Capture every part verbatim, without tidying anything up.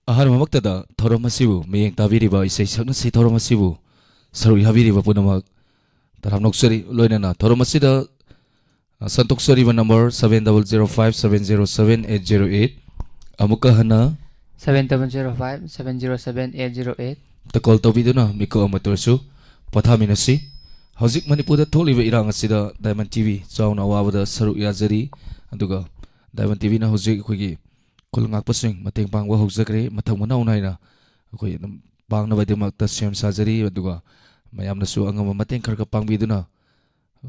ꯑꯍꯥꯟꯕꯃꯛꯇꯗ ꯊꯧꯔꯝ ꯑꯁꯤꯕꯨ ꯃꯤꯠꯌꯦꯡ ꯇꯥꯕꯤꯔꯤꯕ ꯏꯁꯩ ꯁꯛꯅꯁꯤ ꯊꯧꯔꯝ ꯑꯁꯤꯕꯨ ꯁꯔꯨꯛ ꯌꯥꯕꯤꯔꯤꯕ ꯄꯨꯝꯅꯃꯛ ꯇꯔꯥꯝꯅ ꯑꯣꯛꯆꯔꯤ꯫ ꯂꯣꯏꯅꯅ ꯊꯧꯔꯝ ꯑꯁꯤꯗ, ꯑ, ꯁꯟꯇꯣꯛꯆꯔꯤꯕ number seven double zero five seven zero seven eight zero eight꯫ ꯑꯃꯨꯛꯀ ꯍꯟꯅ seven double zero five seven zero seven eight zero eight꯫ ꯇ ꯀꯣꯜ ꯇꯧꯕꯤꯗꯨꯅ ꯃꯤꯀꯨꯞ ꯑꯃꯠꯇ ꯑꯣꯏꯔꯁꯨ ꯄꯣꯊꯥꯃꯤꯟꯅꯁꯤ꯫ ꯍꯧꯖꯤꯛ ꯃꯅꯤꯄꯨꯔꯗ ꯊꯣꯛꯂꯤꯕ ꯏꯔꯥꯡ ꯑꯁꯤꯗ ꯗꯥꯏꯃꯟ ꯇꯤ ꯚꯤ ꯆꯥꯎꯅ ꯑꯋꯥꯕꯗ ꯁꯔꯨꯛ ꯌꯥꯖꯔꯤ꯫ ꯑꯗꯨꯒ ꯗꯥꯏꯃꯟ ꯇꯤ ꯚꯤꯅ ꯍꯧꯖꯤꯛ ꯑꯩꯈꯣꯏꯒꯤ ꯈꯨꯜ ꯉꯥꯛꯄꯁꯤꯡ ꯃꯇꯦꯡ ꯄꯥꯡꯕ ꯍꯧꯖꯈ꯭ꯔꯦ꯫ ꯃꯊꯪ ꯃꯅꯥꯎ ꯅꯥꯏꯅ ꯑꯩꯈꯣꯏ ꯑꯗꯨꯝ ꯄꯥꯡꯅꯕꯒꯤꯗꯃꯛꯇ ꯁꯦꯝ ꯁꯥꯖꯔꯤ꯫ ꯑꯗꯨꯒ ꯃꯌꯥꯝꯅꯁꯨ ꯑꯉꯝꯕ ꯃꯇꯦꯡ ꯈꯔ ꯈꯔ ꯄꯥꯡꯕꯤꯗꯨꯅ, ꯑ,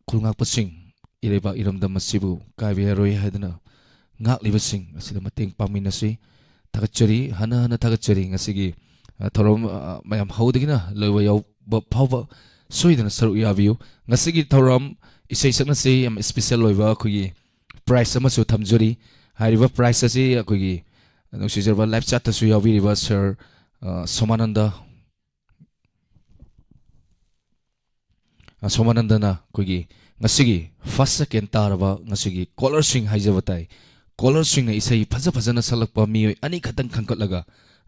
ꯈꯨꯜ ꯉꯥꯛꯄꯁꯤꯡ, ꯏꯔꯩꯕꯥꯛ ꯏꯔꯝꯗꯝ ꯑꯁꯤꯕꯨ ꯀꯥꯏꯕ ꯌꯥꯔꯣꯏ ꯍꯥꯏꯗꯨꯅ ꯉꯥꯛꯂꯤꯕꯁꯤꯡ ꯑꯁꯤꯗ ꯃꯇꯦꯡ ꯄꯥꯡꯃꯤꯟꯅꯁꯤ꯫ ꯊꯥꯒꯠꯆꯔꯤ, ꯍꯟꯅ ꯍꯟꯅ ꯊꯥꯒꯠꯆꯔꯤ꯫ ꯉꯁꯤꯒꯤ, ꯑ, ꯊꯧꯔꯝ, ꯑ, ꯃꯌꯥꯝ ꯍꯧꯕꯗꯒꯤꯅ ꯂꯣꯏꯕ ꯌꯥꯎꯕ ꯐꯥꯎꯕ ꯁꯣꯏꯗꯅ ꯁꯔꯨꯛ ꯌꯥꯕꯤꯌꯨ꯫ ꯉꯁꯤꯒꯤ ꯊꯧꯔꯝ ꯏꯁꯩ ꯁꯛꯅꯁꯤ ꯌꯥꯝ ꯏꯁꯄꯤꯁꯦꯜ ꯑꯣꯏꯕ ꯑꯩꯈꯣꯏꯒꯤ ꯄ꯭ꯔꯥꯏꯖ ꯑꯃꯁꯨ ꯊꯝꯖꯔꯤ꯫ ꯍꯥꯏꯔꯤꯕ ꯄ꯭ꯔꯥꯏꯖ ꯑꯁꯤ ꯑꯩꯈꯣꯏꯒꯤ ꯅꯨꯡꯁꯤꯖꯔꯕ ꯂꯥꯏꯐ ꯆꯥꯠꯇꯁꯨ ꯌꯥꯎꯕꯤꯔꯤꯕ ꯁꯔ, ꯑ, ꯁꯣꯃꯥꯅꯟꯗ, ꯑ, ꯁꯣꯃꯥꯅꯟꯗꯅ ꯑꯩꯈꯣꯏꯒꯤ ꯉꯁꯤꯒꯤ ꯐꯥꯔꯁ ꯁꯦꯀꯦꯟ ꯇꯥꯔꯕ ꯉꯁꯤꯒꯤ ꯀꯣꯂꯔꯁꯤꯡ ꯍꯥꯏꯖꯕ ꯇꯥꯏ꯫ ꯀꯣꯂꯔꯁꯤꯡꯅ ꯏꯁꯩ ꯐꯖ ꯐꯖꯅ ꯁꯛꯂꯛꯄ ꯃꯤꯑꯣꯏ ꯑꯅꯤꯈꯛꯇꯪ ꯈꯟꯒꯠꯂꯒ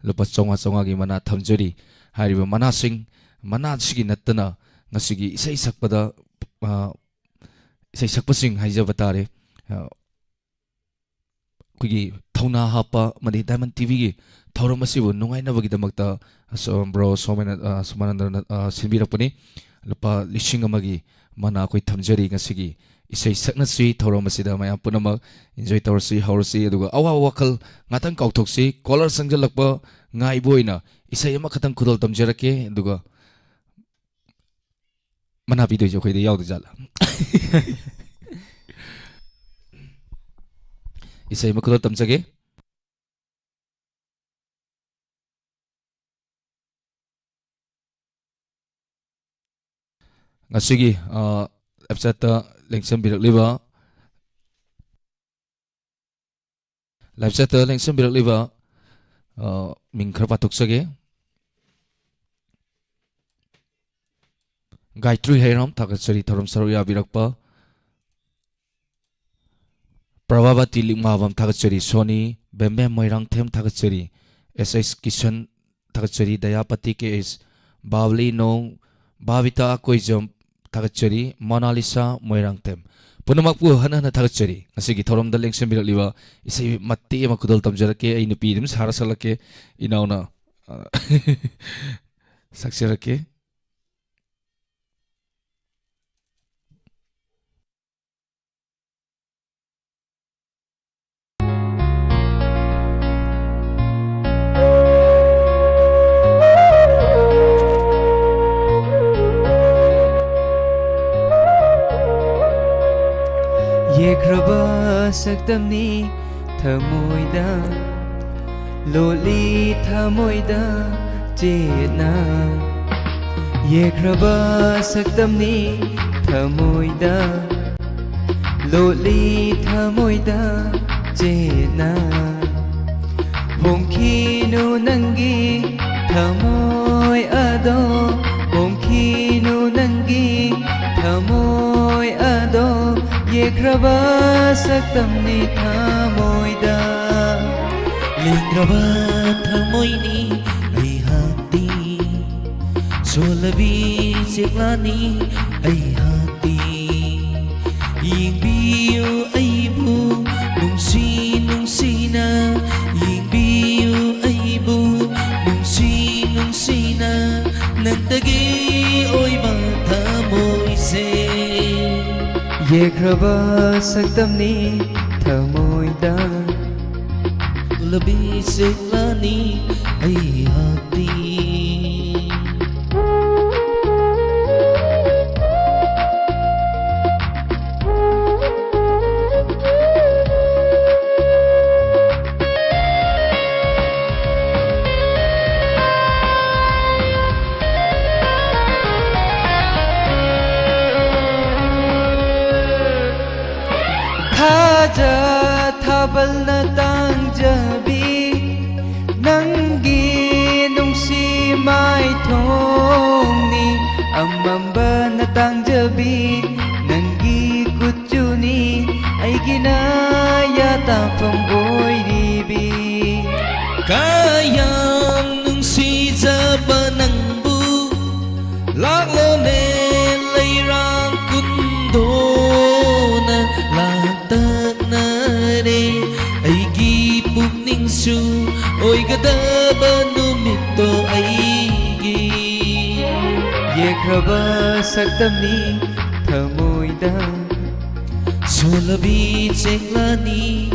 ꯂꯨꯄꯥ ꯆꯥꯝꯃꯉꯥ ꯆꯥꯝꯃꯉꯥꯒꯤ ꯃꯅꯥ ꯊꯝꯖꯔꯤ꯫ ꯍꯥꯏꯔꯤꯕ ꯃꯅꯥꯁꯤꯡ, ꯃꯅꯥꯁꯤꯒꯤ ꯅꯠꯇꯅ ꯉꯁꯤꯒꯤ ꯏꯁꯩ ꯁꯛꯄꯗ, ꯑ, ꯏꯁꯩ ꯁꯛꯄꯁꯤꯡ ꯍꯥꯏꯖꯕ ꯇꯥꯔꯦ꯫ ꯑ, ꯑꯩꯈꯣꯏꯒꯤ ꯊꯧꯅꯥ ꯍꯥꯞꯄ ꯑꯃꯗꯤ ꯗꯥꯏꯃꯟ ꯇꯤ ꯚꯤꯒꯤ ꯊꯧꯔꯝ ꯑꯁꯤꯕꯨ ꯅꯨꯡꯉꯥꯏꯅꯕꯒꯤꯗꯃꯛꯇ ꯑꯁ-, ꯕ꯭ꯔꯣ ꯁꯣꯃꯦꯅ-, ꯑ, ꯁꯣꯃꯥꯅꯟꯗꯅ, ꯑ, ꯁꯤꯟꯕꯤꯔꯛꯄꯅꯤ꯫ ꯂꯨꯄꯥ ꯂꯤꯁꯤꯡ ꯑꯃꯒꯤ ꯃꯅꯥ ꯑꯩꯈꯣꯏ ꯊꯝꯖꯔꯤ ꯉꯁꯤꯒꯤ ꯏꯁꯩ ꯁꯛꯅꯁꯤ ꯊꯧꯔꯝ ꯑꯁꯤꯗ ꯃꯌꯥꯝ ꯄꯨꯝꯅꯃꯛ ꯏꯟꯖꯣꯏ ꯇꯧꯔꯁꯤ, ꯍꯧꯔꯁꯤ, ꯑꯗꯨꯒ ꯑꯋꯥꯕ ꯋꯥꯈꯜ ꯉꯥꯛꯇꯪ ꯀꯥꯎꯊꯣꯛꯁꯤ꯫ ꯀꯣꯂꯔ ꯆꯪꯁꯤꯜꯂꯛꯄ ꯉꯥꯏꯕ ꯑꯣꯏꯅ ꯏꯁꯩ ꯑꯃꯈꯛꯇꯪ ꯈꯨꯗꯣꯜ ꯇꯝꯖꯔꯛꯀꯦ, ꯑꯗꯨꯒ ꯃꯅꯥ ꯄꯤꯗꯣꯏꯁꯦ ꯑꯩꯈꯣꯏꯗ ꯌꯥꯎꯗꯣꯏ ꯖꯥꯠꯂꯥ? ꯏꯁꯩ ꯑꯃ ꯈꯨꯗꯣꯜ ꯇꯝꯖꯒꯦ꯫ ꯉꯁꯤꯒꯤ, ꯑ, ꯂꯥꯏꯐ ꯆꯥꯠꯇ ꯂꯦꯡꯁꯤꯟꯕꯤꯔꯛꯂꯤꯕ, ꯂꯥꯏꯐ ꯆꯥꯠꯇ ꯂꯦꯡꯁꯤꯟꯕꯤꯔꯛꯂꯤꯕ, ꯑ, ꯃꯤꯡ ꯈꯔ ꯄꯥꯊꯣꯛꯆꯒꯦ꯫ ꯒꯥꯌꯇ꯭ꯔꯤ ꯍꯩꯔꯥꯝ, ꯊꯥꯒꯠꯆꯔꯤ ꯊꯧꯔꯝ ꯁꯔꯨꯛ ꯌꯥꯕꯤꯔꯛꯄ꯫ ꯄ꯭ꯔꯚꯥꯕꯇꯤ ꯂꯤꯛꯃꯥꯕꯝ, ꯊꯥꯒꯠꯆꯔꯤ꯫ ꯁꯣꯅꯤ ꯕꯦꯝꯕꯦꯝ ꯃꯣꯏꯔꯥꯡꯊꯦꯝ, ꯊꯥꯒꯠꯆꯔꯤ꯫ ꯑꯦꯁ ꯑꯩꯆ ꯀꯤꯁꯟ ꯊꯥꯒꯠꯆꯔꯤ, ꯗꯌꯥꯄꯇꯤ ꯀꯦ ꯑꯩꯆ, ꯕꯥꯕꯂꯤ ꯅꯣꯡ, ꯕꯥꯕꯤꯇꯥ ꯀꯣꯏꯖꯝ ꯊꯥꯒꯠꯆꯔꯤ, ꯃꯣꯅꯥꯂꯤꯁꯥ ꯃꯣꯏꯔꯥꯡꯊꯦꯝ꯫ ꯄꯨꯝꯅꯃꯛꯄꯨ ꯍꯟꯅ ꯍꯟꯅ ꯊꯥꯒꯠꯆꯔꯤ꯫ ꯉꯁꯤꯒꯤ ꯊꯧꯔꯝꯗ ꯂꯦꯡꯁꯤꯟꯕꯤꯔꯛꯂꯤꯕ ꯏꯁꯩ ꯃꯇꯦꯛ ꯑꯃ ꯈꯨꯗꯣꯜ ꯇꯝꯖꯔꯛꯀꯦ꯫ ꯑꯩ ꯅꯨꯄꯤ ꯑꯗꯨꯝ ꯁꯥꯔ ꯁꯛꯂꯛꯀꯦ, ꯏꯅꯥꯎꯅ, ꯑ, ꯁꯛꯆꯔꯛꯀꯦ꯫ ꯌꯦꯛꯈ꯭ꯔꯕ ꯁꯛꯇꯝꯅꯤ ꯊꯃꯣꯏꯗ, ꯂꯣꯠꯂꯤ ꯊꯃꯣꯏꯗ ꯆꯦꯠꯅ꯫ ꯌꯦꯛꯈ꯭ꯔꯕ ꯁꯛꯇꯝꯅꯤ ꯊꯃꯣꯏꯗ, ꯂꯣꯠꯂꯤ ꯊꯃꯣꯏꯗ ꯆꯦꯠꯅ꯫ ꯍꯣꯡꯈꯤꯅꯨ ꯅꯪꯒꯤ ꯊꯃꯣꯏ ꯑꯗꯣ, ꯍꯣꯡꯈꯤꯅꯨ ꯅꯪꯒꯤ ꯊꯃꯣꯏ ꯑꯗꯣ, ꯌꯦꯛꯈ꯭ꯔꯕ ꯁꯛꯇꯝꯅꯤ ꯊꯃꯣꯏꯗ꯫ ꯂꯦꯡꯗ꯭ꯔꯕ ꯊꯃꯣꯏꯅꯤ ꯑꯩꯍꯥꯛꯇꯤ, ꯁꯣꯜꯂꯕꯤ ꯆꯦꯛꯂꯥꯅꯤ ꯑꯩꯍꯥꯛꯇꯤ꯫ ꯌꯦꯡꯕꯤꯌꯨ ꯑꯩꯕꯨ ꯅꯨꯡꯁꯤ ꯅꯨꯡꯁꯤꯅ, ꯌꯦꯡꯕꯤꯌꯨ ꯑꯩꯕꯨ ꯅꯨꯡꯁꯤ ꯅꯨꯡꯁꯤꯅ, ꯅꯪꯇꯒꯤ ꯑꯣꯏꯕ ꯊꯃꯣꯏꯁꯦ꯫ ꯌꯦꯛꯈ꯭ꯔꯕ ꯁꯛꯇꯝꯅꯤ ꯊꯃꯣꯏꯗ, ꯂꯝꯕꯤ ꯆꯦꯛꯂꯥꯅꯤ ꯑꯩꯍꯥꯛꯇꯤ꯫ ꯊꯥꯖ ꯊꯥꯕꯜꯅ ꯇꯥꯡꯖꯕꯤ ꯅꯪꯒꯤ ꯅꯨꯡꯁꯤ ꯃꯥꯏꯊꯣꯡꯅꯤ, ꯑꯃꯝꯕꯅ ꯇꯥꯡꯖꯕꯤ ꯅꯪꯒꯤ ꯀꯨꯆꯨꯅꯤ, ꯑꯩꯒꯤꯅ ꯌꯥꯇꯥꯐꯝ ꯑꯣꯏꯔꯤꯕꯤ꯫ ꯀ ꯌꯥꯝ ꯅꯨꯡꯁꯤꯖꯕ ꯅꯪꯕꯨ ꯂꯥꯛꯂꯣꯅꯦ, ꯂꯩꯔꯥꯡ ꯀꯨꯟꯗꯣꯅ ꯂꯥꯛꯇꯛꯅꯔꯦ꯫ ꯑꯩꯒꯤ ꯄꯨꯛꯅꯤꯡꯁꯨ ꯑꯣꯏꯒꯗꯕ ꯅꯨꯃꯤꯠꯇꯣ ꯑꯩꯒꯤ ꯌꯦꯛꯈ꯭ꯔꯕ ꯁꯛꯇꯝꯅꯤ ꯊꯃꯣꯏꯗ꯫ ꯁꯣꯂꯕꯤ ꯆꯦꯛꯂꯥꯅꯤ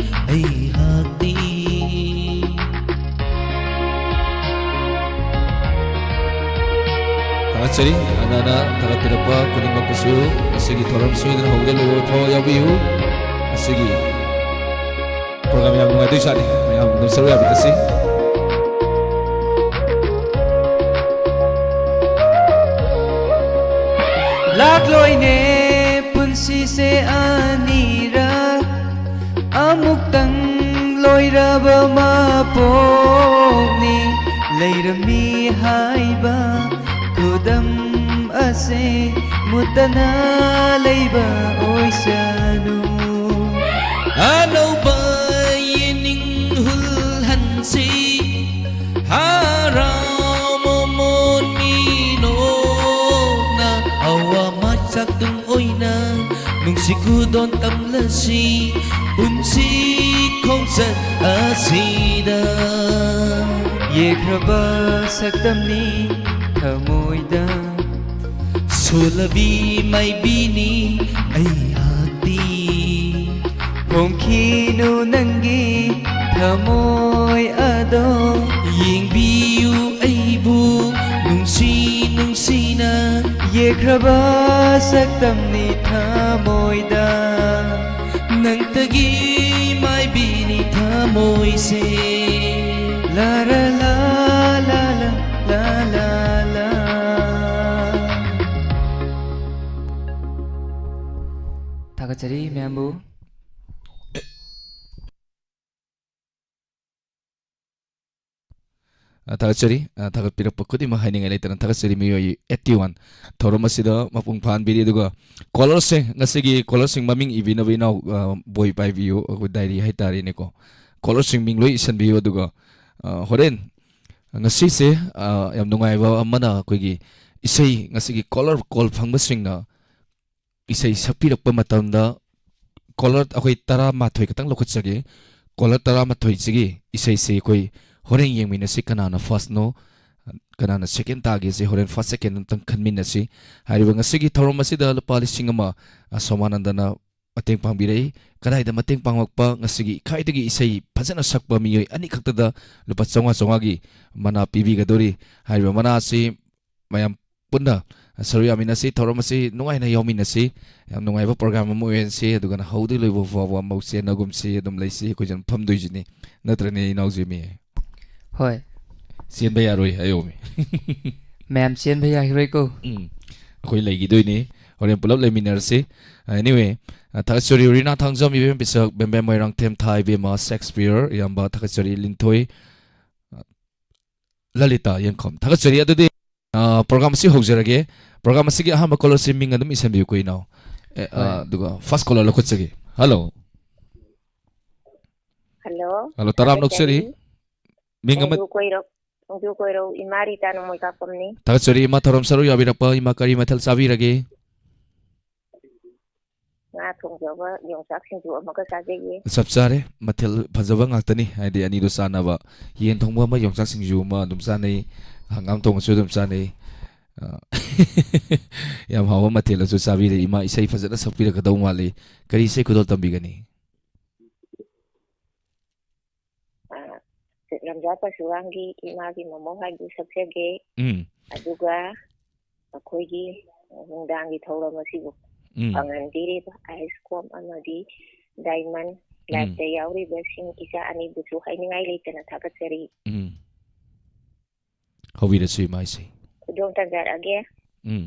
ꯑꯩꯍꯥꯛꯇꯤ꯫ ꯊꯥꯒꯠꯆꯔꯤ꯫ ꯑꯅꯥꯅ ꯊꯥꯒꯠꯄꯤꯔꯛꯄ ꯈꯨꯗꯤꯡꯃꯛꯄꯨꯁꯨ ꯉꯁꯤꯒꯤ ꯊꯧꯔꯝ ꯁꯣꯏꯗꯅ ꯍꯧꯗ ꯂꯣꯏꯕ ꯐꯥꯎ ꯌꯥꯎꯕꯤꯌꯨ꯫ ꯉꯁꯤꯒꯤ program ꯌꯥꯝ ꯅꯨꯡꯉꯥꯏꯗꯣꯏ ꯖꯥꯠꯅꯤ꯫ ꯃꯌꯥꯝ ꯑꯗꯨꯝ ꯁꯔꯨꯛ ꯌꯥꯕꯤꯔꯁꯤ꯫ ꯂꯥꯛꯂꯣꯏꯅꯦ ꯄꯨꯟꯁꯤꯁꯦ ꯑꯅꯤꯔꯛ, ꯑꯃꯨꯛꯇꯪ ꯂꯣꯏꯔꯕ ꯃꯄꯣꯛꯅꯤ꯫ ꯂꯩꯔꯝꯃꯤ ꯍꯥꯏꯕ ꯈꯨꯗꯝ ꯑꯁꯦ ꯃꯨꯠꯇꯅ ꯂꯩꯕ ꯑꯣꯏꯁꯅꯨ꯫ ꯑꯅꯧꯕ ꯌꯦꯅꯤꯡ ꯍꯨꯜꯍꯟꯁꯤ, ꯍꯔꯥꯎ ꯃꯃꯣꯟ ꯃꯤꯅꯣꯛꯅ ꯑꯋꯥ ꯃꯆꯥꯛꯇꯨꯡ ꯑꯣꯏꯅ ꯅꯨꯡꯁꯤ ꯈꯨꯗꯣꯟ ꯇꯝꯂꯁꯤ ꯄꯨꯟꯁꯤ ꯈꯣꯡꯆꯠ ꯑꯁꯤꯗ꯫ ꯌꯦꯛꯈ꯭ꯔꯕ ꯁꯛꯇꯝꯅꯤ ꯊꯃꯣꯏꯗ꯫ ꯁꯣꯂꯕꯤ ꯃꯥꯏꯕꯤꯅꯤ ꯑꯩꯍꯥꯛꯇꯤ꯫ ꯍꯣꯡꯈꯤꯅꯨ ꯅꯪꯒꯤ ꯊꯃꯣꯏ ꯑꯗꯣ꯫ ꯌꯦꯡꯕꯤꯌꯨ ꯑꯩꯕꯨ ꯅꯨꯡꯁꯤ ꯅꯨꯡꯁꯤꯅ꯫ ꯌꯦꯛꯈ꯭ꯔꯕ ꯁꯛꯇꯝꯅꯤ ꯊꯃꯣꯏꯗ꯫ ꯅꯪꯇꯒꯤ ꯃꯥꯏꯕꯤꯅꯤ ꯊꯃꯣꯏꯁꯦ꯫ ꯂꯥ ꯔꯥ ꯂꯥ ꯂꯥ ꯂꯥ ꯂꯥ ꯂꯥ ꯂꯥ꯫ ꯊꯥꯒꯠꯆꯔꯤ ꯃꯌꯥꯝꯕꯨ꯫ ꯑ, ꯊꯥꯒꯠꯆꯔꯤ꯫ ꯑ, ꯊꯥꯒꯠꯄꯤꯔꯛꯄ ꯈꯨꯗꯤꯡꯃꯛ ꯍꯥꯏꯅꯤꯡꯉꯥꯏ ꯂꯩꯇꯅ ꯊꯥꯒꯠꯆꯔꯤ꯫ ꯃꯤꯑꯣꯏ eighty one ꯊꯧꯔꯝ ꯑꯁꯤꯗ ꯃꯄꯨꯡ ꯐꯥꯍꯟꯕꯤꯔꯤ꯫ ꯑꯗꯨꯒ caller ꯁꯤꯡ, ꯉꯁꯤꯒꯤ caller ꯁꯤꯡ ꯃꯃꯤꯡ ꯏꯕꯤꯅꯕ ꯏꯅꯥꯎ, ꯑ, ꯕꯣꯏ ꯄꯥꯏꯕꯤꯌꯨ, ꯑꯩꯈꯣꯏ diary ꯍꯥꯏꯇꯥꯔꯦꯅꯦꯀꯣ꯫ Caller ꯁꯤꯡ ꯃꯤꯡ ꯂꯣꯏ ꯏꯁꯟꯕꯤꯌꯨ꯫ ꯑꯗꯨꯒ ꯑ, ꯍꯣꯔꯦꯟ ꯉꯁꯤꯁꯦ, ꯑ, ꯌꯥꯝ ꯅꯨꯡꯉꯥꯏꯕ ꯑꯃꯅ, ꯑꯩꯈꯣꯏꯒꯤ ꯏꯁꯩ, ꯉꯁꯤꯒꯤ caller call ꯐꯪꯕꯁꯤꯡꯅ ꯏꯁꯩ ꯁꯛꯄꯤꯔꯛꯄ ꯃꯇꯝꯗ, caller ꯑꯩꯈꯣꯏ ꯇꯔꯥꯃꯥꯊꯣꯏ ꯈꯛꯇꯪ ꯂꯧꯈꯠꯆꯒꯦ꯫ Caller ꯇꯔꯥꯃꯥꯊꯣꯏꯁꯤꯒꯤ ꯏꯁꯩꯁꯤ ꯑꯩꯈꯣꯏ ꯍꯣꯔꯦꯟ ꯌꯦꯡꯃꯤꯟꯅꯁꯤ, ꯀꯅꯥꯅ first ꯅꯣ, ꯀꯅꯥꯅ second ꯇꯥꯒꯦꯁꯦ ꯍꯣꯔꯦꯟ first second ꯑꯝꯇꯪ ꯈꯟꯃꯤꯟꯅꯁꯤ꯫ ꯍꯥꯏꯔꯤꯕ ꯉꯁꯤꯒꯤ ꯊꯧꯔꯝ ꯑꯁꯤꯗ ꯂꯨꯄꯥ ꯂꯤꯁꯤꯡ ꯑꯃ, ꯑ, ꯁꯣꯃꯥꯅꯟꯗꯅ ꯃꯇꯦꯡ ꯄꯥꯡꯕꯤꯔꯛꯏ꯫ ꯀꯗꯥꯏꯗ ꯃꯇꯦꯡ ꯄꯥꯡꯂꯛꯄ? ꯉꯁꯤꯒꯤ ꯈ꯭ꯋꯥꯏꯗꯒꯤ ꯏꯁꯩ ꯐꯖꯅ ꯁꯛꯄ ꯃꯤꯑꯣꯏ ꯑꯅꯤꯈꯛꯇꯗ ꯂꯨꯄꯥ ꯆꯥꯝꯃꯉꯥ ꯆꯥꯝꯃꯉꯥꯒꯤ ꯃꯅꯥ ꯄꯤꯕꯤꯒꯗꯧꯔꯤ꯫ ꯍꯥꯏꯔꯤꯕ ꯃꯅꯥ ꯑꯁꯤ ꯃꯌꯥꯝ ꯄꯨꯟꯅ ꯁꯔꯨꯛ ꯌꯥꯃꯤꯟꯅꯁꯤ, ꯊꯧꯔꯝ ꯑꯁꯤ ꯅꯨꯡꯉꯥꯏꯅ ꯌꯥꯎꯃꯤꯟꯅꯁꯤ꯫ ꯌꯥꯝ ꯅꯨꯡꯉꯥꯏꯕ program ꯑꯃ ꯑꯣꯏꯍꯟꯁꯤ꯫ ꯑꯗꯨꯒ ꯍꯧꯗꯩ ꯂꯣꯏꯕ ꯐꯥꯎꯕ ꯑꯃꯨꯛ ꯆꯦꯟꯅꯒꯨꯝꯁꯤ, ꯑꯗꯨꯝ ꯂꯩꯁꯤ, ꯑꯩꯈꯣꯏꯁꯨ ꯑꯗꯨꯝ ꯐꯝꯗꯣꯏꯁꯤꯅꯤ꯫ ꯅꯠꯇ꯭ꯔꯅꯦ, ꯏꯅꯥꯎꯖꯤꯃꯤ? ꯍꯣꯏ꯫ ꯆꯦꯟꯕ ꯌꯥꯔꯣꯏ ꯍꯥꯏꯌꯣꯃꯤ꯫ ꯃꯌꯥꯝ ꯆꯦꯟꯕ ꯌꯥꯈꯤꯔꯣꯏꯀꯣ꯫ ꯎꯝ꯫ ꯑꯩꯈꯣꯏ ꯂꯩꯈꯤꯗꯣꯏꯅꯤ꯫ ꯍꯣꯔꯦꯟ ꯄꯨꯂꯞ ꯂꯩꯃꯤꯟꯅꯔꯁꯤ꯫ Anyway, ꯑ, ꯊꯥꯒꯠꯆꯔꯤ ꯔꯤꯅꯥ ꯊꯥꯡꯖꯝ, ꯏꯕꯦꯝ ꯄꯤꯁꯛ, ꯕꯦꯝꯕꯦꯝ ꯃꯣꯏꯔꯥꯡꯊꯦꯝ, ꯊꯥ ꯏꯕꯦꯝꯃ, ꯁꯦꯛꯁꯄꯤꯌꯔ, ꯏꯌꯥꯝꯕ, ꯊꯥꯒꯠꯆꯔꯤ ꯂꯤꯟꯊꯣꯏ, ꯑ, ꯂꯂꯤꯇꯥ ꯌꯦꯡꯈꯣꯝ꯫ ꯊꯥꯒꯠꯆꯔꯤ꯫ ꯑꯗꯨꯗꯤ, ꯑ, program ꯑꯁꯤ ꯍꯧꯖꯔꯒꯦ꯫ Program ꯑꯁꯤꯒꯤ ꯑꯍꯥꯟꯕ caller ꯑꯁꯤ ꯃꯤꯡ ꯑꯗꯨꯝ ꯏꯁꯟꯕꯤꯌꯨ, ꯀꯨꯏꯅ꯫ ꯑꯦ, ꯑ, ꯍꯣꯏ꯫ ꯑꯗꯨꯒ first caller ꯂꯧꯈꯠꯆꯒꯦ꯫ Hello꯫ Hello꯫ Hello, ꯇꯔꯥꯝꯅ ꯑꯣꯛꯆꯔꯤ꯫ ꯊꯥꯒꯠꯆꯔꯤ꯫ ꯃꯤꯡ ꯑꯃ ꯊꯣꯡꯖꯨ ꯀꯣꯏꯔꯧ, ꯊꯣꯡꯖꯨ ꯀꯣꯏꯔꯧ ꯏꯃꯥ ꯔꯤꯇꯥ ꯅꯣꯡꯃꯩ ꯀꯥꯞꯄꯝꯅꯤ꯫ ꯊꯥꯒꯠꯆꯔꯤ ꯏꯃꯥ, ꯊꯧꯔꯝ ꯁꯔꯨꯛ ꯌꯥꯕꯤꯔꯛꯄ ꯏꯃꯥ, ꯀꯔꯤ ꯃꯊꯦꯜ ꯆꯥꯕꯤꯔꯒꯦ? ꯉꯥ ꯊꯣꯡꯖꯕ, ꯌꯣꯡꯆꯥꯛ ꯁꯤꯡꯖꯨ ꯑꯃꯒ ꯆꯥꯖꯩꯌꯦ꯫ ꯆꯞ ꯆꯥꯔꯦ, ꯃꯊꯦꯜ ꯐꯖꯕ ꯉꯥꯛꯇꯅꯤ, ꯍꯥꯏꯗꯤ ꯑꯅꯤꯗꯣ ꯆꯥꯟꯅꯕ꯫ ꯌꯦꯟ ꯊꯣꯡꯕ ꯑꯃ, ꯌꯣꯡꯆꯥꯛ ꯁꯤꯡꯖꯨ ꯑꯃ ꯑꯗꯨꯝ ꯆꯥꯅꯩ, ꯍꯪꯒꯥꯝ ꯊꯣꯡꯕꯁꯨ ꯑꯗꯨꯝ ꯆꯥꯅꯩ꯫ ꯑ, ꯌꯥꯝ ꯍꯥꯎꯕ ꯃꯊꯦꯜ ꯑꯃꯁꯨ ꯆꯥꯕꯤꯔꯦ ꯏꯃꯥ꯫ ꯏꯁꯩ ꯐꯖꯅ ꯁꯛꯄꯤꯔꯛꯀꯗꯧ ꯃꯥꯜꯂꯤ꯫ ꯀꯔꯤ ꯏꯁꯩ ꯈꯨꯗꯣꯜ ꯇꯝꯕꯤꯒꯅꯤ? ꯑ, ꯂꯝꯖꯥ ꯄꯔꯁꯨꯔꯥꯝꯒꯤ ꯏꯃꯥꯒꯤ ꯃꯃꯧ ꯍꯥꯏꯗꯨ ꯁꯛꯆꯒꯦ꯫ ꯎꯝ꯫ ꯑꯗꯨꯒ ꯑꯩꯈꯣꯏꯒꯤ ꯅꯨꯡꯗꯥꯡꯒꯤ ꯊꯧꯔꯝ ꯑꯁꯤꯕꯨ ꯎꯝ꯫ ꯐꯪꯍꯟꯕꯤꯔꯤꯕ ꯑꯥꯏꯁ ꯀꯣꯝ ꯑꯃꯗꯤ ꯗꯥꯏꯃꯟ ꯎꯝ꯫ ꯂꯥꯏꯐꯇ ꯌꯥꯎꯔꯤꯕꯁꯤꯡ ꯏꯆꯥ ꯑꯅꯤꯕꯨꯁꯨ ꯍꯥꯏꯅꯤꯡꯉꯥꯏ ꯂꯩꯇꯅ ꯊꯥꯒꯠꯆꯔꯤ꯫ ꯎꯝ꯫ ꯍꯧꯕꯤꯔꯁꯤ ꯏꯃꯥ ꯏꯁꯩ꯫ ꯈꯨꯗꯣꯡ ꯇꯝꯖꯔꯛꯑꯒꯦ꯫ ꯎꯝ꯫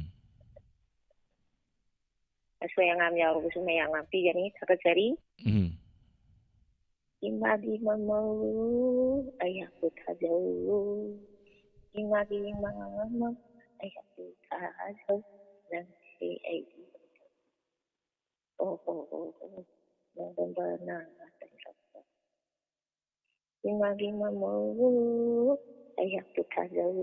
ꯑꯁꯣꯏ ꯑꯉꯥꯝ ꯌꯥꯎꯔꯕꯁꯨ ꯃꯌꯥꯝ ꯉꯥꯛꯄꯤꯒꯅꯤ꯫ ꯊꯥꯒꯠꯆꯔꯤ꯫ ꯎꯝ꯫ ꯏꯃꯥꯒꯤ ꯃꯃꯧ ꯑꯩꯍꯥꯛꯄꯨ ꯊꯥꯖꯧ꯫ ꯏꯃꯥꯒꯤ ꯃꯃꯧ ꯑꯩꯍꯥꯛꯄꯨ ꯊꯥꯖꯧ꯫ ꯅꯪꯁꯦ ꯑꯩꯒꯤ ꯑꯣ, ꯑꯣ, ꯑꯣ, ꯑꯣ꯫ ꯅꯣꯡꯗꯝꯕ ꯅꯪ ꯉꯥꯛꯇꯪ ꯂꯥꯛꯄ꯫ ꯏꯃꯥꯒꯤ ꯃꯃꯧ ꯑꯩꯍꯥꯛꯄꯨ ꯊꯥꯖꯧ꯫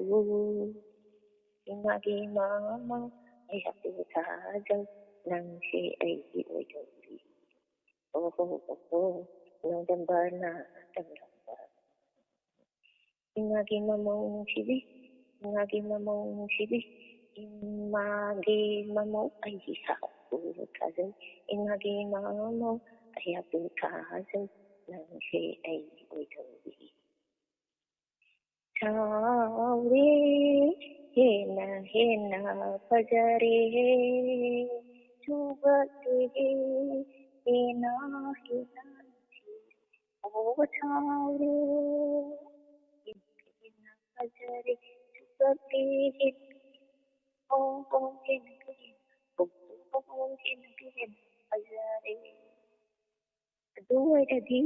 ꯏꯃꯥꯒꯤ ꯃꯃꯧ ꯑꯩꯍꯥꯛꯄꯨ ꯊꯥꯖꯧ꯫ ꯅꯪꯁꯦ ꯑꯩꯒꯤ ꯑꯣꯏꯗꯧꯔꯤ꯫ ꯑꯣꯍꯣ ꯑꯣꯍꯣ, ꯅꯣꯡꯗꯝꯕꯅ ꯇꯝꯂꯝꯕ꯫ ꯏꯃꯥꯒꯤ ꯃꯃꯧ ꯅꯨꯡꯁꯤꯕꯤ, ꯏꯃꯥꯒꯤ ꯃꯃꯧ ꯅꯨꯡꯁꯤꯕꯤ, ꯏꯃꯥꯒꯤ ꯃꯃꯧ ꯑꯩꯒꯤ ꯁꯥꯎꯕꯨ ꯊꯥꯖꯩ꯫ ꯏꯃꯥꯒꯤ ꯃꯃꯧ ꯑꯩꯍꯥꯛꯄꯨ ꯊꯥꯖꯩ꯫ ꯅꯪꯁꯦ ꯑꯩꯒꯤ ꯑꯣꯏꯗꯧꯔꯤ꯫ ꯁꯥꯎꯔꯦ, ꯍꯦꯟꯅ ꯍꯦꯟꯅ ꯐꯖꯔꯦ, ꯆꯨꯕꯠꯂꯦ, ꯍꯦꯟꯅ ꯍꯦꯟꯅ ꯅꯨꯡꯁꯤꯔꯦ꯫ ꯑꯣ ꯁꯥꯎꯔꯦ, ꯍꯦꯟꯅ ꯍꯦꯟꯅ ꯐꯖꯔꯦ, ꯆꯨꯕꯠꯂꯦ, ꯍꯦꯟꯅ ꯍꯦꯟꯅ, ꯑꯣ ꯍꯣ ꯍꯦꯟꯅ ꯍꯦꯟꯅ, ꯑꯣ ꯍꯣ ꯍꯦꯟꯅ ꯍꯦꯟꯅ ꯐꯖꯔꯦ꯫ ꯑꯗꯨ ꯑꯣꯏꯔꯗꯤ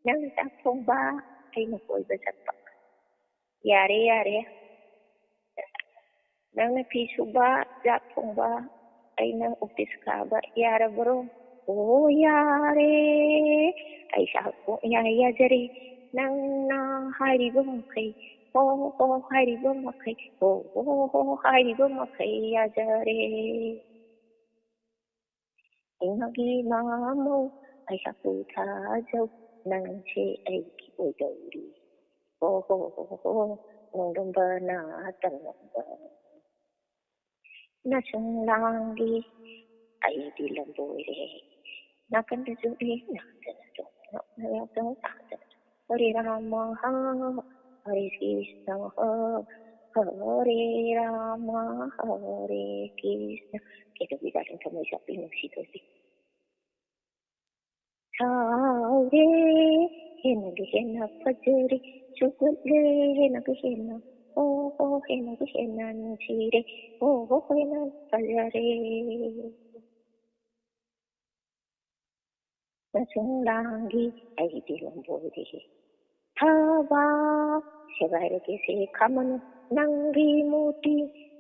ꯅꯪ ꯆꯥꯛ ꯊꯣꯡꯕ, ꯑꯩꯅ ꯀꯣꯏꯕ ꯆꯠꯄ꯫ ꯌꯥꯔꯦ, ꯌꯥꯔꯦ꯫ ꯅꯪꯅ ꯐꯤ ꯁꯨꯕ, ꯆꯥꯛ ꯊꯣꯡꯕ, ꯑꯩꯅ ꯑꯣꯐꯤꯁ ꯀꯥꯕ꯫ ꯌꯥꯔꯕ꯭ꯔꯣ? ꯑꯣ, ꯌꯥꯔꯦ꯫ ꯑꯩ ꯁꯥꯎ ꯀꯣꯛ ꯌꯥ ꯌꯥꯖꯔꯦ꯫ ꯅꯪꯅ ꯍꯥꯏꯔꯤꯕ ꯃꯈꯩ, ꯍꯣ ꯍꯣ ꯍꯥꯏꯔꯤꯕ ꯃꯈꯩ, ꯍꯣ ꯍꯣ ꯍꯣ ꯍꯥꯏꯔꯤꯕ ꯃꯈꯩ ꯌꯥꯖꯔꯦ꯫ ꯏꯃꯥꯒꯤ ꯃꯃꯧ ꯑꯩꯍꯥꯛꯄꯨ ꯊꯥꯖꯧ, ꯅꯪꯁꯦ ꯑꯩꯒꯤ ꯑꯣꯏꯗꯧꯔꯤ꯫ ꯍꯣ ꯍꯣ ꯍꯣ ꯍꯣ, ꯅꯣꯡꯗꯝꯕꯅ ꯇꯝꯂꯝꯕ꯫ ꯅꯁꯨꯡ ꯂꯥꯡꯒꯤ ꯑꯩꯗꯤ ꯂꯝꯕꯣꯏꯔꯦ꯫ ꯅꯥꯀꯟꯗꯁꯨ ꯏ ꯅꯥꯗꯅ ꯇꯣꯛ ꯅꯣꯛꯅ ꯌꯥꯎꯗꯅ ꯇꯥꯗꯅ꯫ ꯍꯔꯦ ꯔꯥꯃ ꯍ, ꯍꯔꯦ ꯀ꯭ꯔꯤꯁꯅ ꯍ, ꯍꯔꯦ ꯔꯥꯃ ꯍꯔꯦ ꯀ꯭ꯔꯤꯁꯅ꯫ ꯀꯩꯗꯧꯕꯤꯖꯥꯠꯅꯣ ꯊꯃꯣꯏ ꯆꯥꯛꯄꯤ ꯅꯨꯡꯁꯤꯗꯣꯏꯁꯤ? ꯁꯥꯎꯔꯦ, ꯍꯦꯟꯅꯒ ꯍꯦꯟꯅ ꯐꯖꯔꯦ, ꯆꯨꯒꯠꯂꯦ, ꯍꯦꯟꯅꯒ ꯍꯦꯟꯅ, ꯑꯣ, ꯑꯣ, ꯍꯦꯟꯅꯒ ꯍꯦꯟꯅ ꯅꯨꯡꯁꯤꯔꯦ, ꯑꯣ, ꯑꯣ, ꯍꯦꯟꯅ ꯐꯖꯔꯦ꯫ ꯅꯁꯨꯡ ꯂꯥꯡꯒꯤ ꯑꯩꯗꯤ ꯂꯝꯕꯣꯏꯔꯦ꯫ ꯊꯕꯥꯛ ꯁꯦꯒꯥꯏꯔꯒꯦꯁꯦ ꯈꯥꯝꯃꯅꯨ, ꯅꯪꯒꯤ ꯃꯨꯔꯇꯤ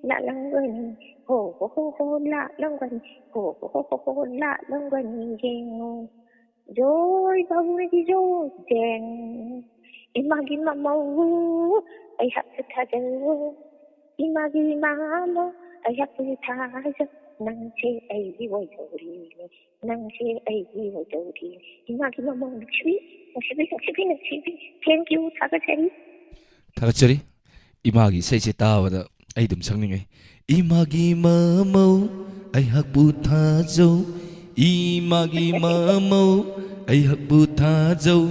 ꯂꯥꯠꯂꯝꯒꯅꯤ, ꯍꯣ ꯍꯣ ꯍꯣ ꯍꯣ ꯂꯥꯠꯂꯝꯒꯅꯤ, ꯍꯣ ꯍꯣ ꯍꯣ ꯍꯣ ꯍꯣ ꯂꯥꯠꯂꯝꯒꯅꯤ ꯌꯦꯡꯉꯨ꯫ ꯖꯣꯏ ꯕꯥꯕꯨ ꯃꯩꯒꯤ ꯖꯣꯏ꯫ ꯖꯦꯡ꯫ ꯏꯃꯥꯒꯤ ꯃꯃꯧ ꯑꯩꯍꯥꯛꯄꯨ ꯊꯥꯖꯧ꯫ ꯏꯃꯥꯒꯤ ꯃꯃꯧ ꯑꯩꯍꯥꯛꯄꯨ ꯊꯥꯖꯧ꯫ ꯅꯪꯁꯦ ꯑꯩꯒꯤ ꯑꯣꯏꯗꯧꯔꯤꯅꯦ꯫ ꯅꯪꯁꯦ ꯑꯩꯒꯤ ꯑꯣꯏꯗꯧꯔꯤꯅꯦ꯫ ꯏꯃꯥꯒꯤ ꯃꯃꯧ ꯅꯨꯡꯁꯤꯕꯤ, ꯅꯨꯡꯁꯤꯕꯤ, ꯅꯨꯡꯁꯤꯕꯤ, ꯅꯨꯡꯁꯤꯕꯤ꯫ Thank you, ꯊꯥꯒꯠꯆꯔꯤ꯫ ꯊꯥꯒꯠꯆꯔꯤ꯫ ꯏꯃꯥꯒꯤ ꯏꯁꯩꯁꯦ ꯇꯥꯕꯗ ꯑꯩ ꯑꯗꯨꯝ ꯁꯛꯅꯤꯡꯉꯦ꯫ ꯏꯃꯥꯒꯤ ꯃꯃꯧ ꯑꯩꯍꯥꯛꯄꯨ ꯊꯥꯖꯧ꯫ ꯏꯃꯥꯒꯤ ꯃꯃꯧ ꯑꯩꯍꯥꯛꯄꯨ ꯊꯥꯖꯧ꯫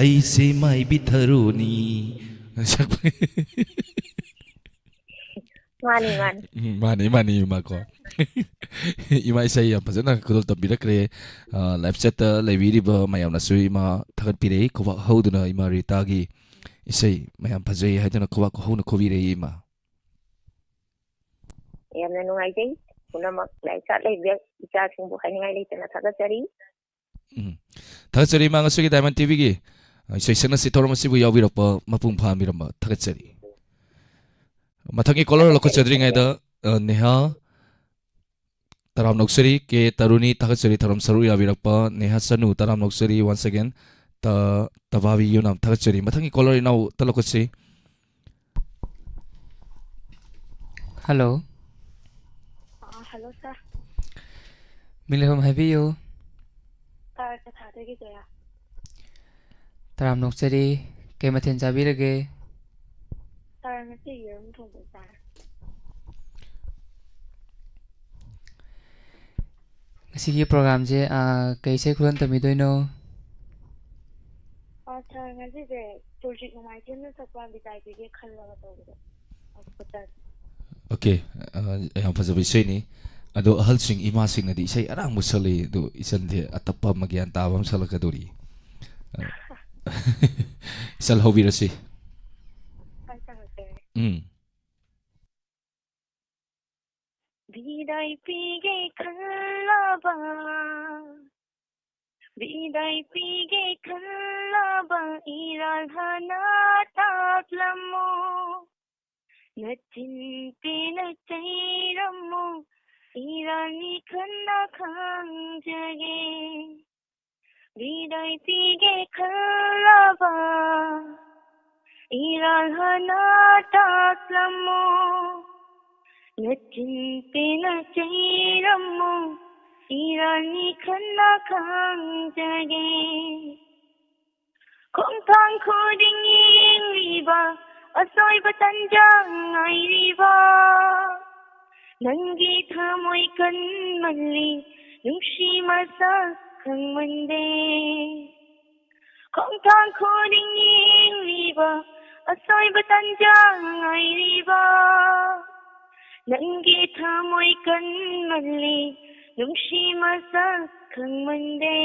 ꯑꯩꯁꯦ ꯃꯥꯏꯕꯤ ꯊꯔꯣꯅꯤ꯫ ꯁꯛꯄ- ꯃꯥꯅꯤ, ꯃꯥꯅꯤ꯫ ꯎꯝ, ꯃꯥꯅꯤ, ꯃꯥꯅꯤ, ꯏꯃꯥ ꯀꯣ꯫ ꯏꯃꯥ ꯏꯁꯩ ꯌꯥꯝ ꯐꯖꯅ ꯈꯨꯗꯣꯜ ꯇꯝꯕꯤꯔꯛꯈ꯭ꯔꯦ꯫ ꯑ, live chatꯇ ꯂꯩꯕꯤꯔꯤꯕ ꯃꯌꯥꯝꯅꯁꯨ ꯏꯃꯥ ꯊꯥꯒꯠꯄꯤꯔꯛꯏ꯫ ꯈꯨꯕꯥꯛ ꯍꯧꯗꯨꯅ ꯏꯃꯥ ꯔꯤꯇꯥꯒꯤ ꯏꯁꯩ ꯃꯌꯥꯝ ꯐꯖꯩ ꯍꯥꯏꯗꯨꯅ ꯈꯨꯕꯥꯛ ꯍꯧꯅ ꯈꯨꯕꯤꯔꯛꯏ ꯏꯃꯥ꯫ ꯌꯥꯝꯅ ꯅꯨꯡꯉꯥꯏꯖꯩ꯫ ꯄꯨꯝꯅꯃꯛ live chat ꯂꯩꯕ ꯏꯆꯥꯁꯤꯡꯕꯨ ꯍꯥꯏꯅꯤꯡꯉꯥꯏ ꯂꯩꯇꯅ ꯊꯥꯒꯠꯆꯔꯤ꯫ ꯎꯝ꯫ ꯊꯥꯒꯠꯆꯔꯤ ꯏꯃꯥ, ꯉꯁꯤꯒꯤ Diamond TVꯒꯤ, ꯑ, ꯏꯁꯩ ꯁꯛꯅꯁꯤ ꯊꯧꯔꯝ ꯑꯁꯤꯕꯨ ꯌꯥꯎꯕꯤꯔꯛꯄ ꯃꯄꯨꯡ ꯐꯥꯍꯟꯕꯤꯔꯝꯕ ꯊꯥꯒꯠꯆꯔꯤ꯫ ꯃꯊꯪꯒꯤ caller ꯂꯧꯈꯠꯆꯗ꯭ꯔꯤꯉꯩꯗ, ꯑ, ꯅꯦꯍꯥ ꯇꯔꯥꯝ ꯅꯣꯛꯆꯔꯤ, ꯀꯦ ꯇꯔꯨꯅꯤ ꯊꯥꯒꯠꯆꯔꯤ ꯊꯧꯔꯝ ꯁꯔꯨꯛ ꯌꯥꯕꯤꯔꯛꯄ, ꯅꯦꯍꯥ ꯆꯅꯨ ꯇꯔꯥꯝ ꯅꯣꯛꯆꯔꯤ, once again ꯇ-, ꯇꯕꯥꯕꯤ ꯌꯨꯅꯥꯝ ꯊꯥꯒꯠꯆꯔꯤ꯫ ꯃꯊꯪꯒꯤ caller ꯏꯅꯥꯎ ꯇ ꯂꯧꯈꯠꯁꯤ꯫ ꯍꯜꯂꯣ꯫ ꯑꯥ, ꯍꯜꯂꯣ ꯁꯥꯔ꯫ ꯃꯤꯡ ꯂꯩꯐꯝ ꯍꯥꯏꯕꯤꯌꯨ꯫ ꯁꯥꯔ ꯀꯊꯥꯗꯒꯤ ꯖꯌꯥ꯫ ꯇꯔꯥꯝ ꯅꯣꯛꯆꯔꯤ꯫ ꯀꯩ ꯃꯊꯦꯜ ꯆꯥꯕꯤꯔꯒꯦ? ꯁꯥꯔ, ꯉꯁꯤ ꯌꯦꯔꯨꯝ ꯊꯣꯡꯕ ꯆꯥꯔꯦ꯫ ꯉꯁꯤꯒꯤ programꯁꯦ, ꯑꯥ, ꯀꯩ ꯏꯁꯩ ꯈꯨꯔꯝ ꯇꯝꯕꯤꯗꯣꯏꯅꯣ? ꯑꯥ, ꯁꯥꯔ, ꯉꯁꯤꯁꯦ ꯁꯨꯔꯖꯤꯠ ꯅꯣꯡꯃꯥꯏꯊꯦꯝꯅ ꯁꯛꯄ ꯕꯤꯗꯥꯏ ꯄꯤꯒꯦ ꯈꯜꯂꯒ ꯇꯧꯕꯗꯣ꯫ ꯑꯗꯨ ꯈꯛꯇꯅꯤ꯫ OK, ꯑ, ꯌꯥꯝ ꯐꯖꯕ ꯏꯁꯩꯅꯤ꯫ ꯑꯗꯣ ꯑꯍꯜꯁꯤꯡ, ꯏꯃꯥꯁꯤꯡꯅꯗꯤ ꯏꯁꯩ ꯑꯔꯥꯡꯕ ꯁꯛꯂꯛꯏ, ꯑꯗꯣ ꯏꯆꯟꯗꯤ ꯑꯇꯞꯄ ꯑꯃ ꯒ꯭ꯌꯥꯟ ꯇꯥꯕ ꯑꯃ ꯁꯛꯂꯛꯀꯗꯧꯔꯤ꯫ ꯑ, ꯏꯆꯜ ꯍꯧꯕꯤꯔꯁꯤ꯫ ꯍꯣꯏ, ꯁꯥꯔ, ꯍꯣꯏ, ꯁꯥꯔ꯫ ꯎꯝ꯫ ꯕꯤꯗꯥꯏ ꯄꯤꯒꯦ ꯈꯜꯂꯕ, ꯕꯤꯗꯥꯏ ꯄꯤꯒꯦ ꯈꯜꯂꯕ ꯏꯔꯥꯜ ꯍꯥꯟꯅ ꯇꯥꯛꯂꯝꯃꯨ꯫ ꯅꯆꯤꯟ ꯄꯦꯟꯅ ꯆꯩꯔꯝꯃꯨ, ꯏꯔꯥꯜꯅꯤ ꯈꯟꯅ ꯈꯪꯖꯒꯦ꯫ ꯕꯤꯗꯥꯏ ꯄꯤꯒꯦ ꯈꯜꯂꯕ ꯏꯔꯥꯜ ꯍꯥꯟꯅ ꯇꯥꯛꯂꯝꯃꯨ꯫ ꯅꯆꯤꯟ ꯄꯦꯟꯅ ꯆꯩꯔꯝꯃꯨ, ꯏꯔꯥꯜꯅꯤ ꯈꯟꯅ ꯈꯪꯖꯒꯦ꯫ ꯈꯣꯡꯊꯥꯡ ꯈꯨꯗꯤꯡ ꯌꯦꯡꯂꯤꯕ, ꯑꯁꯣꯏꯕ ꯇꯟꯖꯥ ꯉꯥꯏꯔꯤꯕ, ꯅꯪꯒꯤ ꯊꯃꯣꯏ ꯀꯟꯃꯜꯂꯤ, ꯅꯨꯡꯁꯤ ꯃꯁꯛ ꯈꯪꯃꯟꯗꯦ꯫ ꯈꯣꯡꯊꯥꯡ ꯈꯨꯗꯤꯡ ꯌꯦꯡꯂꯤꯕ, ꯑꯁꯣꯏꯕ ꯇꯟꯖꯥ ꯉꯥꯏꯔꯤꯕ, ꯅꯪꯒꯤ ꯊꯃꯣꯏ ꯀꯟꯃꯜꯂꯤ, ꯅꯨꯡꯁꯤ ꯃꯁꯛ ꯈꯪꯃꯟꯗꯦ꯫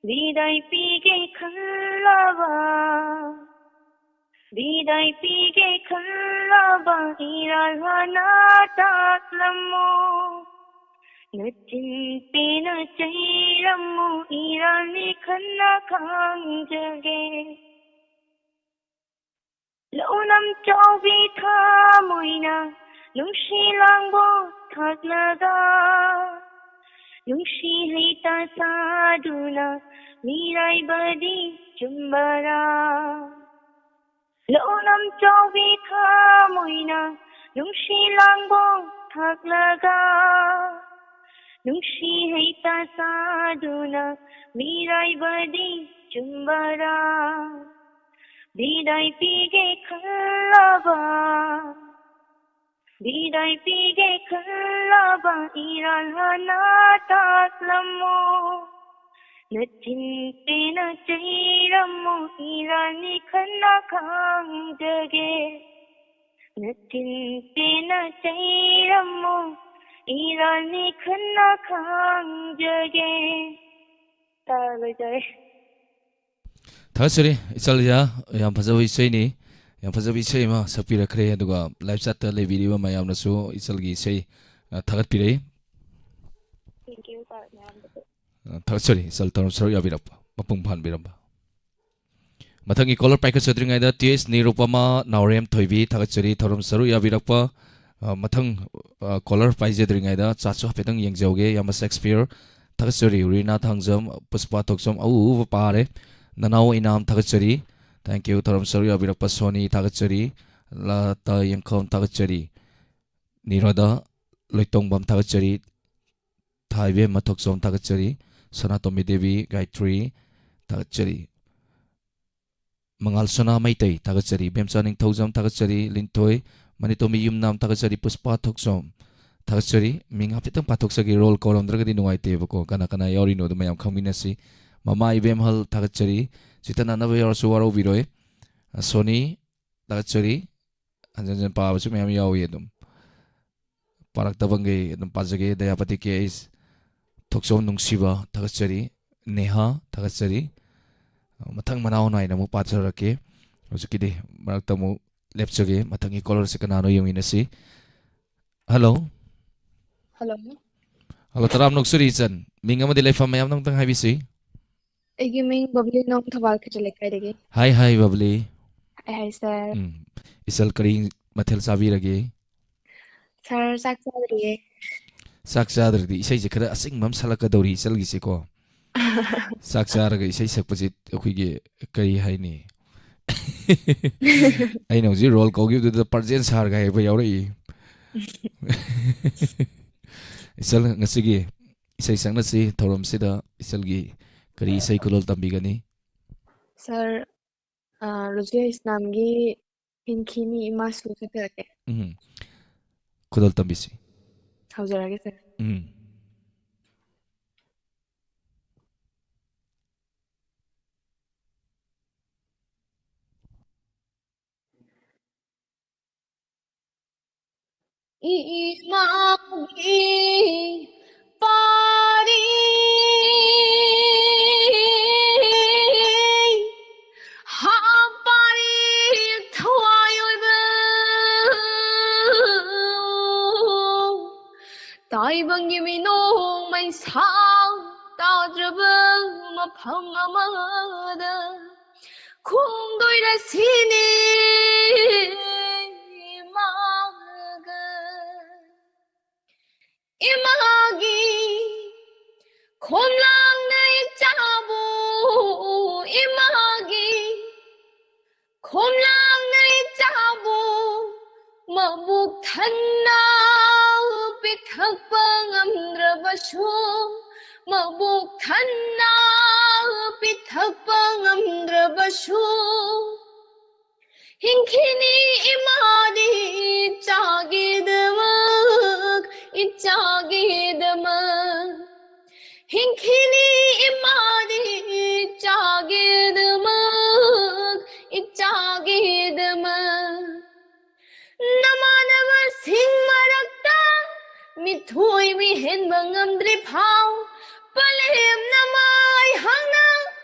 ꯕꯤꯗꯥꯏ ꯄꯤꯒꯦ ꯈꯜꯂꯕ, ꯕꯤꯗꯥꯏ ꯄꯤꯒꯦ ꯈꯜꯂꯕ ꯏꯔꯥꯜ ꯍꯥꯟꯅ ꯇꯥꯛꯂꯝꯃꯨ꯫ ꯅꯆꯤꯟ ꯄꯦꯟꯅ ꯆꯩꯔꯝꯃꯨ, ꯏꯔꯥꯜꯅꯤ ꯈꯟꯅ ꯈꯪꯖꯒꯦ꯫ ꯂꯧꯅꯝ ꯆꯥꯎꯕꯤ ꯊꯃꯣꯏꯅ ꯅꯨꯡꯁꯤ ꯂꯥꯡꯕ ꯊꯥꯛꯂꯒ, ꯅꯨꯡꯁꯤ ꯍꯩꯇ ꯁꯥꯗꯨꯅ ꯃꯤꯔꯥꯏꯕꯗꯤ ꯆꯨꯝꯕꯔꯥ? ꯂꯧꯅꯝ ꯆꯥꯎꯕꯤ ꯊꯃꯣꯏꯅ ꯅꯨꯡꯁꯤ ꯂꯥꯡꯕ ꯊꯥꯛꯂꯒ, ꯅꯨꯡꯁꯤ ꯍꯩꯇ ꯁꯥꯗꯨꯅ ꯃꯤꯔꯥꯏꯕꯗꯤ ꯆꯨꯝꯕꯔꯥ? ꯕꯤꯗꯥꯏ ꯄꯤꯒꯦ ꯈꯜꯂꯕ, ꯕꯤꯗꯥꯏ ꯄꯤꯒꯦ ꯈꯜꯂꯕ ꯏꯔꯥꯜ ꯍꯥꯟꯅ ꯇꯥꯛꯂꯝꯃꯨ꯫ ꯅꯆꯤꯟ ꯄꯦꯟꯅ ꯆꯩꯔꯝꯃꯨ, ꯏꯔꯥꯜꯅꯤ ꯈꯟꯅ ꯈꯪꯖꯒꯦ꯫ ꯅꯆꯤꯟ ꯄꯦꯟꯅ ꯆꯩꯔꯝꯃꯨ, ꯏꯔꯥꯜꯅꯤ ꯈꯟꯅ ꯈꯪꯖꯒꯦ꯫ ꯇꯥ ꯂꯣꯏꯖꯔꯦ꯫ ꯊꯥꯒꯠꯆꯔꯤ ꯏꯆꯜ ꯏꯌꯥ, ꯌꯥꯝ ꯐꯖꯕ ꯏꯁꯩꯅꯤ꯫ ꯌꯥꯝ ꯐꯖꯕ ꯏꯁꯩ ꯑꯃ ꯁꯛꯄꯤꯔꯛꯈ꯭ꯔꯦ꯫ ꯑꯗꯨꯒ live chat ꯇ ꯂꯩꯕꯤꯔꯤꯕ ꯃꯌꯥꯝꯅꯁꯨ ꯏꯆꯜꯒꯤ ꯏꯁꯩ, ꯑ, ꯊꯥꯒꯠꯄꯤꯔꯛꯏ꯫ Thank you, sir, ꯃꯌꯥꯝꯗꯁꯨ꯫ ꯑ, ꯊꯥꯒꯠꯆꯔꯤ ꯏꯆꯜ, ꯊꯧꯔꯝ ꯁꯔꯨꯛ ꯌꯥꯕꯤꯔꯛꯄ, ꯃꯄꯨꯡ ꯐꯥꯍꯟꯕꯤꯔꯝꯕ꯫ ꯃꯊꯪꯒꯤ caller ꯄꯥꯏꯈꯠꯆꯗ꯭ꯔꯤꯉꯩꯗ ꯇꯤ ꯑꯦꯁ ꯅꯤꯔꯨꯄꯃꯥ ꯅꯥꯎꯔꯦꯝ ꯊꯣꯏꯕꯤ, ꯊꯥꯒꯠꯆꯔꯤ ꯊꯧꯔꯝ ꯁꯔꯨꯛ ꯌꯥꯕꯤꯔꯛꯄ꯫ ꯑ, ꯃꯊꯪ, ꯑ, caller ꯄꯥꯏꯖꯗ꯭ꯔꯤꯉꯩꯗ chat ꯁꯨ ꯍꯥꯏꯐꯦꯠꯇꯪ ꯌꯦꯡꯖꯍꯧꯒꯦ꯫ ꯏꯌꯥꯝꯕ ꯁꯦꯛꯁꯄꯤꯌꯔ, ꯊꯥꯒꯠꯆꯔꯤ꯫ ꯔꯤꯅꯥ ꯊꯥꯡꯖꯝ, ꯄꯨꯁꯄꯥ ꯊꯣꯛꯆꯣꯝ, ꯑꯎ ꯎꯕ ꯄꯥꯔꯦ꯫ ꯅꯅꯥꯎ ꯏꯅꯥꯝ ꯊꯥꯒꯠꯆꯔꯤ꯫ Thank you꯫ ꯊꯧꯔꯝ ꯁꯔꯨꯛ ꯌꯥꯕꯤꯔꯛꯄ ꯁꯣꯅꯤ ꯊꯥꯒꯠꯆꯔꯤ꯫ ꯂꯇꯥ ꯌꯦꯡꯈꯣꯝ ꯊꯥꯒꯠꯆꯔꯤ꯫ ꯅꯤꯔꯣꯗꯥ ꯂꯣꯏꯇꯣꯡꯕꯝ ꯊꯥꯒꯠꯆꯔꯤ꯫ ꯊꯥꯏꯕꯦꯝꯃ ꯊꯣꯛꯆꯣꯝ ꯊꯥꯒꯠꯆꯔꯤ꯫ ꯁꯅꯥꯇꯣꯝꯕꯤ ꯗꯦꯕꯤ ꯒꯥꯌꯇ꯭ꯔꯤ ꯊꯥꯒꯠꯆꯔꯤ꯫ ꯃꯉꯥꯜ ꯁꯣꯅꯥ ꯃꯩꯇꯩ ꯊꯥꯒꯠꯆꯔꯤ꯫ ꯕꯦꯝꯆꯥ ꯅꯤꯡꯊꯧꯖꯝ ꯊꯥꯒꯠꯆꯔꯤ꯫ ꯂꯤꯟꯊꯣꯏ ꯃꯅꯤꯇꯣꯝꯕꯤ ꯌꯨꯝꯅꯥꯝ ꯊꯥꯒꯠꯆꯔꯤ꯫ ꯄꯨꯁꯄꯥ ꯊꯣꯛꯆꯣꯝ ꯊꯥꯒꯠꯆꯔꯤ꯫ ꯃꯤꯡ ꯍꯥꯏꯐꯦꯠꯇꯪ ꯄꯥꯊꯣꯛꯆꯒꯦ, ꯔꯣꯜ ꯀꯧꯔꯝꯗ꯭ꯔꯒꯗꯤ ꯅꯨꯡꯉꯥꯏꯇꯦꯕꯀꯣ꯫ ꯀꯅꯥ ꯀꯅꯥ ꯌꯥꯎꯔꯤꯅꯣꯗꯣ ꯃꯌꯥꯝ ꯈꯪꯃꯤꯟꯅꯁꯤ꯫ ꯃꯃꯥ ꯏꯕꯦꯝꯍꯜ ꯊꯥꯒꯠꯆꯔꯤ꯫ ꯆꯤꯇꯟ ꯅꯥꯟꯅꯕ ꯌꯥꯎꯔꯁꯨ ꯋꯥꯔꯧꯕꯤꯔꯣꯏ꯫ ꯑ, ꯁꯣꯅꯤ ꯊꯥꯒꯠꯆꯔꯤ꯫ ꯍꯟꯖꯟ ꯍꯟꯖꯟ ꯄꯥꯕꯁꯨ ꯃꯌꯥꯝ ꯌꯥꯎꯏ ꯑꯗꯨꯝ꯫ ꯄꯥꯔꯛꯇꯕꯉꯩ ꯑꯗꯨꯝ ꯄꯥꯖꯒꯦ꯫ ꯗꯌꯥꯄꯇꯤ ꯀꯦ ꯑꯩꯁ, ꯊꯣꯛꯆꯣꯝ ꯅꯨꯡꯁꯤꯕ ꯊꯥꯒꯠꯆꯔꯤ꯫ ꯅꯦꯍꯥ ꯊꯥꯒꯠꯆꯔꯤ꯫ ꯃꯊꯪ ꯃꯅꯥꯎ ꯅꯥꯏꯅ ꯑꯃꯨꯛ ꯄꯥꯖꯔꯛꯀꯦ꯫ ꯍꯧꯖꯤꯛꯀꯤꯗꯤ ꯃꯔꯛꯇ ꯑꯃꯨꯛ ꯂꯦꯞꯆꯒꯦ꯫ ꯃꯊꯪꯒꯤ ꯀꯣꯂꯔꯁꯦ ꯀꯅꯥꯅꯣ ꯌꯦꯡꯃꯤꯟꯅꯁꯤ꯫ ꯍꯜꯂꯣ꯫ ꯍꯜꯂꯣ꯫ ꯍꯜꯂꯣ, ꯇꯔꯥꯝ ꯅꯣꯛꯆꯔꯤ ꯏꯆꯟ꯫ ꯃꯤꯡ ꯑꯃꯗꯤ ꯂꯩꯐꯝ ꯃꯌꯥꯝꯗ ꯑꯃꯨꯛꯇꯪ ꯍꯥꯏꯕꯤꯁꯤ꯫ ꯑꯩꯒꯤ ꯃꯤꯡ ꯕꯕ꯭ꯂꯤ ꯅꯣꯡ, ꯊꯧꯕꯥꯜ ꯈꯦꯇ꯭ꯔꯤꯛ ꯂꯩꯀꯥꯏꯗꯒꯤ꯫ ꯍꯥꯏ, ꯍꯥꯏ, ꯕꯕ꯭ꯂꯤ꯫ ꯍꯥꯏ, ꯍꯥꯏ, ꯁꯥꯔ꯫ ꯎꯝ꯫ ꯏꯆꯜ, ꯀꯔꯤ ꯃꯊꯦꯜ ꯆꯥꯕꯤꯔꯒꯦ? ꯁꯥꯔ, ꯆꯥꯛ ꯆꯥꯗ꯭ꯔꯤꯌꯦ꯫ ꯆꯥꯛ ꯆꯥꯗ꯭ꯔꯗꯤ ꯏꯁꯩꯁꯦ ꯈꯔ ꯑꯆꯤꯡꯕ ꯑꯃ ꯁꯛꯂꯛꯀꯗꯧꯔꯤ ꯏꯆꯜꯒꯤꯁꯦꯀꯣ꯫ ꯆꯥꯛ ꯆꯥꯔꯒ ꯏꯁꯩ ꯁꯛꯄꯁꯤ ꯑꯩꯈꯣꯏꯒꯤ ꯀꯔꯤ ꯍꯥꯏꯅꯤ? ꯑꯩꯅ ꯍꯧꯖꯤꯛ ꯔꯣꯜ ꯀꯧꯈꯤꯕꯗꯨꯗ ꯄ꯭ꯔꯖꯦꯟ ꯁꯥꯔꯒ ꯍꯥꯏꯕ ꯌꯥꯎꯔꯛꯏ꯫ ꯏꯆꯜ, ꯉꯁꯤꯒꯤ ꯏꯁꯩ ꯁꯛꯅꯁꯤ ꯊꯧꯔꯝꯁꯤꯗ ꯏꯆꯜꯒꯤ ꯀꯔꯤ ꯏꯁꯩ ꯈꯨꯗꯣꯜ ꯇꯝꯕꯤꯒꯅꯤ? ꯁꯥꯔ, ꯑ, ꯔꯣꯖꯤꯌꯥ ꯏꯁꯂꯥꯝꯒꯤ ꯍꯤꯟꯈꯤꯅꯤ ꯏꯃꯥꯁꯨ ꯁꯛꯆꯔꯛꯀꯦ꯫ ꯎꯝ꯫ ꯈꯨꯗꯣꯜ ꯇꯝꯕꯤꯁꯤ꯫ ꯍꯧꯖꯔꯒꯦ, ꯁꯥꯔ꯫ ꯎꯝ꯫ ꯏꯃꯥꯒꯤ ꯄꯥꯔꯤ, ꯍꯥ ꯄꯥꯔꯤ ꯊꯋꯥꯏ ꯑꯣꯏꯕ ꯇꯥꯏꯕꯪꯒꯤ ꯃꯤꯅꯣꯡ ꯃꯩꯁꯥ ꯇꯥꯗ꯭ꯔꯕ ꯃꯐꯝ ꯑꯃꯗ ꯈꯣꯡꯗꯣꯏꯔꯁꯤꯅꯤ ꯏꯃꯥꯒ꯫ ꯏꯃꯥꯒꯤ ꯈꯣꯝꯂꯥꯡꯅ ꯏꯆꯥꯕꯨ ꯃꯕꯨꯛ ꯊꯟꯅ ꯄꯤꯊꯛꯄ ꯉꯝꯗ꯭ꯔꯕꯁꯨ, ꯃꯕꯨꯛ ꯊꯟꯅ ꯄꯤꯊꯛꯄ ꯉꯝꯗ꯭ꯔꯕꯁꯨ, ꯍꯤꯡꯈꯤꯅꯤ ꯏꯃꯥꯗꯤ ꯏꯆꯥꯒꯤꯗꯃꯛ, ꯏꯆꯥꯒꯤꯗꯃꯛ꯫ ꯍꯤꯡꯈꯤꯅꯤ ꯏꯃꯥꯗꯤ ꯏꯆꯥꯒꯤꯗꯃꯛ, ꯏꯆꯥꯒꯤꯗꯃꯛ꯫ ꯅꯃꯥꯟꯅꯕꯁꯤꯡ ꯃꯔꯛꯇ ꯃꯤꯊꯣꯏ ꯃꯤꯍꯦꯟꯕ ꯉꯝꯗ꯭ꯔꯤ ꯐꯥꯎ, ꯄꯂꯦꯝꯅ ꯃꯥꯏ ꯍꯥꯡꯅ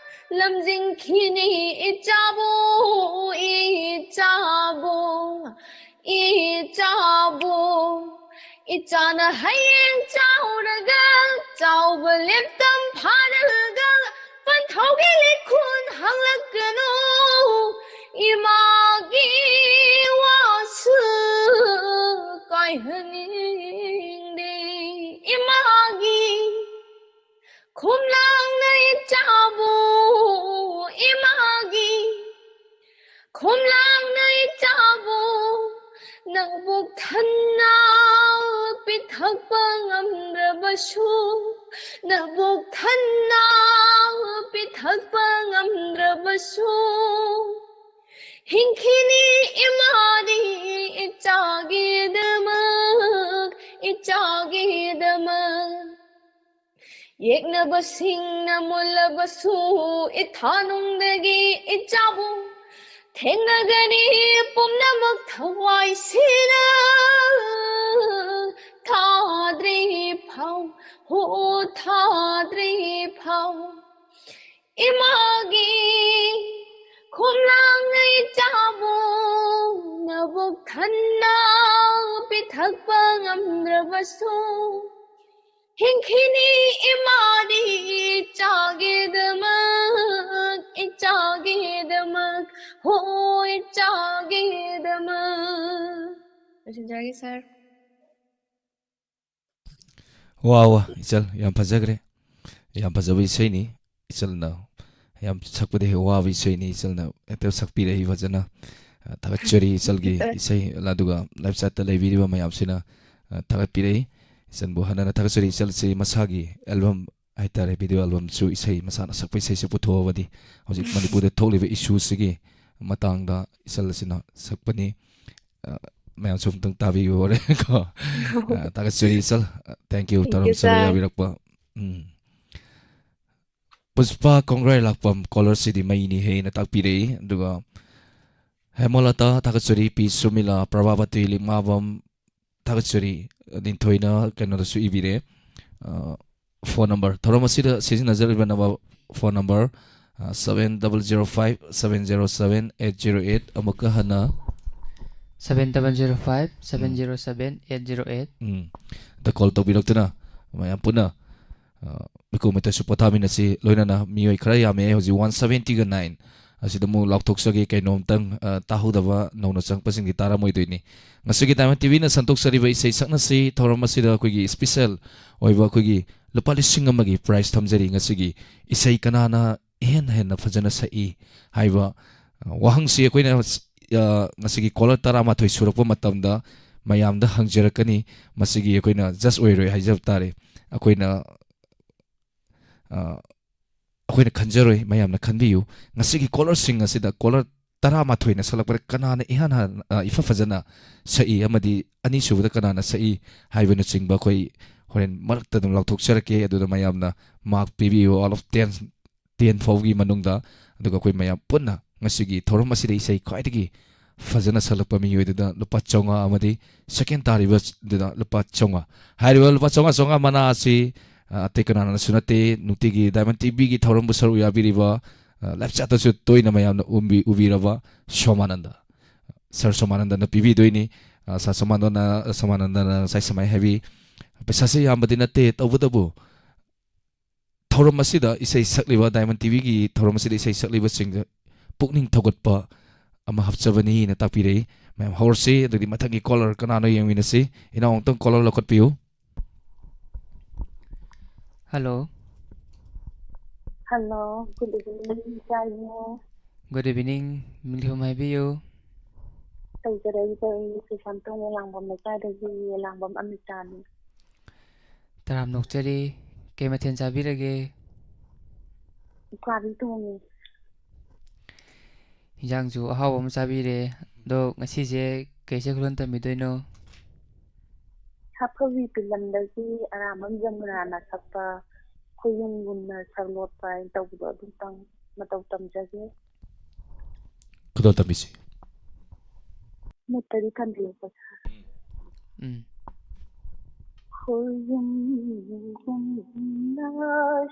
ꯂꯝꯖꯤꯡꯈꯤꯅꯤ ꯏꯆꯥꯕꯨ, ꯏꯆꯥꯕꯨ, ꯏꯆꯥꯕꯨ꯫ ꯏꯆꯥꯅ ꯍꯌꯦꯡ ꯆꯥꯎꯔꯒ, ꯆꯥꯎꯕ ꯂꯦꯞꯇꯝ ꯐꯥꯔꯒ, ꯄꯟꯊꯧꯒꯤ ꯂꯤꯈꯨꯟ ꯍꯪꯂꯛꯀꯅꯨ꯫ ꯏꯃꯥꯒꯤ ꯋꯥꯁꯨ ꯀꯥꯏꯍꯟꯅꯤꯡꯗꯦ꯫ ꯏꯃꯥꯒꯤ ꯈꯣꯝꯂꯥꯡꯅ ꯏꯆꯥꯕꯨ, ꯏꯃꯥꯒꯤ ꯈꯣꯝꯂꯥꯡꯅ ꯏꯆꯥꯕꯨ ꯅꯕꯨꯛ ꯊꯟꯅ ꯄꯤꯊꯛꯄ ꯉꯝꯗ꯭ꯔꯕꯁꯨ, ꯅꯕꯨꯛ ꯊꯟꯅ ꯄꯤꯊꯛꯄ ꯉꯝꯗ꯭ꯔꯕꯁꯨ, ꯍꯤꯡꯈꯤꯅꯤ ꯏꯃꯥꯗꯤ ꯏꯆꯥꯒꯤꯗꯃꯛ, ꯏꯆꯥꯒꯤꯗꯃꯛ꯫ ꯌꯦꯛꯅꯕꯁꯤꯡꯅ ꯃꯨꯜꯂꯕꯁꯨ ꯏꯊꯥꯅꯨꯡꯗꯒꯤ ꯏꯆꯥꯕꯨ ꯊꯦꯡꯅꯒꯅꯤ ꯄꯨꯝꯅꯃꯛ ꯊꯋꯥꯏꯁꯤꯅ꯫ ꯊꯥꯗ꯭ꯔꯤ ꯐꯥꯎ, ꯍꯨ ꯊꯥꯗ꯭ꯔꯤ ꯐꯥꯎ꯫ ꯏꯃꯥꯒꯤ ꯈꯣꯝꯂꯥꯡꯅ ꯏꯆꯥꯕꯨ ꯅꯕꯨꯛ ꯊꯟꯅ ꯄꯤꯊꯛꯄ ꯉꯝꯗ꯭ꯔꯕꯁꯨ, ꯍꯤꯡꯈꯤꯅꯤ ꯏꯃꯥꯗꯤ ꯏꯆꯥꯒꯤꯗꯃꯛ, ꯏꯆꯥꯒꯤꯗꯃꯛ, ꯍꯣ ꯏꯆꯥꯒꯤꯗꯃꯛ꯫ ꯂꯣꯏꯁꯤꯟꯖꯔꯒꯦ, ꯁꯥꯔ꯫ ꯋꯥ ꯋꯥ ꯏꯆꯜ, ꯌꯥꯝ ꯐꯖꯈ꯭ꯔꯦ, ꯌꯥꯝ ꯐꯖꯕ ꯏꯁꯩꯅꯤ꯫ ꯏꯆꯜꯅ ꯌꯥꯝ ꯁꯛꯄꯗꯤ ꯍꯦꯛ ꯋꯥꯕ ꯏꯁꯩꯅꯤ, ꯏꯆꯜꯅ ꯍꯦꯛꯇ ꯁꯛꯄꯤꯔꯛꯏ ꯐꯖꯅ꯫ ꯑ, ꯊꯥꯒꯠꯆꯔꯤ ꯏꯆꯜꯒꯤ ꯏꯁꯩ, ꯑꯗꯨꯒ live chat ꯇ ꯂꯩꯕꯤꯔꯤꯕ ꯃꯌꯥꯝꯁꯤꯅ, ꯑ, ꯊꯥꯒꯠꯄꯤꯔꯛꯏ꯫ ꯏꯆꯟꯕꯨ ꯍꯟꯅ ꯍꯟꯅ ꯊꯥꯒꯠꯆꯔꯤ꯫ ꯏꯆꯜꯁꯤ ꯃꯁꯥꯒꯤ album ꯍꯥꯏꯇꯥꯔꯦ, video album ꯁꯨ ꯏꯁꯩ ꯃꯁꯥꯅ ꯁꯛꯄ ꯏꯁꯩꯁꯨ ꯄꯨꯊꯣꯛꯑꯕꯗꯤ ꯍꯧꯖꯤꯛ ꯃꯅꯤꯄꯨꯔꯗ ꯊꯣꯛꯂꯤꯕ issue ꯁꯤꯒꯤ ꯃꯇꯥꯡꯗ ꯏꯆꯜ ꯑꯁꯤꯅ ꯁꯛꯄꯅꯤ꯫ ꯑ, ꯃꯌꯥꯝꯁꯨ ꯑꯃꯨꯛꯇꯪ ꯇꯥꯕꯤꯌꯨ ꯍꯣꯔꯦꯟ ꯀꯣ꯫ ꯑ, ꯊꯥꯒꯠꯆꯔꯤ ꯏꯆꯜ꯫ Thank you, Thank you, ꯊꯧꯔꯝꯁꯤꯗ sir. ꯌꯥꯕꯤꯔꯛꯄ꯫ Um. Pushpa ꯀꯣꯡꯒ꯭ꯔꯥꯏ ꯂꯥꯛꯄꯝ caller ꯁꯤꯗꯤ ꯃꯩꯅꯤ ꯍꯦꯅ ꯇꯥꯛꯄꯤꯔꯛꯏ꯫ ꯑꯗꯨꯒ ꯍꯦꯃꯂꯇꯥ ꯊꯥꯒꯠꯆꯔꯤ, ꯄꯤ ꯁꯨꯃꯤꯂꯥ, ꯄ꯭ꯔꯚꯥꯕꯇꯤ ꯂꯤꯛꯃꯥꯕꯝ ꯊꯥꯒꯠꯆꯔꯤ꯫ ꯅꯤꯡꯊꯣꯏꯅ ꯀꯩꯅꯣꯗꯁꯨ ꯏꯕꯤꯔꯦ꯫ ꯑ, phone number, ꯊꯧꯔꯝ ꯑꯁꯤꯗ ꯁꯤꯖꯤꯟꯅꯖꯔꯤꯕ number, phone number, ꯑ, seven double zero five seven zero seven eight zero eight꯫ ꯑꯃꯨꯛꯀ ꯍꯟꯅ seven double zero five seven zero seven eight zero eight꯫ ꯎꯝ꯫ ꯗ call ꯇꯧꯕꯤꯔꯛꯇꯨꯅ ꯃꯌꯥꯝ ꯄꯨꯟꯅ, ꯑ, ꯃꯤꯀꯨꯞ ꯑꯃꯠꯇꯁꯨ ꯄꯣꯊꯥꯃꯤꯟꯅꯁꯤ꯫ ꯂꯣꯏꯅꯅ ꯃꯤꯑꯣꯏ ꯈꯔ ꯌꯥꯝꯃꯦ ꯍꯧꯖꯤꯛ, one seventy ꯒ nine꯫ ꯑꯁꯤꯗ ꯑꯃꯨꯛ ꯂꯥꯎꯊꯣꯛꯆꯒꯦ, ꯀꯩꯅꯣꯝꯇꯪ, ꯑ, ꯇꯥꯍꯧꯗꯕ ꯅꯧꯅ ꯆꯪꯉꯛꯄꯁꯤꯡꯗꯤ ꯇꯥꯔꯝꯃꯣꯏꯗꯣꯏꯅꯤ꯫ ꯉꯁꯤꯒꯤ Diamond ꯇꯤ ꯚꯤꯅ ꯁꯟꯗꯣꯛꯆꯔꯤꯕ ꯏꯁꯩ ꯁꯛꯅꯁꯤ ꯊꯧꯔꯝ ꯑꯁꯤꯗ ꯑꯩꯈꯣꯏꯒꯤ special ꯑꯣꯏꯕ ꯑꯩꯈꯣꯏꯒꯤ ꯂꯨꯄꯥ ꯂꯤꯁꯤꯡ ꯑꯃꯒꯤ prize ꯊꯝꯖꯔꯤ꯫ ꯉꯁꯤꯒꯤ ꯏꯁꯩ ꯀꯅꯥꯅ ꯏꯍꯦꯟ ꯍꯦꯟꯅ ꯐꯖꯅ ꯁꯛꯏ ꯍꯥꯏꯕ, ꯑ, ꯋꯥꯍꯪꯁꯤ ꯑꯩꯈꯣꯏꯅ, ꯑ, ꯉꯁꯤꯒꯤ caller ꯇꯔꯥꯃꯥꯊꯣꯏ ꯁꯨꯔꯛꯄ ꯃꯇꯝꯗ ꯃꯌꯥꯝꯗ ꯍꯪꯖꯔꯛꯀꯅꯤ꯫ ꯃꯁꯤꯒꯤ ꯑꯩꯈꯣꯏꯅ judge ꯑꯣꯏꯔꯣꯏ ꯍꯥꯏꯖꯕ ꯇꯥꯔꯦ꯫ ꯑꯩꯈꯣꯏꯅ, ꯑ, ꯑꯩꯈꯣꯏꯅ ꯈꯟꯖꯔꯣꯏ, ꯃꯌꯥꯝꯅ ꯈꯟꯕꯤꯌꯨ꯫ ꯉꯁꯤꯒꯤ caller ꯁꯤꯡ ꯑꯁꯤꯗ caller ꯇꯔꯥꯃꯥꯊꯣꯏꯅ ꯁꯛꯂꯛꯄꯗ ꯀꯅꯥꯅ ꯏꯍꯥꯟ ꯍꯥꯟꯅ, ꯑ, ꯏꯐ ꯐꯖꯅ ꯁꯛꯏ ꯑꯃꯗꯤ ꯑꯅꯤꯁꯨꯕꯗ ꯀꯅꯥꯅ ꯁꯛꯏ ꯍꯥꯏꯕꯅꯆꯤꯡꯕ ꯑꯩꯈꯣꯏ ꯍꯣꯔꯦꯟ ꯃꯔꯛꯇ ꯑꯗꯨꯝ ꯂꯥꯎꯊꯣꯛꯆꯔꯛꯀꯦ꯫ ꯑꯗꯨꯗ ꯃꯌꯥꯝꯅ mark ꯄꯤꯕꯤꯌꯨ, out of ten, ten ꯐꯥꯎꯒꯤ ꯃꯅꯨꯡꯗ꯫ ꯑꯗꯨꯒ ꯑꯩꯈꯣꯏ ꯃꯌꯥꯝ ꯄꯨꯟꯅ ꯉꯁꯤꯒꯤ ꯊꯧꯔꯝ ꯑꯁꯤꯗ ꯏꯁꯩ ꯈ꯭ꯋꯥꯏꯗꯒꯤ ꯐꯖꯅ ꯁꯛꯂꯛꯄ ꯃꯤꯑꯣꯏꯗꯨꯗ ꯂꯨꯄꯥ ꯆꯥꯝꯃꯉꯥ ꯑꯃꯗꯤ second ꯇꯥꯔꯤꯕꯗꯨꯗ ꯂꯨꯄꯥ ꯆꯥꯝꯃꯉꯥ꯫ ꯍꯥꯏꯔꯤꯕ ꯂꯨꯄꯥ ꯆꯥꯝꯃꯉꯥ, ꯆꯥꯝꯃꯉꯥ ꯃꯅꯥ ꯑꯁꯤ, ꯑ, ꯑꯇꯩ ꯀꯅꯥꯅꯁꯨ ꯅꯠꯇꯦ, ꯅꯨꯡꯇꯤꯒꯤ Diamond ꯇꯤ ꯚꯤꯒꯤ ꯊꯧꯔꯝꯕꯨ ꯁꯔꯨꯛ ꯌꯥꯕꯤꯔꯤꯕ, ꯑ, live chat ꯇꯁꯨ ꯇꯣꯏꯅ ꯃꯌꯥꯝꯅ ꯎꯝꯕꯤ-, ꯎꯕꯤꯔꯕ ꯁꯣꯃꯥꯅꯟꯗ꯫ Sir ꯁꯣꯃꯥꯅꯟꯗꯅ ꯄꯤꯕꯤꯗꯣꯏꯅꯤ꯫ ꯑ, Sir ꯁꯣꯃꯥꯅꯟꯗꯅ, ꯁꯣꯃꯥꯅꯟꯗꯅ ꯉꯁꯥꯏ ꯁꯨꯃꯥꯏꯅ ꯍꯥꯏꯕꯤ, "ꯄꯩꯁꯥꯁꯦ ꯌꯥꯝꯕꯗꯤ ꯅꯠꯇꯦ, ꯇꯧꯕꯇꯕꯨ ꯊꯧꯔꯝ ꯑꯁꯤꯗ ꯏꯁꯩ ꯁꯛꯂꯤꯕ, Diamond ꯇꯤ ꯚꯤꯒꯤ ꯊꯧꯔꯝ ꯑꯁꯤꯗ ꯏꯁꯩ ꯁꯛꯂꯤꯕꯁꯤꯡꯗ ꯄꯨꯛꯅꯤꯡ ꯊꯧꯒꯠꯄ ꯑꯃ ꯍꯥꯞꯆꯕꯅꯤꯅ" ꯇꯥꯛꯄꯤꯔꯛꯏ꯫ ꯃꯌꯥꯝ ꯍꯧꯔꯁꯤ, ꯑꯗꯨꯗꯤ ꯃꯊꯪꯒꯤ caller ꯀꯅꯥꯅꯣ ꯌꯦꯡꯃꯤꯟꯅꯁꯤ꯫ ꯏꯅꯥꯎ ꯑꯃꯨꯛꯇꯪ caller ꯂꯧꯈꯠꯄꯤꯌꯨ꯫ Hello꯫ Hello, good evening, ꯏꯆꯥ ꯏꯕꯨꯡꯉꯣ꯫ Good evening, ꯃꯤꯡ ꯊꯣꯟꯕ ꯍꯥꯏꯕꯤꯌꯨ꯫ ꯇꯧꯖꯔꯛꯏꯕ ꯑꯩ ꯀꯩꯁꯥꯝꯊꯣꯡ ꯌꯦꯂꯥꯡꯕꯝ ꯂꯩꯀꯥꯏꯗꯒꯤ ꯌꯦꯂꯥꯡꯕꯝ ꯑꯃꯤꯇꯥꯅꯤ꯫ ꯇꯔꯥꯝꯅ ꯑꯣꯛꯆꯔꯤ꯫ ꯀꯩ ꯃꯊꯦꯜ ꯆꯥꯕꯤꯔꯒꯦ? ꯎꯀꯥꯕꯤ ꯊꯣꯡꯉꯦ꯫ ꯏꯟꯖꯥꯡꯁꯨ ꯑꯍꯥꯎꯕ ꯑꯃ ꯆꯥꯕꯤꯔꯦ꯫ ꯑꯗꯣ ꯉꯁꯤꯁꯦ ꯀꯩ ꯏꯁꯩ ꯈꯨꯂꯣꯟ ꯇꯝꯕꯤꯗꯣꯏꯅꯣ? ꯁꯥꯐꯕꯤ ꯐꯤꯂꯝꯗꯒꯤ ꯑꯔꯥꯝꯕꯝ ꯖꯃꯨꯅꯥꯅ ꯁꯛꯄ ꯈꯣꯏꯖꯨꯝꯒꯨꯝꯅ ꯁꯛꯂꯣꯠꯄ ꯍꯥꯏꯅ ꯇꯧꯕꯗꯣ ꯑꯗꯨꯝꯇꯪ ꯃꯇꯧ ꯇꯝꯖꯒꯦ꯫ ꯈꯨꯗꯣꯜ ꯇꯝꯕꯤꯁꯤ꯫ ꯃꯨꯠꯇꯗꯤ ꯊꯝꯕꯤꯌꯨꯀꯣ, ꯁꯥꯔ꯫ ꯎꯝ꯫ ꯈꯣꯏꯖꯨꯝꯒꯨꯝꯅ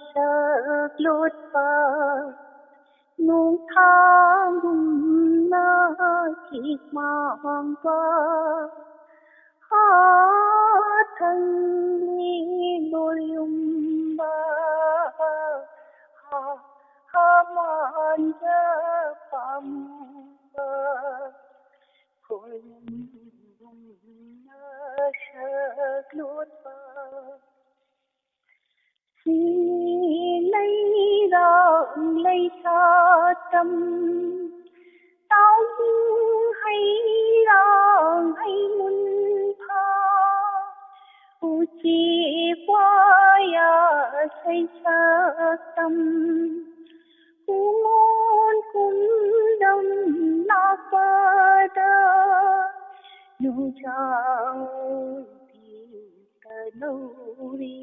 ꯁꯛꯂꯣꯠꯄ, ꯅꯣꯡꯊꯥꯒꯨꯝꯅ ꯆꯤꯛ ꯃꯥꯡꯕ, ꯍꯥꯊꯪ ꯂꯦꯡꯗꯣꯏ ꯌꯨꯝꯕ, ꯍꯥ, ꯍꯥ ꯃꯥꯟꯖ ꯄꯥꯝꯃꯨꯕ, ꯈꯣꯏꯖꯨꯝꯒꯨꯝꯅ ꯁꯛꯂꯣꯠꯄ꯫ ꯁꯤ ꯂꯩꯔꯥꯡ ꯂꯩꯁꯥꯇꯝ, ꯇꯥꯎꯕꯨꯡ ꯍꯩꯔꯥꯡ ꯍꯩꯃꯨꯟꯐꯥ, ꯎꯆꯦꯛ ꯋꯥꯌꯥ ꯁꯩꯁꯛꯇꯝ, ꯀꯨꯃꯣꯟ ꯀꯨꯝꯗꯝ ꯂꯥꯛꯄꯗ ꯅꯨꯡꯖꯥꯎ ꯇꯅꯧꯔꯤ,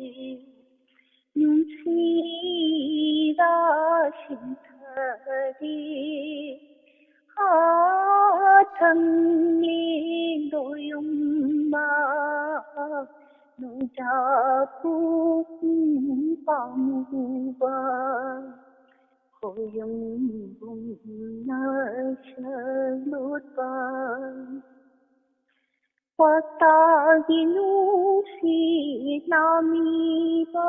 ꯅꯨꯡꯁꯤꯔꯥ ꯁꯤꯟꯊꯔꯤ, ꯍꯥꯊꯪ ꯂꯦꯡꯗꯣꯏ ꯌꯨꯝꯕ, ꯅꯨꯡꯖꯥꯎ ꯄꯥꯝꯃꯨꯕ꯫ ꯈꯣꯏꯖꯨꯝꯒꯨꯝꯅ ꯁꯛꯂꯣꯠꯄ, ꯄꯇꯥꯒꯤ ꯅꯨꯡꯁꯤꯠ ꯅꯥꯃꯤꯕ,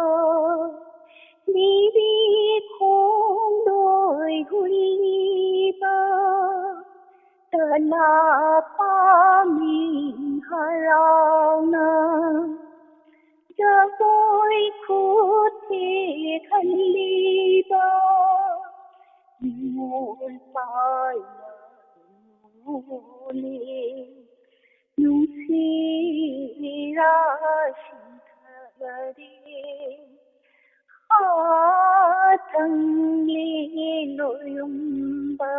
ꯂꯤꯔꯤ ꯈꯣꯡꯗꯣꯏ ꯍꯨꯜꯂꯤꯕ, ꯇꯅꯥ ꯄꯥꯝꯕꯤ ꯍꯔꯥꯎꯅ ꯖꯒꯣꯏ ꯈꯨꯠ ꯇꯦꯛꯍꯜꯂꯤꯕ, ꯄꯥꯏꯅ ꯅꯨꯡꯁꯤꯔꯥ ꯁꯤꯟꯊꯔꯦ꯫ ꯍꯥꯊꯪꯂꯤ ꯂꯣꯌꯨꯝꯕ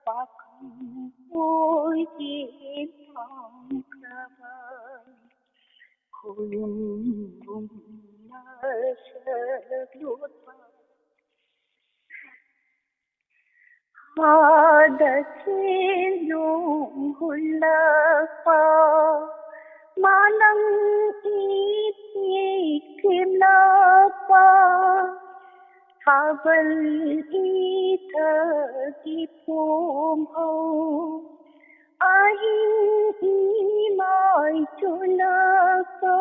ꯄꯥꯈꯪ ꯑꯣꯏꯒꯤ ꯄꯥꯝꯈ꯭ꯔꯕ ꯈꯣꯌꯨꯝꯒꯨꯝꯅ ꯁꯛꯂꯣꯠꯄ ꯍꯥꯗ ꯆꯦꯟꯗꯨ ꯍꯨꯜꯂꯛꯄ ꯃꯥꯂꯪ ꯏꯊꯤꯛ ꯊꯤꯝꯂꯛꯄ ꯊꯥꯕꯜ ꯏꯊꯛꯀꯤ ꯄꯣꯝꯍꯧ ꯑꯍꯤꯡ ꯏꯃꯥꯏ ꯆꯨꯜꯂꯛꯄ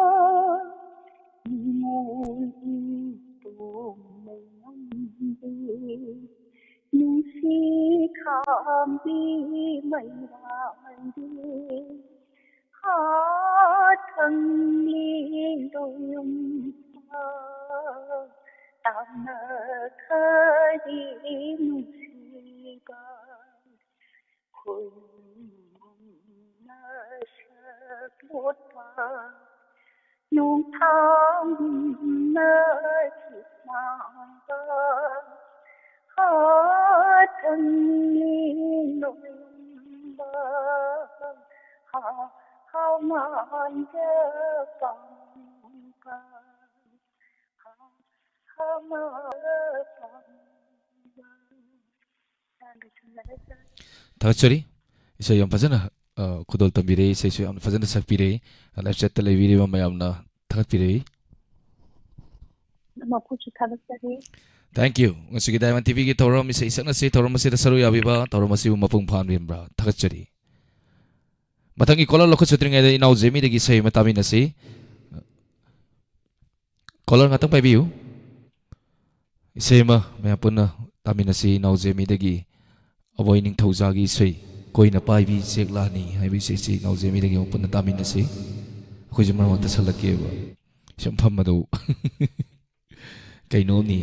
ꯅꯤꯉꯣꯜ ꯏꯄꯣꯝ ꯂꯩꯉꯝꯕꯤ ꯅꯨꯡꯁꯤ ꯈꯥꯝꯕꯤ ꯃꯩꯔꯥꯟꯕꯤ ꯍꯥꯊꯪꯂꯤ ꯂꯣꯌꯨꯝꯕ ꯇꯥꯝꯅꯈꯔꯤ ꯅꯨꯡꯁꯤꯕ ꯈꯣꯌꯨꯝꯒꯨꯝꯅ ꯁꯛꯂꯣꯠꯄ ꯅꯣꯡꯊꯥꯡꯒꯨꯝꯅ ꯆꯤꯛꯃꯥꯡꯕ ꯍꯥꯊꯪꯂꯤ ꯂꯣꯌꯨꯝꯕ ꯍꯥ ꯍꯥ ꯃꯥꯟꯗ ꯄꯥꯝꯕ ꯍꯥ ꯍꯥ ꯃꯥꯟꯗ ꯄꯥꯝꯕ꯫ ꯊꯥꯒꯠꯆꯔꯤ꯫ ꯏꯁꯩ ꯌꯥꯝ ꯐꯖꯅ, ꯑ, ꯈꯨꯗꯣꯜ ꯇꯝꯕꯤꯔꯛꯏ, ꯏꯁꯩꯁꯨ ꯌꯥꯝ ꯐꯖꯅ ꯁꯛꯄꯤꯔꯛꯏ꯫ Live chat ꯇ ꯂꯩꯕꯤꯔꯤꯕ ꯃꯌꯥꯝꯅ ꯊꯥꯒꯠꯄꯤꯔꯛꯏ꯫ ꯃꯄꯨꯁꯨ ꯊꯥꯒꯠꯆꯔꯤ꯫ Thank you꯫ ꯉꯁꯤꯒꯤ Diamond T V ꯒꯤ ꯊꯧꯔꯝ ꯏꯁꯩ ꯁꯛꯅꯁꯤ ꯊꯧꯔꯝ ꯑꯁꯤꯗ ꯁꯔꯨꯛ ꯌꯥꯕꯤꯕ, ꯊꯧꯔꯝ ꯑꯁꯤꯕꯨ ꯃꯄꯨꯡ ꯐꯥꯍꯟꯕꯤꯔꯝꯕ꯭ꯔꯥ? ꯊꯥꯒꯠꯆꯔꯤ꯫ ꯃꯊꯪꯒꯤ caller ꯂꯧꯈꯠꯆꯗ꯭ꯔꯤꯉꯩꯗ ꯏꯅꯥꯎ ꯖꯦꯃꯤꯗꯒꯤ ꯏꯁꯩ ꯑꯃ ꯇꯥꯃꯤꯟꯅꯁꯤ꯫ Caller ꯉꯥꯛꯇꯪ ꯄꯥꯏꯕꯤꯌꯨ꯫ ꯏꯁꯩ ꯑꯃ ꯃꯌꯥꯝ ꯄꯨꯟꯅ ꯇꯥꯃꯤꯟꯅꯁꯤ꯫ ꯏꯅꯥꯎ ꯖꯦꯃꯤꯗꯒꯤ ꯑꯕꯣꯏ ꯅꯤꯡꯊꯧꯖꯥꯒꯤ ꯏꯁꯩ ꯀꯣꯏꯅ ꯄꯥꯏꯕꯤ ꯆꯦꯛꯂꯥꯅꯤ ꯍꯥꯏꯕ ꯏꯁꯩꯁꯤ ꯏꯅꯥꯎ ꯖꯦꯃꯤꯗꯒꯤ ꯑꯃꯨꯛ ꯄꯨꯟꯅ ꯇꯥꯃꯤꯟꯅꯁꯤ꯫ ꯑꯩꯈꯣꯏꯁꯨ ꯃꯔꯛ ꯃꯔꯛꯇ ꯁꯜꯂꯛꯀꯦꯕ꯫ ꯁꯨꯝ ꯐꯝꯕꯗꯨ ꯀꯩꯅꯣꯝꯅꯤ꯫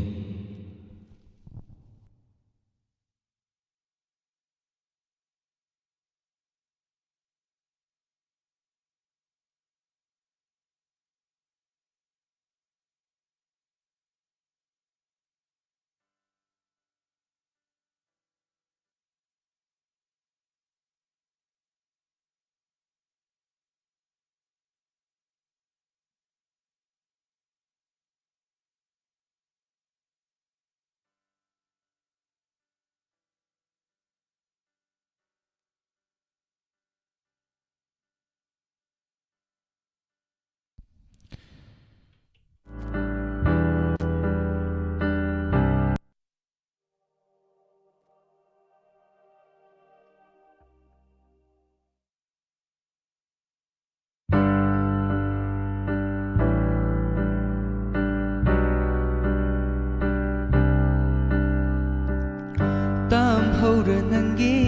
ꯅꯪꯒꯤ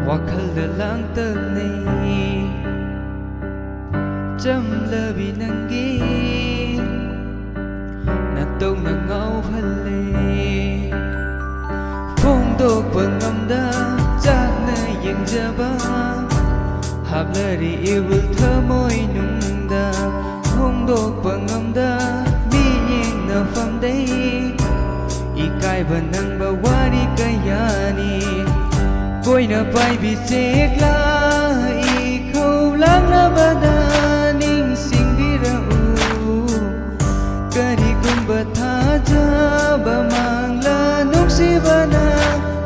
ꯋꯥꯈꯜꯗ ꯂꯥꯡꯇꯛꯅꯩ, ꯆꯝꯂꯕꯤ ꯅꯪꯒꯤ ꯅꯇꯧꯅ ꯉꯥꯎꯍꯜꯂꯦ꯫ ꯐꯣꯡꯗꯣꯛꯄ ꯉꯝꯗ ꯆꯥꯛꯅ ꯌꯦꯡꯖꯕ ꯍꯥꯞꯂꯔꯤ ꯏꯍꯨꯜ ꯊꯃꯣꯏ ꯅꯨꯡꯗ꯫ ꯐꯣꯡꯗꯣꯛꯄ ꯉꯝꯗ ꯃꯤꯠꯌꯦꯡ ꯅꯐꯝꯗꯩ ꯏꯀꯥꯏꯕ ꯅꯪꯕ ꯋꯥꯔꯤ ꯀꯌꯥꯅꯤ꯫ ꯀꯣꯏꯅ ꯄꯥꯏꯕꯤ ꯆꯦꯛꯂꯥ ꯏꯈꯧ ꯂꯥꯡꯂꯕꯗ ꯅꯤꯡꯁꯤꯡꯕꯤꯔꯛꯎ꯫ ꯀꯔꯤꯒꯨꯝꯕ ꯊꯥꯖꯕ ꯃꯥꯡꯂ ꯅꯨꯡꯁꯤꯕꯅ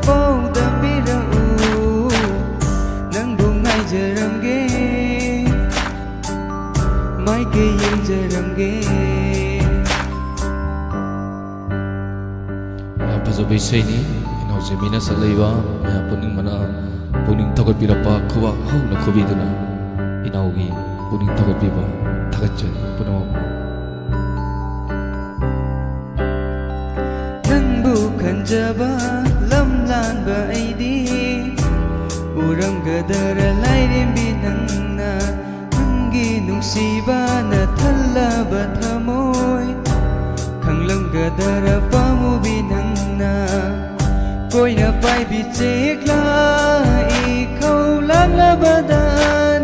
ꯄꯥꯎꯗꯝꯕꯤꯔꯛꯎ꯫ ꯅꯪꯕꯨ ꯉꯥꯏꯖꯔꯝꯒꯦ, ꯃꯥꯏꯀꯩ ꯌꯦꯡꯖꯔꯝꯒꯦ꯫ ꯌꯥꯝ ꯐꯖꯕ ꯏꯁꯩꯅꯤ꯫ ꯏꯅꯥꯎ ꯖꯦꯃꯤꯅ ꯁꯛꯂꯛꯏꯕ ꯃꯌꯥꯝ ꯄꯨꯛꯅꯤꯡ ꯃꯅꯥ, ꯄꯨꯛꯅꯤꯡ ꯊꯧꯒꯠꯄꯤꯔꯛꯄ ꯈꯨꯕꯥꯛ ꯍꯧꯅ ꯈꯨꯕꯤꯗꯨꯅ ꯏꯅꯥꯎꯒꯤ ꯄꯨꯛꯅꯤꯡ ꯊꯧꯒꯠꯄꯤꯕ ꯊꯥꯒꯠꯆꯔꯤ ꯄꯨꯝꯅꯃꯛꯄꯨ꯫ ꯅꯪꯕꯨ ꯈꯟꯖꯕ ꯂꯝ ꯂꯥꯟꯕ ꯑꯩꯗꯤ ꯎꯔꯝꯒꯗꯔ ꯂꯥꯏꯔꯦꯝꯕꯤ ꯅꯪꯅ꯫ ꯅꯪꯒꯤ ꯅꯨꯡꯁꯤꯕꯅ ꯊꯜꯂꯕ ꯊꯃꯣꯏ ꯈꯪꯂꯝꯒꯗꯔ ꯄꯥꯝꯃꯨꯕꯤ ꯅꯪꯅ꯫ ꯀꯣꯏꯅ ꯄꯥꯏꯕꯤ ꯆꯦꯛꯂꯥ ꯏꯈꯧ ꯂꯥꯡꯂꯕꯗ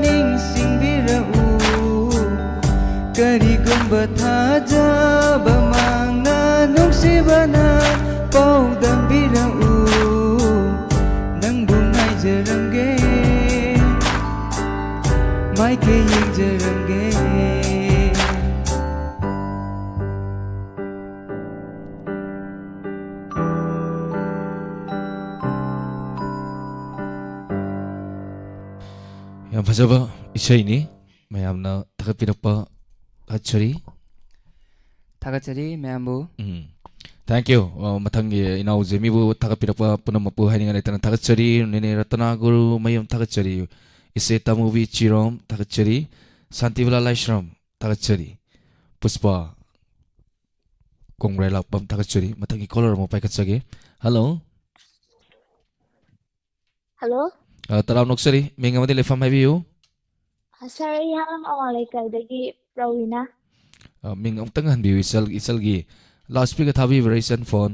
ꯅꯤꯡꯁꯤꯡꯕꯤꯔꯛꯎ꯫ ꯀꯔꯤꯒꯨꯝꯕ ꯊꯥꯖꯕ ꯃꯥꯡꯅ ꯅꯨꯡꯁꯤꯕꯅ ꯄꯥꯎꯗꯝꯕꯤꯔꯛꯎ꯫ ꯅꯪꯕꯨ ꯉꯥꯏꯖꯔꯝꯒꯦ, ꯃꯥꯏꯀꯩ ꯌꯦꯡꯖꯔꯝꯒꯦ꯫ ꯌꯥꯝ ꯐꯖꯕ ꯏꯁꯩꯅꯤ꯫ ꯃꯌꯥꯝꯅ ꯊꯥꯒꯠꯄꯤꯔꯛꯄ ꯊꯥꯒꯠꯆꯔꯤ꯫ ꯊꯥꯒꯠꯆꯔꯤ ꯃꯌꯥꯝꯕꯨ꯫ ꯎꯝ꯫ Thank you꯫ ꯑ, ꯃꯊꯪꯒꯤ ꯏꯅꯥꯎ ꯖꯦꯃꯤꯕꯨ ꯊꯥꯒꯠꯄꯤꯔꯛꯄ ꯄꯨꯝꯅꯃꯛꯄꯨ ꯍꯥꯏꯅꯤꯡꯉꯥꯏ ꯂꯩꯇꯅ ꯊꯥꯒꯠꯆꯔꯤ꯫ ꯅꯦꯅꯦ ꯔꯇꯅꯥ ꯒꯨꯔꯨ ꯃꯌꯨꯝ ꯊꯥꯒꯠꯆꯔꯤ꯫ ꯏꯆꯦ ꯇꯥꯃꯨꯕꯤ ꯆꯤꯔꯣꯝ ꯊꯥꯒꯠꯆꯔꯤ꯫ ꯁꯥꯟꯇꯤꯕꯂꯥ ꯂꯥꯏꯁ꯭ꯔꯝ ꯊꯥꯒꯠꯆꯔꯤ꯫ ꯄꯨꯁꯄꯥ ꯀꯣꯡꯕ꯭ꯔꯩ ꯂꯥꯛꯄꯝ ꯊꯥꯒꯠꯆꯔꯤ꯫ ꯃꯊꯪꯒꯤ caller ꯑꯃꯨꯛ ꯄꯥꯏꯈꯠꯆꯒꯦ꯫ Hello꯫ ꯍꯜꯂꯣ꯫ ꯑ, ꯇꯔꯥꯝꯅ ꯑꯣꯛꯆꯔꯤ꯫ ꯃꯤꯡ ꯑꯃꯗꯤ ꯂꯩꯐꯝ ꯍꯥꯏꯕꯤꯌꯨ꯫ ꯑ, ꯁꯥꯔ, ꯑꯩ ꯍꯥꯔꯥꯝ ꯑꯋꯥꯡ ꯂꯩꯀꯥꯏꯗꯒꯤ ꯄ꯭ꯔꯋꯤꯅꯥ꯫ ꯑ, ꯃꯤꯡ ꯑꯃꯨꯛꯇꯪ ꯍꯟꯕꯤꯌꯨ, ꯏꯆꯜ, ꯏꯆꯜꯒꯤ꯫ ꯂꯥꯎꯗ ꯁ꯭ꯄꯤꯀꯔ ꯊꯥꯕꯤꯕ꯭ꯔꯥ, ꯏꯆꯟ, ꯐꯣꯟ?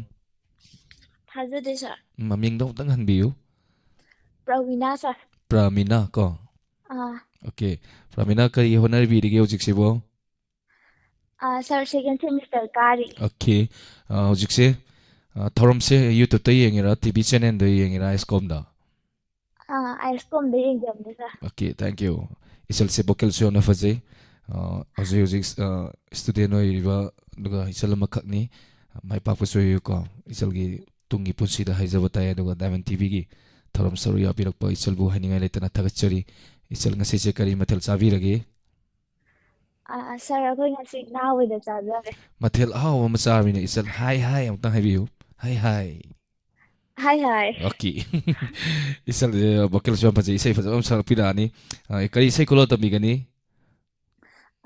ꯊꯥꯖꯗꯦ, ꯁꯥꯔ꯫ ꯃꯃꯤꯡꯗꯣ ꯑꯃꯨꯛꯇꯪ ꯍꯟꯕꯤꯌꯨ꯫ ꯄ꯭ꯔꯋꯤꯅꯥ, ꯁꯥꯔ꯫ ꯄ꯭ꯔꯃꯤꯅꯥ, ꯀꯣ? ꯑꯥ꯫ ꯑꯣꯀꯦ꯫ ꯄ꯭ꯔꯃꯤꯅꯥ, ꯀꯔꯤ ꯍꯣꯠꯅꯕꯤꯔꯤꯒꯦ ꯍꯧꯖꯤꯛꯁꯤꯕꯣ? ꯑꯥ, ꯁꯥꯔ, ꯁꯦꯀꯦꯟ ꯁꯦꯃꯤꯁꯇꯔ ꯀꯥꯔꯤ꯫ ꯑꯣꯀꯦ꯫ ꯑ, ꯍꯧꯖꯤꯛꯁꯦ, ꯑ, ꯊꯧꯔꯝꯁꯦ YouTube-ꯇ ꯌꯦꯡꯉꯤꯔꯥ, ꯇꯤ ꯚꯤ ꯆꯦꯅꯦꯜꯗ ꯌꯦꯡꯉꯤꯔꯥ, ꯑꯥꯏ ꯑꯦꯁ ꯀꯣꯝꯗ? ꯑꯥ, ꯑꯥꯏ ꯑꯦꯁ ꯀꯣꯝꯗ ꯌꯦꯡꯖꯕꯅꯦ, ꯁꯥꯔ꯫ Okay, thank you꯫ ꯏꯆꯜꯁꯦ ꯚꯣꯀꯦꯜꯁꯨ ꯌꯥꯝꯅ ꯐꯖꯩ꯫ ꯑ, ꯍꯧꯖꯤꯛ ꯍꯧꯖꯤꯛ, ꯑ, ꯁ꯭ꯇꯨꯗꯦꯟ ꯑꯣꯏꯔꯤꯕ, ꯑꯗꯨꯒ ꯏꯆꯜ ꯑꯃꯈꯛꯅꯤ꯫ ꯃꯥꯏ ꯄꯥꯛꯄꯁꯨ ꯑꯣꯏꯌꯨꯀꯣ꯫ ꯏꯆꯜꯒꯤ ꯇꯨꯡꯒꯤ ꯄꯨꯟꯁꯤꯗ ꯍꯥꯏꯖꯕ ꯇꯥꯏ, ꯑꯗꯨꯒ ꯗꯥꯏꯃꯟ ꯇꯤ ꯚꯤꯒꯤ ꯊꯧꯔꯝ ꯁꯔꯨꯛ ꯌꯥꯕꯤꯔꯛꯄ ꯏꯆꯜꯕꯨ ꯍꯥꯏꯅꯤꯡꯉꯥꯏ ꯂꯩꯇꯅ ꯊꯥꯒꯠꯆꯔꯤ꯫ ꯏꯆꯜ, ꯉꯁꯤꯁꯦ ꯀꯔꯤ ꯃꯊꯦꯜ ꯆꯥꯕꯤꯔꯒꯦ? ꯑꯥ, ꯁꯥꯔ, ꯑꯩꯈꯣꯏ ꯉꯁꯤ ꯉꯥ ꯑꯣꯏꯅ ꯆꯥꯖꯔꯦ꯫ ꯃꯊꯦꯜ ꯑꯍꯥꯎꯕ ꯑꯃ ꯆꯥꯔꯃꯤꯅ ꯏꯆꯜ, ꯍꯥꯏ ꯍꯥꯏ ꯑꯃꯨꯛꯇꯪ ꯍꯥꯏꯕꯤꯌꯨ꯫ ꯍꯥꯏ ꯍꯥꯏ꯫ ꯍꯥꯏ ꯍꯥꯏ꯫ ꯑꯣꯀꯦ꯫ ꯏꯆꯜꯁꯦ ꯚꯣꯀꯦꯜꯁꯨ ꯌꯥꯝ ꯐꯖꯩ, ꯏꯁꯩ ꯐꯖꯕ ꯑꯃ ꯁꯛꯂꯛꯄꯤꯔꯛꯑꯅꯤ꯫ ꯑ, ꯀꯔꯤ ꯏꯁꯩ ꯈꯨꯗꯣꯜ ꯇꯝꯕꯤꯒꯅꯤ?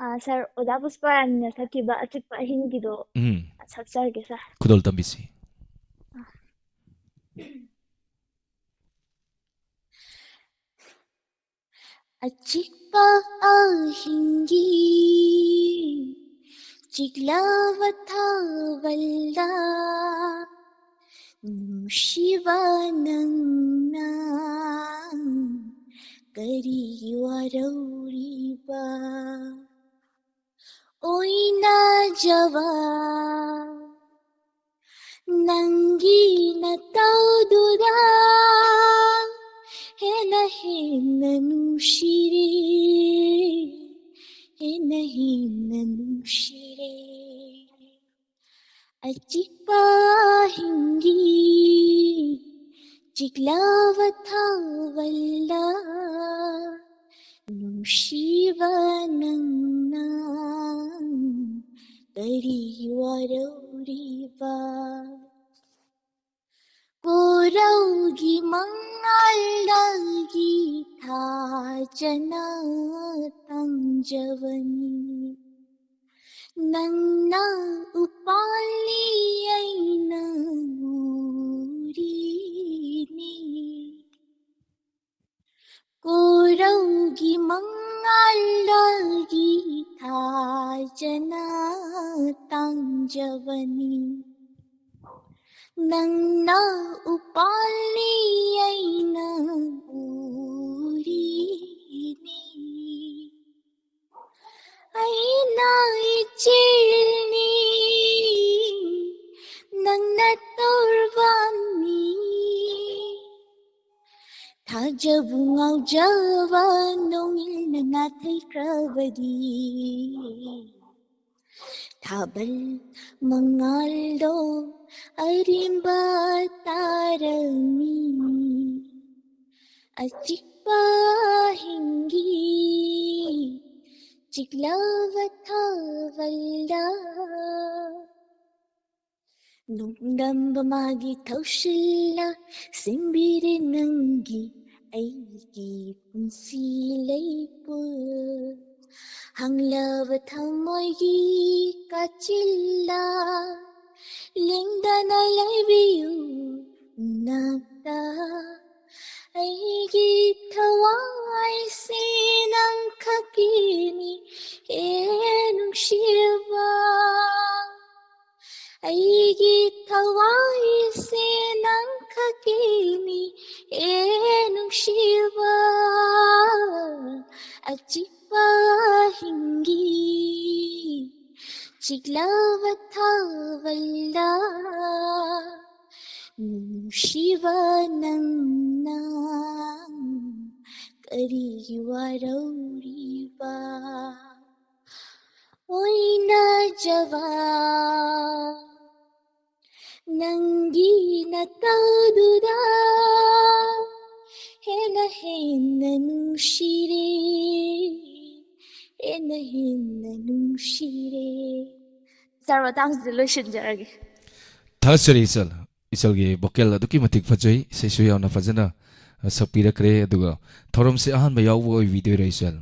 ꯑꯥ, ꯁꯥꯔ, ꯑꯣꯖꯥ ꯄꯨꯁꯄꯥꯔꯥꯅꯤꯅ ꯁꯛꯈꯤꯕ ꯑꯆꯤꯛꯄ ꯑꯍꯤꯡꯒꯤꯗꯣ ꯎꯝ꯫ ꯁꯛꯆꯔꯒꯦ, ꯁꯥꯔ꯫ ꯈꯨꯗꯣꯜ ꯇꯝꯕꯤꯁꯤ꯫ ꯑꯆꯤꯛꯄ ꯑꯍꯤꯡꯒꯤ ꯆꯤꯛꯂꯕ ꯊꯥꯕꯜꯗ ꯅꯨꯡꯁꯤꯕ ꯅꯪꯅ ꯀꯔꯤ ꯋꯥꯔꯧꯔꯤꯕ? ꯑꯣꯏꯅꯖꯕ ꯅꯪꯒꯤ ꯅꯇꯧꯗꯨꯗ ꯍꯦꯟꯅ ꯍꯦꯟꯅ ꯅꯨꯡꯁꯤꯔꯦ, ꯍꯦꯟꯅ ꯍꯦꯟꯅ ꯅꯨꯡꯁꯤꯔꯦ꯫ ꯑꯆꯤꯛꯄ ꯑꯍꯤꯡꯒꯤ ꯆꯤꯛꯂꯕ ꯊꯥꯕꯜꯗ ꯅꯨꯡꯁꯤꯕ ꯅꯪꯅ ꯀꯔꯤ ꯋꯥꯔꯧꯔꯤꯕ? ꯀꯣꯔꯧꯒꯤ ꯃꯉꯥꯜꯗꯒꯤ ꯊꯥꯖꯅ ꯇꯝꯖꯕꯅꯤ꯫ ꯅꯪꯅ ꯎꯄꯥꯜꯅꯤ ꯑꯩꯅ ꯎꯔꯤꯅꯤ꯫ ꯃꯉꯥꯜꯗꯒꯤ ꯊꯥꯖꯅ ꯇꯥꯡꯖꯕꯅꯤ꯫ ꯅꯪꯅ ꯎꯄꯥꯜꯅꯤ, ꯑꯩꯅ ꯎꯔꯤꯅꯤ꯫ ꯑꯩꯅ ꯏꯆꯦꯜꯅꯤ, ꯅꯪꯅ ꯇꯣꯔꯕꯥꯟꯅꯤ꯫ ꯊꯥꯖꯕ ꯉꯥꯎꯖꯕ ꯅꯣꯡꯏꯜꯅ ꯅꯥꯊꯩꯈ꯭ꯔꯕꯗꯤ, ꯊꯥꯕꯜ ꯃꯉꯥꯜꯗꯣ ꯑꯔꯦꯝꯕ ꯇꯥꯔꯝꯃꯤ꯫ ꯑꯆꯤꯛꯄ ꯑꯍꯤꯡꯒꯤ ꯆꯤꯛꯂꯕ ꯊꯥꯕꯜꯗ ꯅꯣꯡꯗꯝꯕ ꯃꯥꯒꯤ ꯊꯧꯁꯤꯜꯂ ꯁꯦꯝꯕꯤꯔꯦ ꯅꯪꯒꯤ ꯑꯩꯒꯤ ꯄꯨꯟꯁꯤ ꯂꯩꯄꯨꯜ꯫ ꯍꯥꯡꯂꯕ ꯊꯃꯣꯏꯒꯤ ꯀꯥꯆꯤꯜꯂ ꯂꯦꯡꯗꯅ ꯂꯩꯕꯤꯌꯨ ꯅꯥꯛꯇ꯫ ꯑꯩꯒꯤ ꯊꯋꯥꯏꯁꯦ ꯅꯪꯈꯛꯀꯤꯅꯤ ꯍꯦ ꯅꯨꯡꯁꯤꯕ꯫ ꯑꯩꯒꯤ ꯊꯋꯥꯏꯁꯦ ꯅꯪꯈꯛꯀꯤꯅꯤ ꯍꯦ ꯅꯨꯡꯁꯤꯕ꯫ ꯑꯆꯤꯛꯄ ꯑꯍꯤꯡꯒꯤ ꯆꯤꯛꯂꯕ ꯊꯥꯕꯜꯗ ꯅꯨꯡꯁꯤꯕ ꯅꯪꯅ ꯀꯔꯤꯒꯤ ꯋꯥꯔꯧꯔꯤꯕ? ꯑꯣꯏꯅꯖꯕ ꯅꯪꯒꯤ ꯅꯇꯧꯗꯨꯗ ꯍꯦꯟꯅ ꯍꯦꯟꯅ ꯅꯨꯡꯁꯤꯔꯦ, ꯍꯦꯟꯅ ꯍꯦꯟꯅ ꯅꯨꯡꯁꯤꯔꯦ꯫ ꯁꯥꯔ, ꯃꯇꯥꯡꯁꯤꯗ ꯂꯣꯏꯁꯤꯟꯖꯔꯒꯦ꯫ ꯊꯥꯒꯠꯆꯔꯤ ꯏꯆꯜ꯫ ꯏꯆꯜꯒꯤ ꯚꯣꯀꯦꯜ ꯑꯗꯨꯛꯀꯤ ꯃꯇꯤꯛ ꯐꯖꯩ, ꯏꯁꯩꯁꯨ ꯌꯥꯝꯅ ꯐꯖꯅ, ꯑ, ꯁꯛꯄꯤꯔꯛꯈ꯭ꯔꯦ꯫ ꯑꯗꯨꯒ ꯊꯧꯔꯝꯁꯦ ꯑꯍꯥꯟꯕ ꯌꯥꯎꯕ ꯑꯣꯏꯕꯤꯗꯣꯏꯔꯥ ꯏꯆꯜ?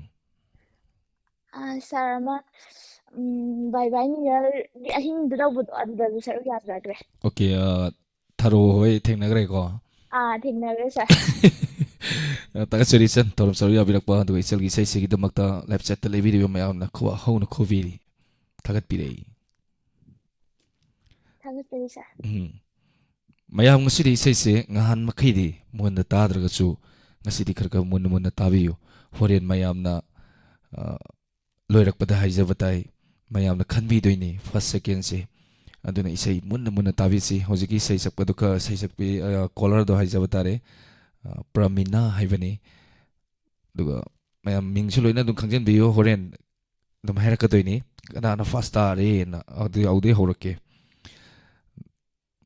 ꯑ, ꯁꯥꯔ, ꯑꯃ, ꯎꯝ, ꯕꯥꯏ ꯕꯥꯏ ꯅ꯭ꯌꯨ ꯌꯔꯒꯤ ꯑꯍꯤꯡꯗ ꯇꯧꯕꯗꯣ, ꯑꯗꯨꯗꯁꯨ ꯁꯔꯨꯛ ꯌꯥꯖꯈ꯭ꯔꯦ꯫ ꯑꯣꯀꯦ, ꯑ, ꯊꯔꯣ ꯍꯣꯏ ꯊꯦꯡꯅꯈ꯭ꯔꯦꯀꯣ? ꯑꯥ, ꯊꯦꯡꯅꯈ꯭ꯔꯦ, ꯁꯥꯔ꯫ ꯑ, ꯊꯥꯒꯠꯆꯔꯤ ꯏꯆꯟ, ꯊꯧꯔꯝ ꯁꯔꯨꯛ ꯌꯥꯕꯤꯔꯛꯄ, ꯑꯗꯨꯒ ꯏꯆꯜꯒꯤ ꯏꯁꯩꯁꯤꯒꯤꯗꯃꯛꯇ live chat ꯇ ꯂꯩꯕꯤꯔꯤꯕ ꯃꯌꯥꯝꯅ ꯈꯨꯋꯥ ꯍꯧꯅ ꯈꯨꯕꯤꯔꯤ꯫ ꯊꯥꯒꯠꯄꯤꯔꯛꯏ꯫ ꯊꯥꯒꯠꯆꯔꯤ ꯁꯥꯔ꯫ ꯎꯝ꯫ ꯃꯌꯥꯝ ꯉꯁꯤꯗꯤ ꯏꯁꯩꯁꯦ ꯉꯍꯥꯟ ꯃꯈꯩꯗꯤ ꯃꯨꯟꯅ ꯇꯥꯗ꯭ꯔꯒꯁꯨ ꯉꯁꯤꯗꯤ ꯈꯔ ꯈꯔ ꯃꯨꯟꯅ ꯃꯨꯟꯅ ꯇꯥꯕꯤꯌꯨ꯫ ꯍꯣꯔꯦꯟ ꯃꯌꯥꯝꯅ, ꯑ, ꯂꯣꯏꯔꯛꯄꯗ ꯍꯥꯏꯖꯕ ꯇꯥꯏ, ꯃꯌꯥꯝꯅ ꯈꯟꯕꯤꯗꯣꯏꯅꯤ first second ꯁꯦ꯫ ꯑꯗꯨꯅ ꯏꯁꯩ ꯃꯨꯟꯅ ꯃꯨꯟꯅ ꯇꯥꯕꯤꯁꯤ꯫ ꯍꯧꯖꯤꯛꯀꯤ ꯏꯁꯩ ꯁꯛꯄꯗꯨ ꯈ-, ꯏꯁꯩ ꯁꯛꯄꯤ, ꯑ, caller ꯗꯣ ꯍꯥꯏꯖꯕ ꯇꯥꯔꯦ, ꯑ, ꯄ꯭ꯔꯃꯤꯅꯥ ꯍꯥꯏꯕꯅꯤ꯫ ꯑꯗꯨꯒ ꯃꯌꯥꯝ ꯃꯤꯡꯁꯨ ꯂꯣꯏꯅ ꯑꯗꯨꯝ ꯈꯪꯖꯟꯕꯤꯌꯨ, ꯍꯣꯔꯦꯟ ꯑꯗꯨꯝ ꯍꯥꯏꯔꯛꯀꯗꯣꯏꯅꯤ ꯀꯅꯥꯅ first ꯇꯥꯔꯦꯅ꯫ ꯑꯗꯨ, ꯑꯗꯨꯗꯩ ꯍꯧꯔꯛꯀꯦ꯫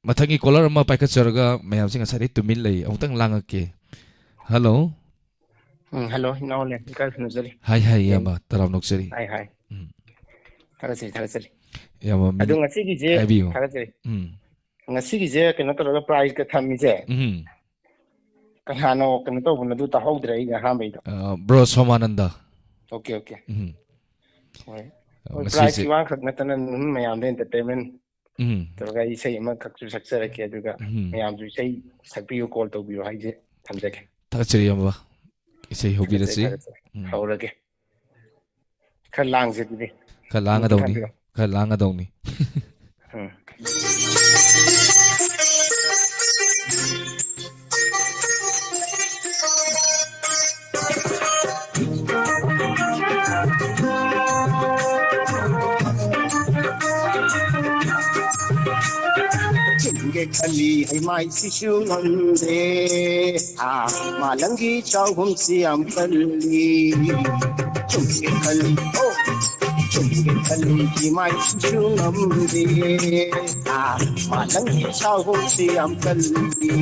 ꯃꯊꯪꯒꯤ caller ꯑꯃ ꯄꯥꯏꯈꯠꯆꯔꯒ ꯃꯌꯥꯝꯁꯦ ꯉꯁꯥꯏꯗꯩ ꯇꯨꯃꯤꯟ ꯂꯩ, ꯑꯃꯨꯛꯇꯪ ꯂꯥꯡꯉꯛꯀꯦ꯫ Hello꯫ ꯎꯝ, hello, ꯏꯅꯥꯎ ꯂꯦꯟ, ꯏꯀꯥꯏ ꯈꯨꯝꯅꯖꯔꯤ꯫ ꯍꯥꯏ, ꯍꯥꯏ, ꯌꯥꯝ ꯏꯌꯥꯝꯕ, ꯇꯔꯥꯝ ꯅꯣꯛꯆꯔꯤ꯫ ꯍꯥꯏ, ꯍꯥꯏ꯫ ꯎꯝ꯫ ꯊꯥꯒꯠꯆꯔꯤ, ꯊꯥꯒꯠꯆꯔꯤ꯫ ꯏꯌꯥꯝꯕ, ꯑꯗꯣ ꯃꯤꯅꯤꯠ ꯉꯁꯤꯒꯤꯁꯦ ꯍꯥꯏꯕꯤꯌꯨ꯫ ꯊꯥꯒꯠꯆꯔꯤ꯫ ꯎꯝ꯫ ꯉꯁꯤꯒꯤꯁꯦ ꯀꯩꯅꯣ ꯇꯧꯔꯒ prize ꯀ ꯊꯝꯃꯤꯁꯦ ꯎꯝ꯫ ꯀꯅꯥꯅꯣ ꯀꯩꯅꯣ ꯇꯧꯕꯅꯣ ꯑꯗꯨ ꯇꯥꯍꯧꯗ꯭ꯔꯦ ꯑꯩ ꯑꯍꯥꯟꯕꯩꯗꯣ꯫ ꯑ, bro ꯁꯣꯃꯥꯅꯟꯗ꯫ Okay, okay꯫ ꯎꯝ꯫ ꯍꯣꯏ꯫ ꯑ, ꯍꯣꯏ, ꯉꯁꯤꯁꯦ prize ꯀꯤ ꯋꯥ ꯈꯛ ꯅꯠꯇꯅ ꯑꯗꯨꯝ ꯃꯌꯥꯝꯗ entertainment ꯎꯝ꯫ ꯇꯧꯔꯒ ꯑꯩ ꯏꯁꯩ ꯑꯃꯈꯛꯁꯨ ꯁꯛꯆꯔꯛꯀꯦ, ꯑꯗꯨꯒ ꯎꯝ꯫ ꯃꯌꯥꯝꯁꯨ ꯏꯁꯩ ꯁꯛꯄꯤꯌꯨ, call ꯇꯧꯕꯤꯌꯨ ꯍꯥꯏꯁꯦ ꯊꯝꯖꯒꯦ꯫ ꯊꯥꯒꯠꯆꯔꯤ ꯏꯌꯥꯝꯕ꯫ ꯏꯁꯩ ꯊꯥꯒꯠꯆꯔꯤ, ꯍꯧꯕꯤꯔꯁꯤ꯫ ꯊꯥꯒꯠꯆꯔꯤ꯫ ꯎꯝ꯫ ꯍꯧꯔꯒꯦ꯫ ꯈꯔ ꯂꯥꯡꯁꯦ ꯑꯗꯨꯗꯤ꯫ ꯈꯔ ꯂꯥꯡꯒꯗꯧꯅꯤ꯫ ꯊꯝꯕꯤꯔꯣ꯫ ꯈꯔ ꯂꯥꯡꯒꯗꯧꯅꯤ꯫ ꯎꯝ꯫ ꯆꯨꯝꯒꯦ ꯈꯜꯂꯤ ꯍꯩꯃꯥꯏꯁꯤꯁꯨ ꯉꯝꯗꯦ꯫ ꯍꯥ, ꯃꯥꯂꯪꯒꯤ ꯆꯥꯛꯍꯨꯝꯁꯤ ꯌꯥꯝ ꯀꯜꯂꯤ꯫ ꯆꯨꯝꯒꯦ ꯈꯜꯂꯤ, ꯑꯣ, ꯆꯨꯝꯒꯦ ꯈꯜꯂꯤ ꯏꯃꯥꯏꯁꯤꯁꯨ ꯉꯝꯗꯦ꯫ ꯍꯥ, ꯃꯥꯂꯪꯒꯤ ꯆꯥꯛꯍꯨꯝꯁꯤ ꯌꯥꯝ ꯀꯜꯂꯤ꯫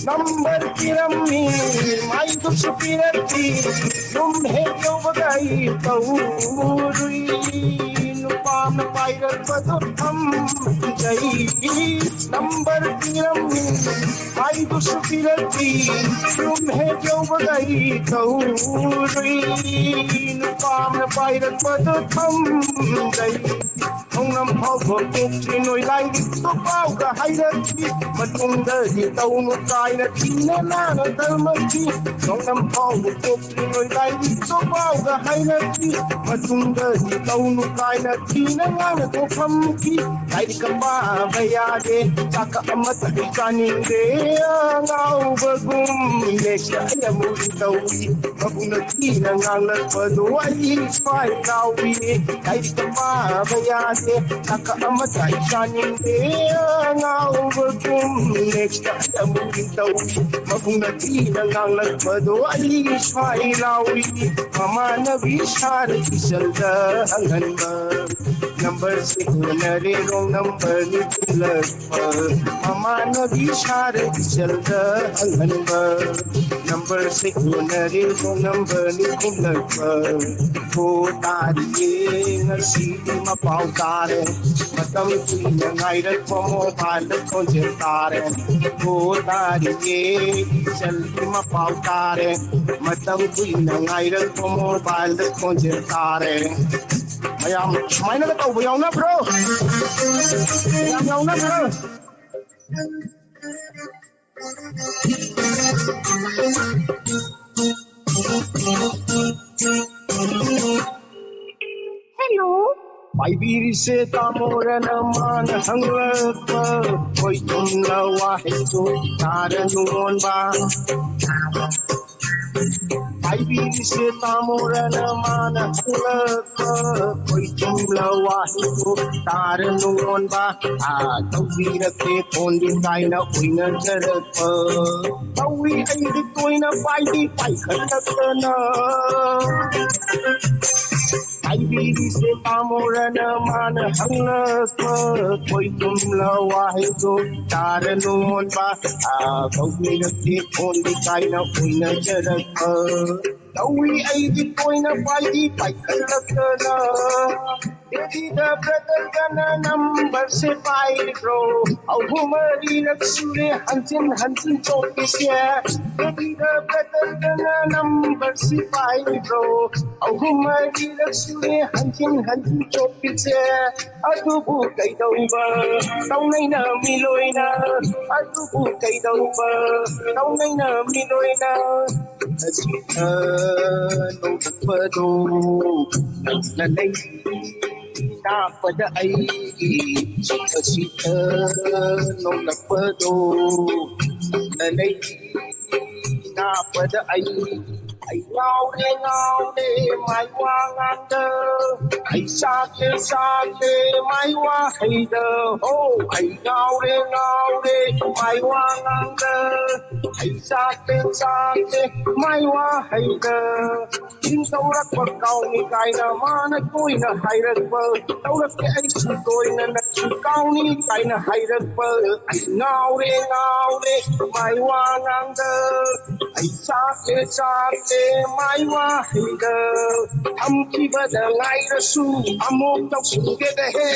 Number ꯄꯤꯔꯝꯃꯤ, ꯃꯥꯏꯗꯨꯁꯨ ꯄꯤꯔꯛꯈꯤ, ꯌꯨꯝ ꯍꯦꯛ ꯌꯧꯕꯒ ꯑꯩ ꯇꯧꯔꯨꯏ꯫ ꯅꯨꯄꯥꯅ ꯄꯥꯏꯔꯛꯄꯗꯨ ꯊꯝꯖꯩ꯫ Number ꯄꯤꯔꯝꯃꯤ, ꯃꯥꯏꯗꯨꯁꯨ ꯄꯤꯔꯛꯈꯤ, ꯌꯨꯝ ꯍꯦꯛ ꯌꯧꯕꯒ ꯑꯩ ꯇꯧꯔꯨꯏ꯫ ꯅꯨꯄꯥꯅ ꯄꯥꯏꯔꯛꯄꯗꯨ ꯊꯝꯖꯩ꯫ ꯅꯣꯡꯅꯝ ꯐꯥꯎꯕ ꯄꯣꯛꯇ꯭ꯔꯤ ꯅꯣꯏ ꯂꯥꯏꯔꯤꯛꯇꯣ ꯄꯥꯎꯒ ꯍꯥꯏꯔꯛꯇ꯭ꯔꯤ꯫ ꯃꯇꯨꯡꯗꯗꯤ ꯇꯧꯅꯨ ꯀꯥꯏꯅ ꯊꯤꯅ ꯂꯥꯅ ꯇꯝꯃꯛꯈꯤ꯫ ꯅꯣꯡꯅꯝ ꯐꯥꯎꯕ ꯄꯣꯛꯇ꯭ꯔꯤ ꯅꯣꯏ ꯂꯥꯏꯔꯤꯛꯇꯣ ꯄꯥꯎꯒ ꯍꯥꯏꯔꯛꯇ꯭ꯔꯤ꯫ ꯃꯇꯨꯡꯗꯗꯤ ꯇꯧꯅꯨ ꯀꯥꯏꯅ ꯊꯤꯅ ꯉꯥꯡꯅ ꯊꯣꯛꯐꯝꯈꯤ꯫ ꯂꯥꯏꯔꯤꯛꯀ ꯄꯥꯕ ꯌꯥꯗꯦ, ꯆꯥꯛꯀ ꯑꯃꯠꯇ ꯆꯥꯅꯤꯡꯗꯦ꯫ ꯑꯉꯥꯎꯕꯒꯨꯝ ꯅꯦꯛꯁꯇ ꯑꯩ ꯑꯃꯨꯛ ꯇꯧꯏ꯫ ꯃꯕꯨꯡꯅ ꯊꯤꯅ ꯉꯥꯡꯂꯛꯄꯗꯣ ꯑꯩ ꯁ꯭ꯋꯥꯏ ꯂꯥꯎꯏ꯫ ꯂꯥꯏꯔꯤꯛꯀ ꯄꯥꯕ ꯌꯥꯗꯦ, ꯆꯥꯛꯀ ꯑꯃꯠꯇ ꯑꯩ ꯆꯥꯅꯤꯡꯗꯦ꯫ ꯑꯉꯥꯎꯕꯒꯨꯝ ꯅꯦꯛꯁꯇ ꯑꯩ ꯑꯃꯨꯛ ꯇꯧꯏ꯫ ꯃꯕꯨꯡꯅ ꯊꯤꯅ ꯉꯥꯡꯂꯛꯄꯗꯣ ꯑꯩ ꯁ꯭ꯋꯥꯏ ꯂꯥꯎꯏ꯫ ꯃꯃꯥꯟꯅꯕꯤ ꯁꯥꯔ ꯏꯆꯜꯗ ꯍꯪꯍꯟꯕ꯫ ꯅꯝꯕꯔꯁꯦ ꯎꯅꯔꯦ, ꯔꯣꯡ ꯅꯝꯕꯔꯅꯤ ꯈꯨꯝꯂꯛꯄ꯫ ꯃꯃꯥꯟꯅꯕꯤ ꯁꯥꯔ ꯏꯆꯜꯗ ꯍꯪꯍꯟꯕ꯫ ꯅꯝꯕꯔꯁꯦ ꯎꯅꯔꯦ, ꯔꯣꯡ ꯅꯝꯕꯔꯅꯤ ꯈꯨꯝꯂꯛꯄ꯫ ꯍꯣ ꯇꯥꯔꯤꯌꯦ, ꯉꯁꯤꯗꯤ ꯃꯄꯥꯎ ꯇꯥꯔꯦ꯫ ꯃꯇꯝ ꯀꯨꯏꯅ ꯉꯥꯏꯔꯛꯄ ꯃꯣꯕꯥꯏꯜꯗ ꯈꯣꯟꯖꯦꯜ ꯇꯥꯔꯦ꯫ ꯍꯣ ꯇꯥꯔꯤꯌꯦ, ꯏꯆꯜꯒꯤ ꯃꯄꯥꯎ ꯇꯥꯔꯦ꯫ ꯃꯇꯝ ꯀꯨꯏꯅ ꯉꯥꯏꯔꯛꯄ ꯃꯣꯕꯥꯏꯜꯗ ꯈꯣꯟꯖꯦꯜ ꯇꯥꯔꯦ꯫ ꯃꯌꯥꯝ ꯁꯨꯃꯥꯏꯅꯒ ꯇꯧꯕ ꯌꯥꯎꯅꯕ꯭ꯔꯣ? ꯃꯌꯥꯝ ꯌꯥꯎꯅꯕ꯭ꯔꯣ? Hello. ꯄꯥꯏꯕꯤꯔꯤꯁꯦ ꯇꯥꯃꯣꯔꯅ ꯃꯥꯅ ꯍꯪꯂꯛꯄ ꯈꯣꯏ ꯆꯨꯝꯂ ꯋꯥꯍꯩꯗꯣ ꯇꯥꯔ ꯅꯨꯡꯉꯣꯟꯕ꯫ ꯄꯥꯏꯕꯤꯔꯤꯁꯦ ꯇꯥꯃꯣꯔꯅ ꯃꯥꯅ ꯍꯪꯂꯛꯄ ꯈꯣꯏ ꯆꯨꯝꯂ ꯋꯥꯍꯩꯗꯣ ꯇꯥꯔ ꯅꯨꯡꯉꯣꯟꯕ꯫ ꯑꯥ, ꯇꯧꯕꯤꯔꯛꯀꯦ ꯐꯣꯟꯗꯤ ꯀꯥꯏꯅ ꯎꯏꯅꯖꯔꯛꯄ꯫ ꯇꯧꯏ ꯑꯩꯗꯤ ꯇꯣꯏꯅ ꯄꯥꯏꯗꯤ ꯄꯥꯏꯈꯠꯂꯛꯇꯅ꯫ ꯍꯥꯏꯕꯤꯔꯤꯁꯦ ꯄꯥꯃꯣꯔꯅ ꯃꯥꯅ ꯍꯪꯂꯛꯄ ꯈꯣꯏ ꯆꯨꯝꯂ ꯋꯥꯍꯩꯗꯣ ꯇꯥꯔ ꯅꯨꯡꯉꯣꯟꯕ꯫ ꯑꯥ, ꯀꯧꯕꯤꯔꯛꯀꯦ ꯐꯣꯟꯗꯤ ꯀꯥꯏꯅ ꯎꯏꯅꯖꯔꯛꯄ꯫ ꯇꯧꯏ ꯑꯩꯗꯤ ꯇꯣꯏꯅ ꯄꯥꯏꯗꯤ ꯄꯥꯏꯈꯠꯂꯛꯇꯅ꯫ ꯗꯦꯜꯂꯤꯗ ꯕ꯭ꯔꯗꯔꯒꯅ ꯅꯝꯕꯔꯁꯦ ꯄꯥꯏꯔꯤꯕ꯭ꯔꯣ? ꯑꯍꯨꯝ ꯃꯔꯤꯔꯛ ꯁꯨꯔꯦ ꯍꯟꯖꯤꯟ ꯍꯟꯖꯤꯟ ꯇꯧꯔꯤꯁꯦ꯫ ꯗꯦꯜꯂꯤꯗ ꯕ꯭ꯔꯗꯔꯒꯅ ꯅꯝꯕꯔꯁꯦ ꯄꯥꯏꯔꯤꯕ꯭ꯔꯣ? ꯑꯍꯨꯝ ꯃꯔꯤꯔꯛ ꯁꯨꯔꯦ ꯍꯟꯖꯤꯟ ꯍꯟꯖꯤꯟ ꯇꯧꯔꯤꯁꯦ꯫ ꯑꯗꯨꯕꯨ ꯀꯩꯗꯧꯕ ꯇꯧꯅꯩꯅ ꯃꯤ ꯂꯣꯏꯅ? ꯑꯗꯨꯕꯨ ꯀꯩꯗꯧꯕ ꯇꯧꯅꯩꯅ ꯃꯤ ꯂꯣꯏꯅ? ꯍꯧꯖꯤꯛꯇ ꯅꯣꯛꯂꯛꯄꯗꯣ ꯅꯪꯅ ꯂꯩ ꯅꯥꯞꯄꯗ ꯑꯩ ꯁꯤꯠꯇ ꯁꯤꯠꯇ ꯅꯣꯛꯂꯛꯄꯗꯣ ꯅꯪꯅ ꯂꯩ ꯅꯥꯞꯄꯗ ꯑꯩ ꯑꯩ ꯉꯥꯎꯔꯦ ꯉꯥꯎꯔꯦ ꯃꯥꯏ ꯋꯥꯉꯥꯡꯗ ꯑꯩ ꯆꯥꯛꯂꯦ ꯆꯥꯛꯂꯦ ꯃꯥꯏ ꯋꯥꯍꯩꯗ ꯍꯣ ꯑꯩ ꯉꯥꯎꯔꯦ ꯉꯥꯎꯔꯦ ꯃꯥꯏ ꯋꯥꯉꯥꯡꯗ ꯑꯩ ꯆꯥꯛꯂꯦ ꯆꯥꯛꯂꯦ ꯃꯥꯏ ꯋꯥꯍꯩꯗ ꯆꯤꯟ ꯇꯧꯔꯛꯄ ꯀꯥꯎꯅꯤ ꯀꯥꯏꯅ ꯃꯥꯅ ꯇꯣꯏꯅ ꯍꯥꯏꯔꯛꯄ ꯇꯧꯔꯛꯀꯦ ꯑꯩꯁꯨ ꯇꯣꯏꯅ ꯅꯪꯁꯨ ꯀꯥꯎꯅꯤ ꯀꯥꯏꯅ ꯍꯥꯏꯔꯛꯄ ꯑꯩ ꯉꯥꯎꯔꯦ ꯉꯥꯎꯔꯦ ꯃꯥꯏ ꯋꯥꯉꯥꯡꯗ ꯑꯩ ꯆꯥꯛꯂꯦ ꯆꯥꯛꯂꯦ ꯃꯥꯏ ꯋꯥꯍꯩꯗ ꯊꯝꯈꯤꯕꯗ ꯉꯥꯏꯔꯁꯨ ꯑꯃꯨꯛ ꯇꯧꯁꯤꯟꯒꯦꯗꯍꯦ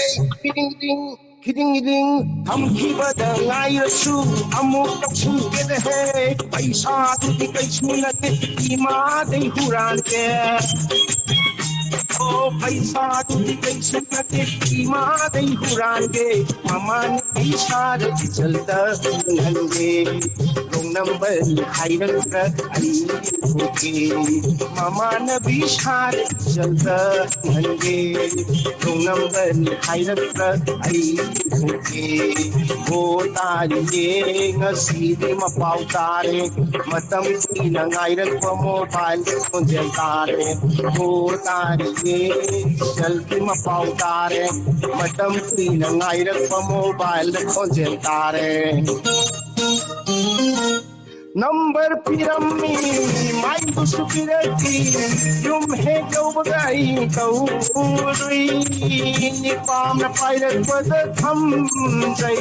ꯈꯤꯗꯤꯡ ꯈꯤꯗꯤꯡ ꯈꯤꯗꯤꯡ ꯈꯤꯗꯤꯡ ꯊꯝꯈꯤꯕꯗ ꯉꯥꯏꯔꯁꯨ ꯑꯃꯨꯛ ꯇꯧꯁꯤꯟꯒꯦꯗꯍꯦ ꯄꯩꯁꯥꯗꯨꯗꯤ ꯀꯩꯁꯨ ꯅꯠꯇꯦ ꯏꯃꯥꯗꯩ ꯍꯨꯔꯥꯟꯒꯦ ꯑꯣ ꯄꯩꯁꯥꯗꯨꯗꯤ ꯀꯩꯁꯨ ꯅꯠꯇꯦ ꯏꯃꯥꯗꯩ ꯍꯨꯔꯥꯟꯒꯦ ꯃꯃꯥꯅ ꯏꯁꯥꯗ ꯏꯆꯜꯗ ꯎꯍꯟꯒꯦ ꯔꯣꯡ ꯅꯝꯕꯔ ꯍꯥꯏꯔꯛꯇ꯭ꯔ ꯑꯩ ꯊꯣꯛꯀꯦ ꯃꯃꯥꯟꯅꯕꯤ ꯁꯥꯔ ꯏꯆꯜꯗ ꯎꯍꯟꯒꯦ ꯔꯣꯡ ꯅꯝꯕꯔ ꯍꯥꯏꯔꯛꯇ꯭ꯔ ꯑꯩ ꯊꯣꯛꯀꯦ ꯍꯣ ꯇꯥꯔꯤꯌꯦ ꯉꯁꯤꯗꯤ ꯃꯄꯥꯎ ꯇꯥꯔꯦ ꯃꯇꯝ ꯀꯨꯏꯅ ꯉꯥꯏꯔꯛꯄ ꯃꯣꯕꯥꯏꯜ ꯈꯣꯟꯖꯦꯜ ꯇꯥꯔꯦ ꯍꯣ ꯇꯥꯔꯤꯌꯦ ꯏꯆꯜꯒꯤ ꯃꯄꯥꯎ ꯇꯥꯔꯦ ꯃꯇꯝ ꯀꯨꯏꯅ ꯉꯥꯏꯔꯛꯄ ꯃꯣꯕꯥꯏꯜ ꯈꯣꯟꯖꯦꯜ ꯇꯥꯔꯦ ꯅꯝꯕꯔ ꯄꯤꯔꯝꯃꯤ, ꯃꯥꯏꯗꯨꯁꯨ ꯄꯤꯔꯛꯈꯤ, ꯌꯨꯝ ꯍꯦꯛ ꯌꯧꯕꯒ ꯑꯩ ꯇꯧꯔꯨꯏ꯫ ꯅꯤꯄꯥꯝꯅ ꯄꯥꯏꯔꯛꯄꯗ ꯊꯝꯖꯩ꯫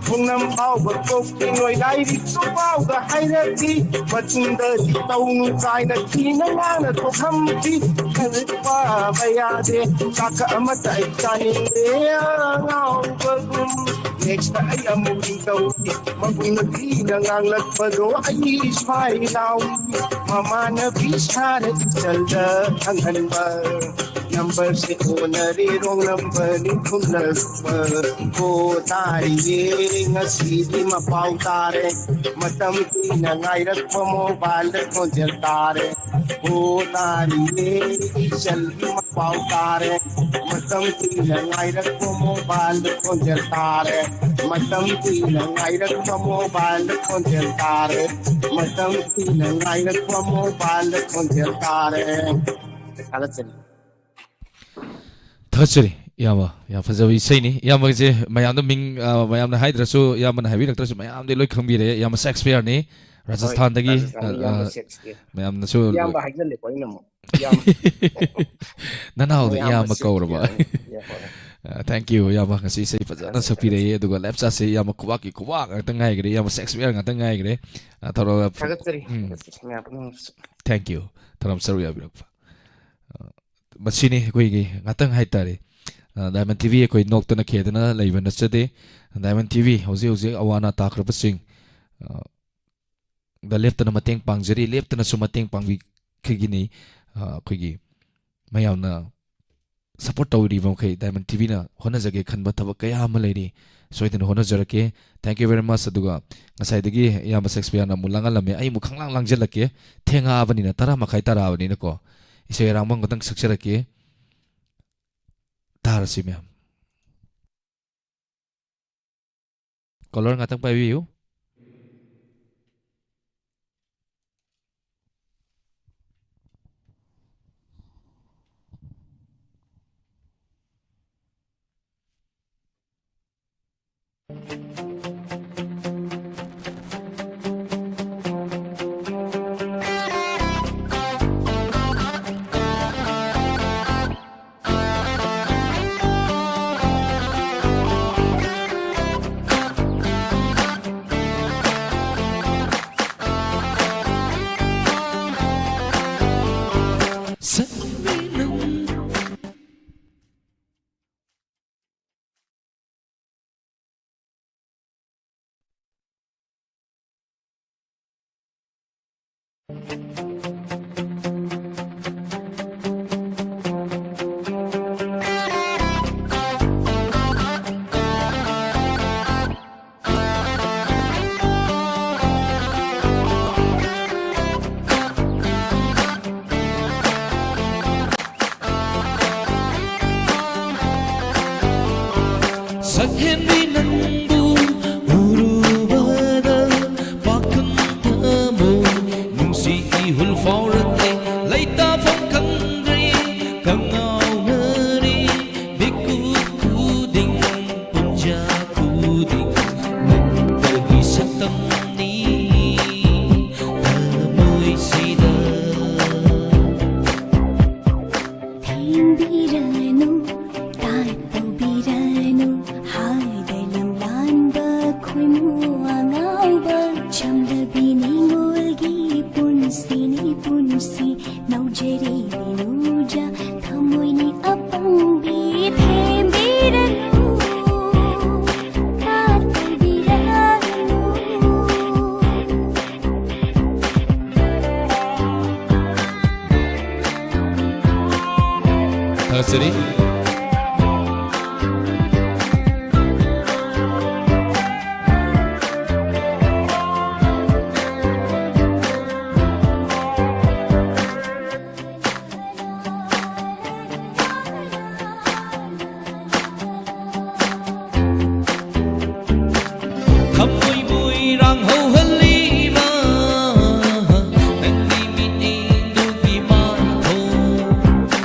ꯈꯣꯡꯅꯝ ꯐꯥꯎꯕ ꯊꯣꯛꯈꯤ ꯅꯣꯏ ꯂꯥꯏꯔꯤꯛꯁꯨ ꯄꯥꯎꯒ ꯍꯥꯏꯔꯛꯈꯤ꯫ ꯃꯇꯨꯡꯗꯗꯤ ꯇꯧꯅꯨ ꯀꯥꯏꯅ ꯊꯤꯅ ꯉꯥꯡꯅ ꯊꯣꯛꯍꯟꯈꯤ꯫ ꯂꯥꯏꯔꯤꯛ ꯄꯥꯕ ꯌꯥꯗꯦ, ꯆꯥꯛꯀ ꯑꯃꯠꯇ ꯑꯩ ꯆꯥꯅꯤꯡꯗꯦ꯫ ꯑꯉꯥꯎꯕꯒꯨꯝ next ꯑꯩ ꯑꯃꯨꯛ ꯇꯧꯈꯤ꯫ ꯃꯕꯨꯡꯅ ꯊꯤꯅ ꯉꯥꯡꯂꯛꯄꯗꯣ ꯑꯩ ꯁ꯭ꯋꯥꯏ ꯂꯥꯎꯏ꯫ ꯃꯃꯥꯟꯅꯕꯤ ꯁꯥꯔ ꯏꯆꯜꯗ ꯈꯪꯍꯟꯕ꯫ ꯅꯝꯕꯔꯁꯦ ꯑꯣꯟꯅꯔꯦ, ꯔꯣꯡ ꯅꯝꯕꯔꯅꯤ ꯈꯨꯝꯂꯛꯄ꯫ ꯍꯣ ꯇꯥꯔꯤꯌꯦ, ꯉꯁꯤꯗꯤ ꯃꯄꯥꯎ ꯇꯥꯔꯦ꯫ ꯃꯇꯝ ꯀꯨꯏꯅ ꯉꯥꯏꯔꯛꯄ ꯃꯣꯕꯥꯏꯜꯗ ꯈꯣꯟꯖꯦꯜ ꯇꯥꯔꯦ꯫ ꯍꯣ ꯇꯥꯔꯤꯌꯦ, ꯏꯆꯜꯒꯤ ꯃꯄꯥꯎ ꯇꯥꯔꯦ꯫ ꯃꯇꯝ ꯀꯨꯏꯅ ꯉꯥꯏꯔꯛꯄ ꯃꯣꯕꯥꯏꯜꯗ ꯈꯣꯟꯖꯦꯜ ꯇꯥꯔꯦ꯫ ꯃꯇꯝ ꯀꯨꯏꯅ ꯉꯥꯏꯔꯛꯄ ꯃꯣꯕꯥꯏꯜꯗ ꯈꯣꯟꯖꯦꯜ ꯇꯥꯔꯦ꯫ ꯃꯇꯝ ꯀꯨꯏꯅ ꯉꯥꯏꯔꯛꯄ ꯃꯣꯕꯥꯏꯜꯗ ꯈꯣꯟꯖꯦꯜ ꯇꯥꯔꯦ꯫ ꯊꯥꯒꯠꯆꯔꯤ꯫ ꯊꯥꯒꯠꯆꯔꯤ ꯏꯌꯥꯝꯕ, ꯌꯥꯝ ꯐꯖꯕ ꯏꯁꯩꯅꯤ꯫ ꯏꯌꯥꯝꯕꯒꯤꯁꯦ ꯃꯌꯥꯝꯗ ꯃꯤꯡ, ꯑ, ꯃꯌꯥꯝꯅ ꯍꯥꯏꯗ꯭ꯔꯁꯨ, ꯏꯌꯥꯝꯕꯅ ꯍꯥꯏꯕꯤꯔꯛꯇ꯭ꯔꯁꯨ ꯃꯌꯥꯝꯗꯤ ꯂꯣꯏ ꯈꯪꯕꯤꯔꯦ꯫ ꯏꯌꯥꯝꯕ ꯁꯦꯛꯁꯄꯤꯌꯔꯅꯤ, ꯍꯣꯏ, ꯔꯥꯖꯁꯊꯥꯟꯗꯒꯤ, ꯔꯥꯖꯁꯊꯥꯟꯒꯤ ꯑ, ꯏꯌꯥꯝꯕ ꯑ, ꯁꯦꯛꯁꯄꯤꯌꯔ꯫ ꯃꯌꯥꯝꯅꯁꯨ ꯏꯌꯥꯝꯕ ꯍꯥꯏꯖꯜꯂꯦꯀꯣ ꯑꯩꯅ ꯑꯃꯨꯛ꯫ ꯏꯌꯥꯝꯕ꯫ ꯅꯅꯥꯎꯗ ꯃꯌꯥꯝꯕ ꯏꯌꯥꯝꯕ ꯀꯧꯔꯕ? ꯁꯦꯛꯁꯄꯤꯌꯔꯅꯤ꯫ ꯏꯌꯥꯝꯕ꯫ ꯑ, thank you, ꯏꯌꯥꯝꯕ꯫ ꯉꯁꯤ ꯏꯁꯩ ꯐꯖꯅ ꯊꯥꯒꯠꯆꯔꯤ, ꯁꯛꯄꯤꯔꯛꯑꯦ꯫ ꯊꯥꯒꯠꯆꯔꯤ꯫ ꯑꯗꯨꯒ ꯂꯥꯏꯞ ꯆꯥꯠꯁꯦ ꯏꯌꯥꯝꯕ ꯈꯨꯕꯥꯛꯀꯤ ꯈꯨꯕꯥꯛ ꯉꯥꯛꯇ ꯉꯥꯏꯈ꯭ꯔꯦ꯫ ꯏꯌꯥꯝꯕ ꯁꯦꯛꯁꯄꯤꯌꯔ ꯉꯥꯛꯇ ꯉꯥꯏꯈ꯭ꯔꯦ꯫ ꯑ, ꯊꯧꯔꯝ ꯊꯥꯒꯠꯆꯔꯤ, ꯎꯝ꯫ ꯊꯥꯒꯠꯆꯔꯤ ꯃꯌꯥꯝ ꯄꯨꯝꯅꯃꯛꯁꯨ꯫ Thank you꯫ ꯊꯧꯔꯝ ꯁꯔꯨꯛ ꯌꯥꯕꯤꯔꯛꯄ꯫ ꯑ, ꯃꯁꯤꯅꯤ ꯑꯩꯈꯣꯏꯒꯤ ꯉꯥꯛꯇꯪ ꯍꯥꯏꯇꯥꯔꯦ꯫ ꯑ, ꯗꯥꯏꯃꯟ ꯇꯤ ꯚꯤ ꯑꯩꯈꯣꯏ ꯅꯣꯛꯇꯅ ꯈꯦꯗꯅ ꯂꯩꯕ ꯅꯠꯆꯗꯦ꯫ ꯗꯥꯏꯃꯟ ꯇꯤ ꯚꯤ ꯍꯧꯖꯤꯛ ꯍꯧꯖꯤꯛ ꯑꯋꯥ ꯑꯅꯥ ꯇꯥꯈ꯭ꯔꯕꯁꯤꯡ, ꯑ, ꯗ ꯂꯦꯞꯇꯅ ꯃꯇꯦꯡ ꯄꯥꯡꯖꯔꯤ, ꯂꯦꯞꯇꯅꯁꯨ ꯃꯇꯦꯡ ꯄꯥꯡꯕꯤꯈꯤꯒꯅꯤ꯫ ꯑ, ꯑꯩꯈꯣꯏꯒꯤ ꯃꯌꯥꯝꯅ ꯁꯞꯄꯣꯔꯠ ꯇꯧꯔꯤꯕ ꯃꯈꯩ ꯗꯥꯏꯃꯟ ꯇꯤ ꯚꯤꯅ ꯍꯣꯠꯅꯖꯒꯦ ꯈꯟꯕ ꯊꯕꯛ ꯀꯌꯥ ꯑꯃ ꯂꯩꯔꯤ꯫ ꯁꯣꯏꯗꯅ ꯍꯣꯠꯅꯖꯔꯛꯀꯦ꯫ Thank you very much꯫ ꯑꯗꯨꯒ ꯉꯁꯥꯏꯗꯒꯤ ꯏꯌꯥꯝꯕ ꯁꯦꯛꯁꯄꯤꯌꯔꯅ ꯑꯃꯨꯛ ꯂꯥꯡꯍꯜꯂꯝꯃꯦ꯫ ꯑꯩ ꯑꯃꯨꯛ ꯈꯪꯂꯥꯡ ꯂꯥꯡꯖꯜꯂꯛꯀꯦ꯫ ꯊꯦꯡꯉꯛꯑꯕꯅꯤꯅ, ꯇꯔꯥ ꯃꯈꯥꯏ ꯇꯥꯔꯛꯑꯕꯅꯤꯅꯀꯣ꯫ ꯏꯁꯩ ꯑꯔꯥꯡꯕ ꯑꯃꯈꯛꯇꯪ ꯁꯛꯆꯔꯛꯀꯦ꯫ ꯇꯥꯔꯁꯤ ꯃꯌꯥꯝ꯫ ꯀꯣꯂꯔ ꯉꯥꯛꯇꯪ ꯄꯥꯏꯕꯤꯌꯨ꯫ ꯁꯛꯍꯦꯟꯕꯤ ꯅꯪꯕꯨ ꯎꯔꯨꯕꯗ ꯄꯥꯈꯪ ꯊꯃꯣꯏ ꯅꯨꯡꯁꯤ ꯏꯍꯨꯜ ꯐꯥꯎꯔꯛꯂꯦ꯫ ꯂꯩꯇꯥꯐꯝ ꯈꯪꯗ꯭ꯔꯦ ꯀꯉꯥꯎꯅꯔꯦ꯫ ꯃꯤꯀꯨꯞ ꯈꯨꯗꯤꯡ ꯄꯨꯡꯖꯥ ꯈꯨꯗꯤꯡ ꯅꯪꯗꯒꯤ ꯁꯛꯇꯝꯅꯤ ꯊꯃꯣꯏꯁꯤꯗ꯫ ꯊꯦꯝꯕꯤꯔꯅꯨ, ꯇꯥꯟ ꯇꯧꯕꯤꯔꯅꯨ, ꯍꯥꯏꯗ ꯂꯝꯂꯥꯟꯕ ꯈꯣꯏꯃꯨ ꯑꯉꯥꯎꯕ, ꯆꯝꯂꯕꯤ ꯅꯤꯉꯣꯜꯒꯤ ꯄꯨꯟꯁꯤꯅꯤ ꯄꯨꯟꯁꯤ, ꯅꯧꯖꯔꯦ ꯅꯤꯅꯨꯖ, ꯊꯃꯣꯏꯅꯤ ꯑꯄꯪꯕꯤ, ꯊꯦꯝꯕꯤꯔꯅꯨ, ꯇꯥꯟ ꯇꯧꯕꯤꯔꯅꯨ꯫ ꯊꯥꯒꯠꯆꯔꯤ꯫ ꯊꯃꯣꯏ ꯃꯣꯏꯔꯥꯡ ꯍꯧꯍꯜꯂꯤꯕ ꯅꯪꯒꯤ ꯃꯤꯠꯌꯦꯡꯗꯨꯒꯤ ꯃꯥꯊꯣꯡ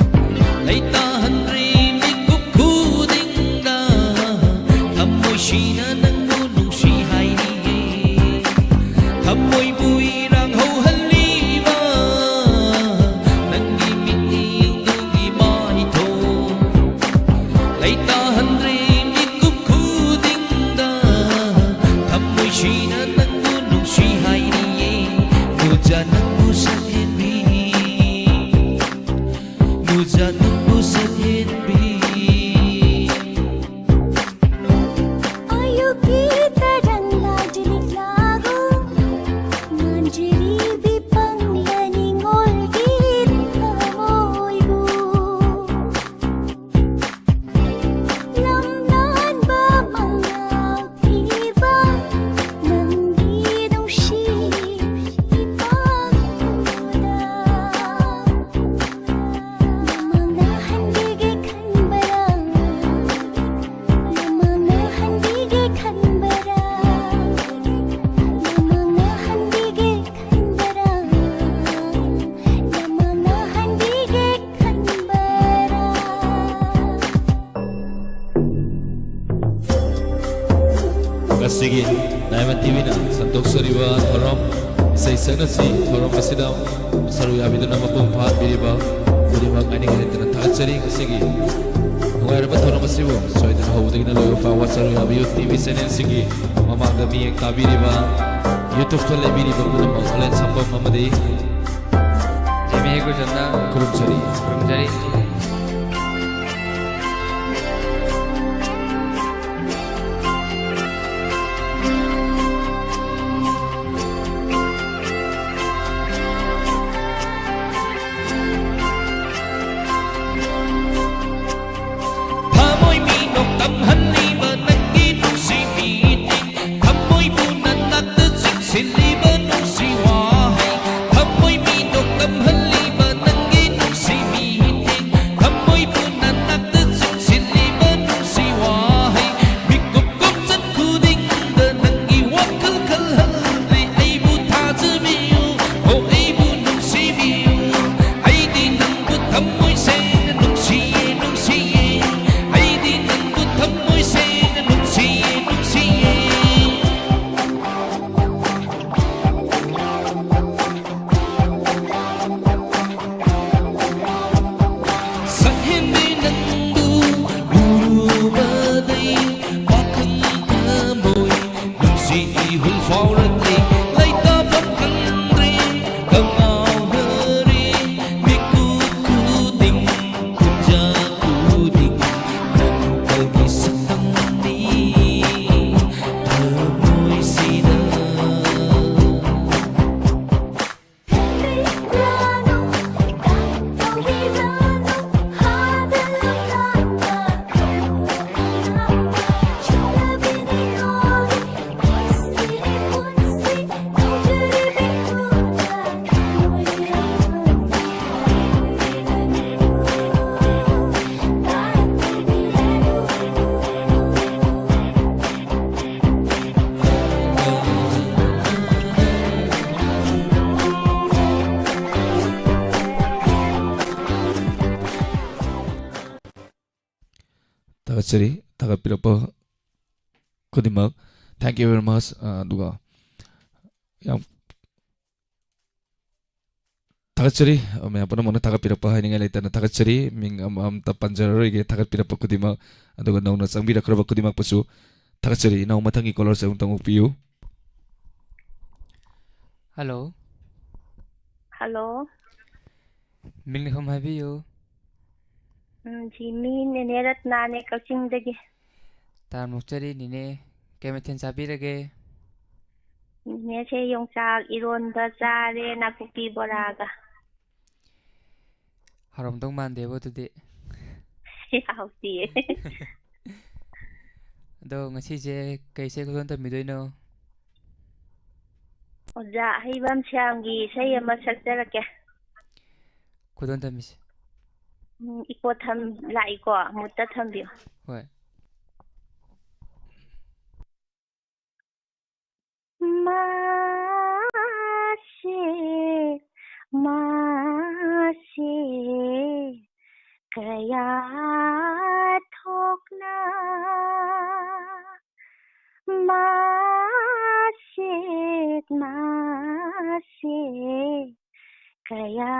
ꯂꯩꯇꯥꯍꯟꯗ꯭ꯔꯦ ꯁꯟꯗꯣꯛꯆꯔꯤꯕ ꯊꯧꯔꯝ ꯏꯁꯩ ꯁꯛꯅꯁꯤ ꯊꯧꯔꯝ ꯑꯁꯤꯗ ꯁꯔꯨꯛ ꯌꯥꯕꯤꯗꯨꯅ ꯃꯄꯨꯡ ꯐꯥꯍꯟꯕꯤꯔꯤꯕ ꯈꯨꯗꯤꯡꯃꯛ ꯑꯩꯅ ꯍꯦꯟꯅ ꯊꯥꯒꯠꯆꯔꯤ꯫ ꯉꯁꯤꯒꯤ ꯅꯨꯡꯉꯥꯏꯔꯕ ꯊꯧꯔꯝ ꯑꯁꯤꯕꯨ ꯁꯣꯏꯗꯅ ꯍꯧꯕꯗꯒꯤꯅ ꯂꯣꯏꯕ ꯐꯥꯎꯕ ꯁꯔꯨꯛ ꯌꯥꯕꯤꯌꯨ꯫ ꯇꯤ ꯚꯤ ꯆꯦꯅꯦꯜꯁꯤꯡꯒꯤ ꯃꯃꯥꯡꯗ ꯃꯤꯠꯌꯦꯡ ꯇꯥꯕꯤꯔꯤꯕ, YouTube-ꯇ ꯂꯩꯕꯤꯔꯤꯕ ꯄꯨꯝꯅꯃꯛ ꯑꯣꯟꯂꯥꯏꯟ ꯁꯝꯐꯝ ꯑꯃꯗꯤ ꯖꯤꯃꯤ ꯍꯦꯒꯨꯖꯟꯅ ꯈꯨꯔꯨꯝꯖꯔꯤ꯫ ꯈꯨꯔꯨꯝꯖꯔꯤ꯫ ꯊꯃꯣꯏ ꯃꯤꯅꯣꯛ ꯇꯝꯍꯜꯂꯤꯕ ꯅꯪꯒꯤ ꯅꯨꯡꯁꯤ ꯃꯤꯠꯌꯦꯡ, ꯊꯃꯣꯏꯕꯨ ꯅꯅꯥꯛꯇ ꯆꯤꯡꯁꯤꯜꯂꯤꯕ ꯅꯨꯡꯁꯤ ꯋꯥꯍꯩ, ꯊꯃꯣꯏ ꯃꯤꯅꯣꯛ ꯇꯝꯍꯜꯂꯤꯕ ꯅꯪꯒꯤ ꯅꯨꯡꯁꯤ ꯃꯤꯠꯌꯦꯡ, ꯊꯃꯣꯏꯕꯨ ꯅꯅꯥꯛꯇ ꯆꯤꯡꯁꯤꯜꯂꯤꯕ ꯅꯨꯡꯁꯤ ꯋꯥꯍꯩ, ꯃꯤꯀꯨꯞ ꯈꯣꯡꯆꯠ ꯈꯨꯗꯤꯡꯗ ꯅꯪꯒꯤ ꯋꯥꯈꯜ ꯈꯜꯍꯜꯂꯤ꯫ ꯑꯩꯕꯨ ꯊꯥꯖꯕꯤꯌꯨ, ꯑꯣ ꯑꯩꯕꯨ ꯅꯨꯡꯁꯤꯕꯤꯌꯨ, ꯑꯩꯗꯤ ꯅꯪꯕꯨ ꯊꯃꯣꯏ ꯁꯦꯡꯅ ꯅꯨꯡꯁꯤꯌꯦ, ꯅꯨꯡꯁꯤꯌꯦ, ꯑꯩꯗꯤ ꯅꯪꯕꯨ ꯊꯃꯣꯏ ꯁꯦꯡꯅ ꯅꯨꯡꯁꯤꯌꯦ, ꯅꯨꯡꯁꯤꯌꯦ꯫ ꯁꯛꯍꯦꯟꯕꯤ ꯅꯪꯕꯨ ꯎꯔꯨꯕꯗꯩ ꯄꯥꯈꯪ ꯊꯃꯣꯏ ꯅꯨꯡꯁꯤ ꯏꯍꯨꯜ ꯐꯥꯎꯔꯛꯂꯦ꯫ ꯂꯩꯇꯥꯐꯝ ꯈꯪꯗ꯭ꯔꯦ, ꯀꯉꯥꯎꯅꯔꯦ꯫ ꯃꯤꯀꯨꯞ ꯈꯨꯗꯤꯡ, ꯈꯣꯡꯖꯥ ꯈꯨꯗꯤꯡ ꯅꯪ ꯑꯩꯒꯤ ꯁꯛꯇꯝꯅꯤ ꯊꯃꯣꯏꯁꯤꯗ꯫ ꯊꯥꯒꯠꯆꯔꯤ, ꯊꯥꯒꯠꯄꯤꯔꯛꯄ ꯈꯨꯗꯤꯡꯃꯛ꯫ Thank you very much꯫ ꯑ, ꯑꯗꯨꯒ ꯌꯥꯝ ꯊꯥꯒꯠꯆꯔꯤ꯫ ꯃꯌꯥꯝ ꯄꯨꯝꯅꯃꯛꯅ ꯊꯥꯒꯠꯄꯤꯔꯛꯄ ꯍꯥꯏꯅꯤꯡꯉꯥꯏ ꯂꯩꯇꯅ ꯊꯥꯒꯠꯆꯔꯤ꯫ ꯃꯤꯡ ꯑꯃ ꯑꯝꯇ ꯄꯟꯖꯔꯔꯣꯏꯒꯦ, ꯊꯥꯒꯠꯄꯤꯔꯛꯄ ꯈꯨꯗꯤꯡꯃꯛ꯫ ꯑꯗꯨꯒ ꯅꯧꯅ ꯆꯪꯕꯤꯔꯛꯈ꯭ꯔꯕ ꯈꯨꯗꯤꯡꯃꯛꯄꯨꯁꯨ ꯊꯥꯒꯠꯆꯔꯤ꯫ ꯏꯅꯥꯎ, ꯃꯊꯪꯒꯤ ꯀꯣꯂꯔꯁꯦ ꯑꯃꯨꯛꯇꯪ ꯑꯣꯛꯄꯤꯌꯨ꯫ ꯍꯜꯂꯣ꯫ ꯍꯜꯂꯣ꯫ ꯃꯤꯡ ꯂꯩꯐꯝ ꯍꯥꯏꯕꯤꯌꯨ꯫ ꯎꯝ, ꯖꯤꯃꯤ, ꯅꯦꯅꯦ ꯔꯠꯅꯥꯅꯦ, ꯀꯛꯆꯤꯡꯗꯒꯤ꯫ ꯇꯥꯔꯝ ꯑꯣꯛꯆꯔꯤ ꯅꯦꯅꯦ꯫ ꯀꯩ ꯃꯊꯦꯜ ꯆꯥꯕꯤꯔꯒꯦ? ꯅꯦꯅꯦꯁꯦ ꯌꯣꯡꯆꯥꯛ ꯏꯔꯣꯟꯕ ꯆꯥꯔꯦ, ꯅꯥꯀꯨꯞꯄꯤ ꯕꯣꯔꯥꯒ꯫ ꯍꯥꯎꯔꯝꯗꯧ ꯃꯥꯟꯗꯦꯕꯣ ꯑꯗꯨꯗꯤ꯫ ꯍꯥꯎꯇꯤꯌꯦ꯫ ꯑꯗꯣ ꯉꯁꯤꯁꯦ ꯀꯩ ꯏꯁꯩ ꯈꯨꯗꯣꯜ ꯇꯝꯕꯤꯗꯣꯏꯅꯣ? ꯑꯣꯖꯥ ꯑꯍꯩꯕꯝ ꯁ꯭ꯌꯥꯝꯒꯤ ꯏꯁꯩ ꯑꯃ ꯁꯛꯆꯔꯛꯀꯦ꯫ ꯈꯨꯗꯣꯜ ꯇꯝꯕꯤꯁꯦ꯫ ꯎꯝ, ꯏꯀꯣ ꯊꯝ-, ꯂꯥꯛꯏꯀꯣ, ꯃꯨꯠꯇ ꯊꯝꯕꯤꯌꯨ꯫ ꯍꯣꯏ꯫ ꯃꯥꯁꯦ, ꯃꯥꯁꯦ, ꯀꯌꯥ ꯊꯣꯛꯅ ꯃꯥꯁꯦ, ꯃꯥꯁꯦ, ꯀꯌꯥ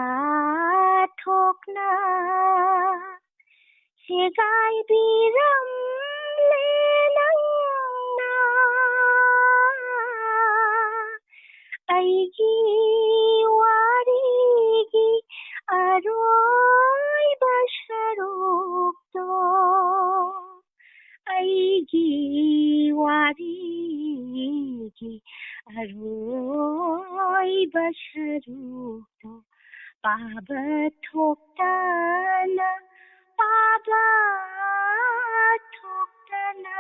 ꯊꯣꯛꯅ ꯁꯦꯒꯥꯏꯕꯤꯔꯝꯂꯦ ꯅꯪꯅ꯫ ꯑꯩꯒꯤ ꯋꯥꯔꯤꯒꯤ ꯑꯔꯣꯏꯕ ꯁꯔꯨꯛꯇꯣ, ꯑꯩꯒꯤ ꯋꯥꯔꯤꯒꯤ ꯑꯔꯣꯏꯕ ꯁꯔꯨꯛꯇꯣ ꯄꯥꯕ ꯊꯣꯛꯇꯅ, ꯄꯥꯕ ꯊꯣꯛꯇꯅ꯫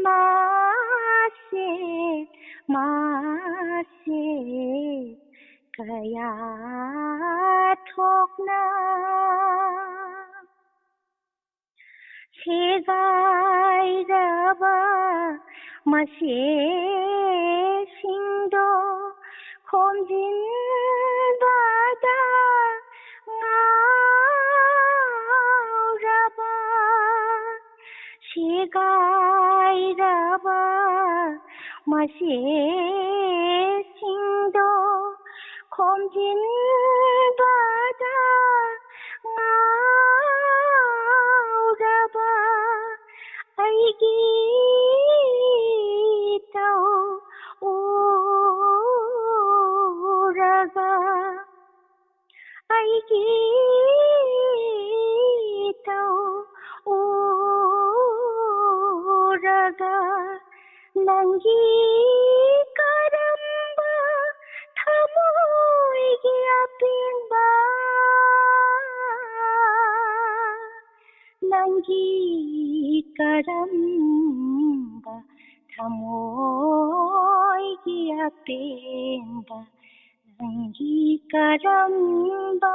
ꯃꯥꯁꯦ, ꯃꯥꯁꯦ ꯀꯌꯥ ꯊꯣꯛꯅ ꯁꯦꯒꯥꯏꯔꯕ ꯃꯁꯦꯁꯤꯡꯗꯣ ꯈꯣꯝꯖꯤꯟꯕꯗ ꯉꯥꯎꯔꯕ, ꯁꯦꯒꯥꯏꯔꯕ ꯃꯁꯤꯁꯤꯡꯗꯣ ꯈꯣꯝꯖꯤꯟꯕꯗ ꯉꯥꯎꯔꯕ ꯑꯩꯒꯤ ꯇꯧ ꯎꯔꯒ, ꯑꯩꯒꯤ ꯇꯧ ꯎꯔꯒ, ꯅꯪꯒꯤ ꯀꯔꯝꯕ ꯊꯃꯣꯏꯒꯤ ꯑꯄꯦꯟꯕ, ꯅꯪꯒꯤ ꯀꯔꯝꯕ ꯊꯃꯣꯏꯒꯤ ꯑꯄꯦꯟꯕ, ꯅꯪꯒꯤ ꯀꯔꯝꯕ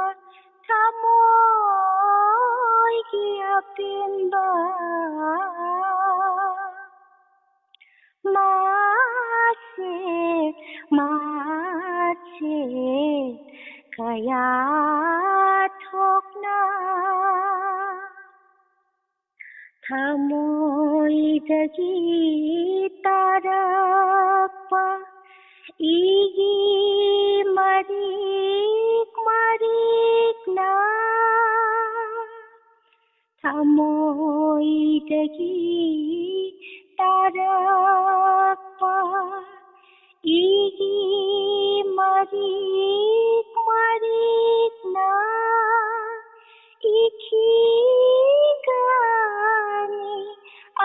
ꯊꯃꯣꯏꯒꯤ ꯑꯄꯦꯟꯕ? ꯃꯥꯁꯦ, ꯃꯥꯁꯦ ꯀꯌꯥ ꯊꯣꯛꯅ ꯊꯃꯣꯏꯗꯒꯤ ꯇꯥꯔꯛꯄ ꯏꯒꯤ ꯃꯔꯤꯛ ꯃꯔꯤꯛꯅ, ꯊꯃꯣꯏꯗꯒꯤ ꯇꯥꯔꯛꯄ ꯏꯒꯤ ꯃꯔꯤꯛ ꯃꯔꯤꯛꯅ ꯏꯈꯤꯒꯅꯤ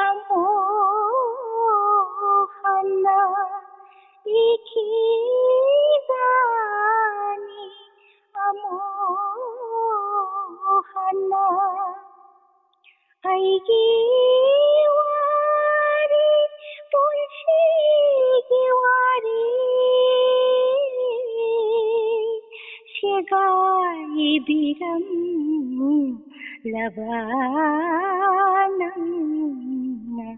ꯑꯃꯨꯛ ꯍꯟꯅ, ꯏꯈꯤꯒꯅꯤ ꯑꯃꯨꯛ ꯍꯟꯅ꯫ ꯑꯩꯒꯤ ꯋꯥꯔꯤ, ꯄꯨꯟꯁꯤꯒꯤ ꯋꯥꯔꯤ ꯁꯦꯒꯥꯏꯕꯤꯔꯝꯂꯕ ꯅꯪꯅ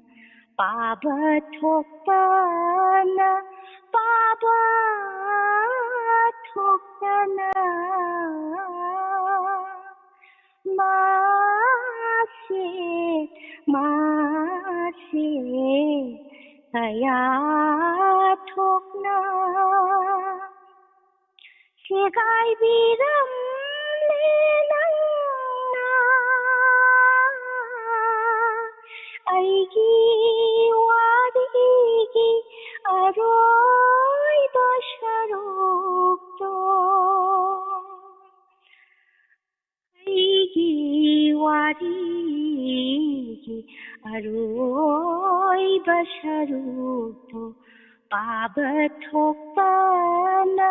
ꯄꯥꯕ ꯊꯣꯛꯄꯅ, ꯄꯥꯕ ꯊꯣꯛꯄꯅ꯫ ꯃꯥꯁꯦ, ꯃꯥꯁꯦ ꯀꯌꯥ ꯊꯣꯛꯅ ꯁꯦꯒꯥꯏꯕꯤꯔꯝꯂꯦ ꯅꯪꯅ ꯑꯩꯒꯤ ꯋꯥꯔꯤꯒꯤ ꯑꯔꯣꯏꯕ ꯁꯔꯨꯛꯇꯣ꯫ ꯑꯩꯒꯤ ꯋꯥꯔꯤꯒꯤ ꯑꯔꯣꯏꯕ ꯁꯔꯨꯛꯇꯣ ꯄꯥꯕ ꯊꯣꯛꯄꯅ,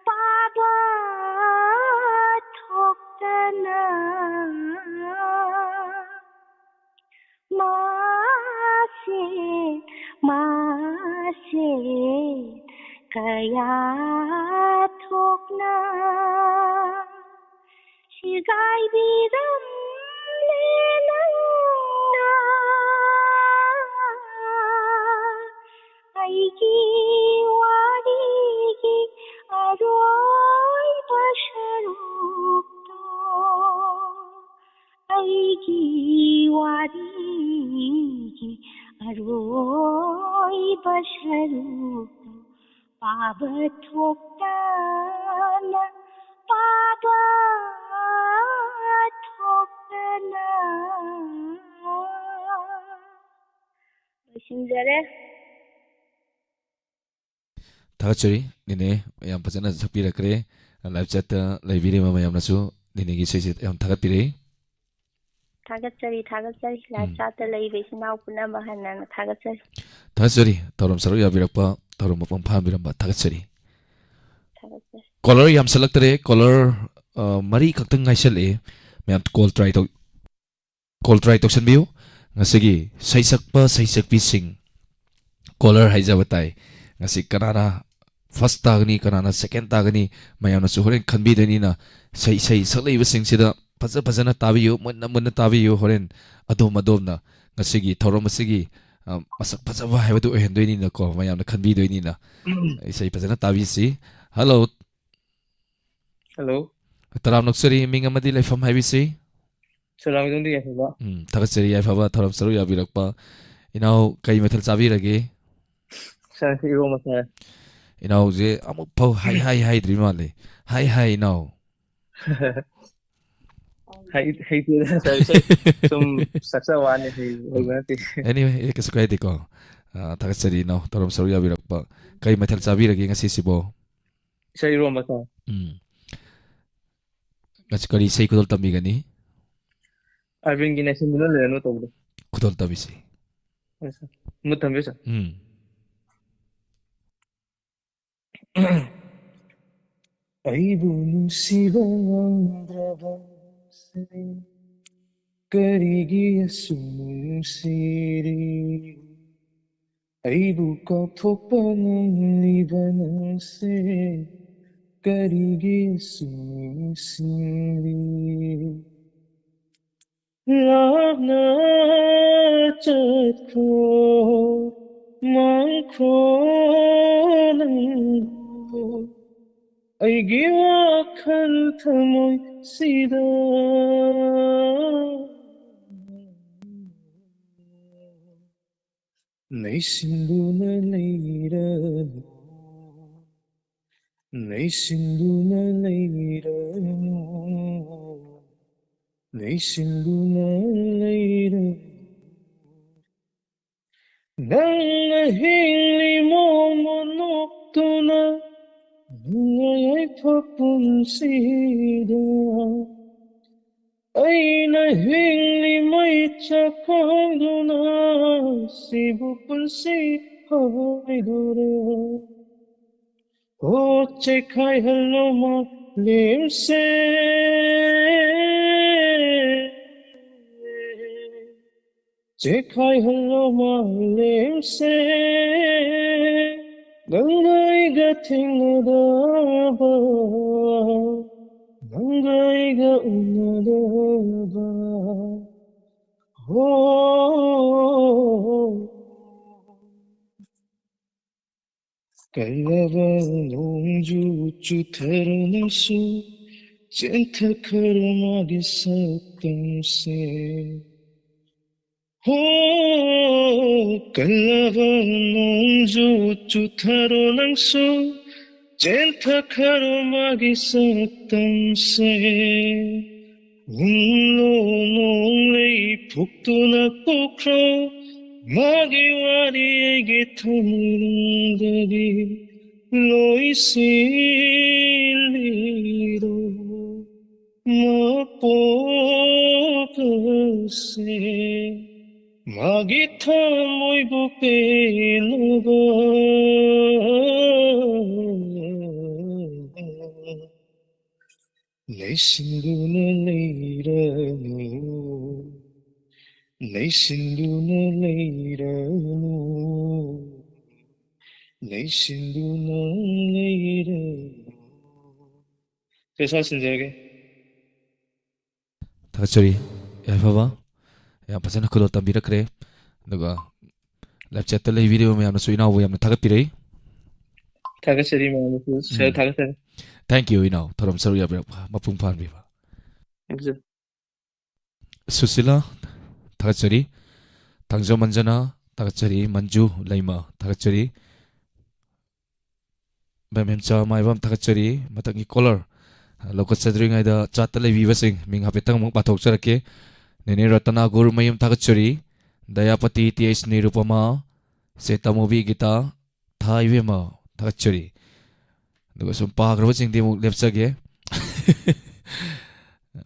ꯄꯥꯕ ꯊꯣꯛꯄꯅ ꯃꯥꯁꯦ, ꯃꯥꯁꯦ ꯀꯌꯥ ꯊꯣꯛꯅ ꯁꯦꯒꯥꯏꯕꯤꯔꯝꯂꯦ ꯅꯪꯅ ꯑꯩꯒꯤ ꯋꯥꯔꯤꯒꯤ ꯑꯔꯣꯏꯕ ꯁꯔꯨꯛꯇꯣ꯫ ꯑꯩꯒꯤ ꯋꯥꯔꯤꯒꯤ ꯑꯔꯣꯏꯕ ꯁꯔꯨꯛꯇꯣ ꯄꯥꯕ ꯊꯣꯛꯇꯅ, ꯄꯥꯕ ꯊꯣꯛꯇꯅ꯫ ꯂꯣꯏꯁꯤꯟꯖꯔꯦ꯫ ꯊꯥꯒꯠꯆꯔꯤ ꯅꯦꯅꯦ, ꯌꯥꯝ ꯐꯖꯅ ꯁꯛꯄꯤꯔꯛꯈ꯭ꯔꯦ꯫ ꯂꯥꯏꯚ ꯆꯦꯠꯇ ꯂꯩꯕꯤꯔꯤꯕ ꯃꯌꯥꯝꯅꯁꯨ ꯅꯦꯅꯦꯒꯤ ꯏꯁꯩꯁꯦ ꯌꯥꯝ ꯊꯥꯒꯠꯄꯤꯔꯛꯏ꯫ ꯊꯥꯒꯠꯆꯔꯤ, ꯊꯥꯒꯠꯆꯔꯤ꯫ ꯂꯥꯏꯚ ꯎꯝ꯫ ꯆꯦꯠꯇ ꯂꯩꯕ ꯏꯆꯤꯟ ꯏꯅꯥꯎ ꯄꯨꯝꯅꯃꯛ ꯍꯟꯅ ꯍꯟꯅ ꯊꯥꯒꯠꯆꯔꯤ꯫ ꯊꯥꯒꯠꯆꯔꯤ꯫ ꯊꯧꯔꯝ ꯁꯔꯨꯛ ꯌꯥꯕꯤꯔꯛꯄ, ꯊꯧꯔꯝ ꯃꯄꯨꯡ ꯐꯥꯍꯟꯕꯤꯔꯝꯕ ꯊꯥꯒꯠꯆꯔꯤ꯫ ꯊꯥꯒꯠꯆꯔꯤ꯫ ꯀꯣꯂꯔ ꯌꯥꯝꯁꯜꯂꯛꯇ꯭ꯔꯦ, ꯀꯣꯂꯔ, ꯑ, ꯃꯔꯤ ꯈꯛꯇꯪ ꯉꯥꯏꯁꯜꯂꯛꯑꯦ꯫ ꯃꯌꯥꯝ ꯀꯣꯜ ꯇ꯭ꯔꯥꯏ ꯇꯧ-, ꯀꯣꯜ ꯇ꯭ꯔꯥꯏ ꯇꯧꯁꯟꯕꯤꯌꯨ꯫ ꯉꯁꯤꯒꯤ ꯁꯩꯁꯛꯄ ꯁꯩꯁꯛꯄꯤꯁꯤꯡ ꯀꯣꯂꯔ ꯍꯥꯏꯖꯕ ꯇꯥꯏ꯫ ꯉꯁꯤ ꯀꯅꯥꯅ ꯐꯥꯔꯁ ꯇꯥꯒꯅꯤ, ꯀꯅꯥꯅ ꯁꯦꯀꯦꯟ ꯇꯥꯒꯅꯤ, ꯃꯌꯥꯝꯅꯁꯨ ꯍꯣꯔꯦꯟ ꯈꯟꯕꯤꯗꯣꯏꯅꯤꯅ, ꯏꯁꯩ, ꯏꯁꯩ ꯁꯛꯂꯛꯏꯕꯁꯤꯡꯁꯤꯗ ꯐꯖ ꯐꯖꯅ ꯇꯥꯕꯤꯌꯨ, ꯃꯨꯟꯅ ꯃꯨꯟꯅ ꯇꯥꯕꯤꯌꯨ꯫ ꯍꯣꯔꯦꯟ ꯑꯗꯣꯝ ꯑꯗꯣꯝꯅ ꯉꯁꯤꯒꯤ ꯊꯧꯔꯝ ꯑꯁꯤꯒꯤ, ꯑ, ꯃꯁꯛ ꯐꯖꯕ ꯍꯥꯏꯕꯗꯨ ꯑꯣꯏꯍꯟꯗꯣꯏꯅꯤꯅꯀꯣ, ꯃꯌꯥꯝꯅ ꯈꯟꯕꯤꯗꯣꯏꯅꯤꯅ꯫ ꯏꯁꯩ ꯐꯖꯅ ꯇꯥꯕꯤꯁꯤ꯫ ꯍꯜꯂꯣ꯫ ꯍꯜꯂꯣ꯫ ꯇꯔꯥꯝꯅ ꯑꯣꯛꯆꯔꯤ, ꯃꯤꯡ ꯑꯃꯗꯤ ꯂꯩꯐꯝ ꯍꯥꯏꯕꯤꯁꯤ꯫ ꯁꯂꯥꯝꯗꯣꯡꯗꯤ ꯌꯥꯏꯐꯕ꯫ ꯎꯝ, ꯊꯥꯒꯠꯆꯔꯤ ꯌꯥꯏꯐꯕ, ꯊꯧꯔꯝ ꯁꯔꯨꯛ ꯌꯥꯕꯤꯔꯛꯄ꯫ ꯏꯅꯥꯎ, ꯀꯩ ꯃꯊꯦꯜ ꯆꯥꯕꯤꯔꯒꯦ? ꯁꯥꯔ, ꯏꯔꯣꯝꯕ ꯆꯥꯔꯦ꯫ ꯏꯅꯥꯎꯁꯦ ꯑꯃꯨꯛ ꯐꯥꯎ ꯍꯥꯏ ꯍꯥꯏ ꯍꯥꯏꯗ꯭ꯔꯤ ꯃꯥꯜꯂꯦ꯫ ꯍꯥꯏ ꯍꯥꯏ, ꯏꯅꯥꯎ꯫ ꯍꯩ- ꯍꯩꯇꯦꯗ ꯁꯥꯔ, ꯁꯨꯝ ꯁꯨꯝ ꯆꯥꯛꯆ ꯋꯥꯅꯤ, ꯍꯩ- ꯍꯩꯕ ꯅꯠꯇꯦ꯫ Anyway, ꯑꯦ, ꯀꯩꯁꯨ ꯀꯥꯏꯗꯦꯀꯣ꯫ ꯑ, ꯊꯥꯒꯠꯆꯔꯤ, ꯏꯅꯥꯎ, ꯊꯧꯔꯝ ꯁꯔꯨꯛ ꯌꯥꯕꯤꯔꯛꯄ꯫ ꯀꯩ ꯃꯊꯦꯜ ꯆꯥꯕꯤꯔꯒꯦ ꯉꯁꯤꯁꯤꯕꯣ? ꯁꯥꯔ, ꯏꯔꯣꯝꯕ ꯆꯥꯔꯦ꯫ ꯎꯝ꯫ ꯉꯁꯤ ꯀꯔꯤ ꯏꯁꯩ ꯈꯨꯗꯣꯜ ꯇꯝꯕꯤꯒꯅꯤ? ꯑꯔꯕꯤꯟꯒꯤ ꯅꯩꯁꯤꯟꯗꯨꯅ ꯂꯩꯔꯅꯨ ꯇꯧꯕꯗꯣ꯫ ꯈꯨꯗꯣꯜ ꯇꯝꯕꯤꯁꯤ꯫ ꯍꯣꯏ ꯁꯥꯔ꯫ ꯃꯨꯠ ꯊꯝꯕꯤꯌꯨ ꯁꯥꯔ꯫ ꯎꯝ꯫ ꯑꯩꯕꯨ ꯅꯨꯡꯁꯤꯕ ꯉꯝꯗ꯭ꯔꯕꯁꯦ ꯀꯔꯤꯒꯤ ꯑꯁꯨꯛ ꯅꯨꯡꯁꯤꯔꯤ? ꯑꯩꯕꯨ ꯀꯥꯎꯊꯣꯛꯄ ꯉꯝꯂꯤꯕ ꯅꯪꯁꯦ ꯀꯔꯤꯒꯤ ꯑꯁꯨꯛ ꯅꯨꯡꯁꯤꯔꯤ? ꯂꯥꯞꯅ ꯆꯠꯈ꯭ꯔꯣ, ꯃꯥꯡꯈ꯭ꯔꯣ ꯅꯪꯕꯨ ꯑꯩꯒꯤ ꯋꯥꯈꯜ ꯊꯃꯣꯏꯁꯤꯗ꯫ ꯅꯩꯁꯤꯟꯗꯨꯅ ꯂꯩꯔꯅꯨ, ꯅꯩꯁꯤꯟꯗꯨꯅ ꯂꯩꯔꯅꯨ, ꯅꯩꯁꯤꯟꯗꯨꯅ ꯂꯩꯔꯅꯨ꯫ ꯅꯪꯅ ꯍꯤꯡꯂꯤ ꯃꯣꯃꯣꯟ ꯅꯣꯛꯇꯨꯅ ꯅꯨꯡꯉꯥꯏ ꯌꯥꯏꯐ ꯄꯨꯟꯁꯤꯗ꯫ ꯑꯩꯅ ꯍꯤꯡꯂꯤ ꯃꯩꯆꯥꯛ ꯈꯥꯡꯗꯨꯅ ꯁꯤꯕꯨ ꯄꯨꯟꯁꯤ ꯍꯥꯏꯗꯣꯔꯦ꯫ ꯍꯣ ꯆꯦꯈꯥꯏꯍꯜꯂꯣ ꯃꯥꯂꯦꯝꯁꯦ, ꯆꯦꯈꯥꯏꯍꯜꯂꯣ ꯃꯥꯂꯦꯝꯁꯦ꯫ ꯅꯪꯒ ꯑꯩꯒ ꯊꯦꯡꯅꯗꯕ, ꯅꯪꯒ ꯑꯩꯒ ꯎꯅꯗꯕ꯫ ꯍꯣ꯫ ꯀꯜꯂꯕ ꯅꯣꯡꯖꯨ ꯆꯨꯊꯔꯅꯁꯨ ꯆꯦꯟꯊꯈ꯭ꯔ ꯃꯥꯒꯤ ꯁꯛꯇꯝꯁꯦ꯫ ꯍꯣ, ꯀꯜꯂꯕ ꯅꯣꯡꯖꯨ ꯆꯨꯊꯔꯣ ꯅꯪꯁꯨ, ꯆꯦꯟꯊꯈ꯭ꯔꯣ ꯃꯥꯒꯤ ꯁꯛꯇꯝꯁꯦ꯫ ꯍꯨꯝꯂꯣ ꯅꯣꯡꯂꯩ ꯐꯨꯛꯇꯨꯅ ꯄꯨꯈ꯭ꯔꯣ, ꯃꯥꯒꯤ ꯋꯥꯔꯤ ꯑꯩꯒꯤ ꯊꯃꯣꯏꯅꯨꯡꯗꯒꯤ ꯂꯣꯏꯁꯤꯜꯂꯤꯔꯣ꯫ ꯃꯄꯣꯛ ꯑꯁꯦ ꯃꯥꯒꯤ ꯊꯃꯣꯏꯕꯨ ꯄꯦꯟꯅꯕ ꯂꯩꯁꯤꯟꯗꯨꯅ ꯂꯩꯔꯅꯨ, ꯂꯩꯁꯤꯟꯗꯨꯅ ꯂꯩꯔꯅꯨ, ꯂꯩꯁꯤꯟꯗꯨꯅ ꯂꯩꯔꯅꯨ꯫ ꯄꯩꯁꯥ ꯁꯤꯟꯖꯔꯒꯦ꯫ ꯊꯥꯒꯠꯆꯔꯤ꯫ ꯌꯥꯏꯐꯕ, ꯌꯥꯝ ꯐꯖꯅ ꯈꯨꯗꯣꯜ ꯇꯝꯕꯤꯔꯛꯈ꯭ꯔꯦ꯫ ꯑꯗꯨꯒ live chat ꯇ ꯂꯩꯕꯤꯔꯤꯕ ꯃꯌꯥꯝꯅꯁꯨ ꯏꯅꯥꯎꯕꯨ ꯌꯥꯝꯅ ꯊꯥꯒꯠꯄꯤꯔꯛꯏ꯫ ꯊꯥꯒꯠꯆꯔꯤ ꯃꯌꯥꯝꯅꯁꯨ꯫ ꯁꯤꯗ ꯎꯝ꯫ ꯊꯥꯒꯠꯆꯔꯤ꯫ Thank you, ꯏꯅꯥꯎ꯫ ꯊꯧꯔꯝ ꯁꯔꯨꯛ ꯌꯥꯕꯤꯔꯛꯄ ꯃꯄꯨꯡ ꯐꯥꯍꯟꯕꯤꯕ꯫ ꯊꯥꯒꯠꯆꯔꯤ꯫ ꯁꯨꯁꯤꯂꯥ, ꯊꯥꯒꯠꯆꯔꯤ꯫ ꯊꯥꯡꯖꯝ ꯑꯟꯖꯅꯥ, ꯊꯥꯒꯠꯆꯔꯤ꯫ ꯃꯟꯖꯨ ꯂꯩꯃ, ꯊꯥꯒꯠꯆꯔꯤ꯫ ꯕꯦꯝꯍꯦꯝꯆꯥ ꯃꯥꯏꯕꯝ, ꯊꯥꯒꯠꯆꯔꯤ꯫ ꯃꯊꯪꯒꯤ caller ꯂꯧꯈꯠꯆꯗ꯭ꯔꯤꯉꯩꯗ chat ꯇ ꯂꯩꯕꯤꯕꯁꯤꯡ ꯃꯤꯡ ꯍꯥꯏꯐꯦꯠꯇꯪ ꯑꯃꯨꯛ ꯄꯥꯊꯣꯛꯆꯔꯛꯀꯦ꯫ ꯅꯦꯅꯦ ꯔꯇꯅꯥ ꯒꯨꯔꯨꯃꯌꯨꯝ, ꯊꯥꯒꯠꯆꯔꯤ꯫ ꯗꯌꯥꯄꯇꯤ, ꯇꯤ ꯑꯩꯆ ꯅꯤꯔꯨꯄꯃꯥ, ꯁꯦꯇꯥꯃꯨꯕꯤ ꯒꯤꯇꯥ, ꯊꯥ ꯏꯕꯦꯝꯃ, ꯊꯥꯒꯠꯆꯔꯤ꯫ ꯑꯗꯨꯒ ꯁꯨꯝ ꯄꯥꯈ꯭ꯔꯕꯁꯤꯡꯗꯤ ꯑꯃꯨꯛ ꯂꯦꯞꯆꯒꯦ꯫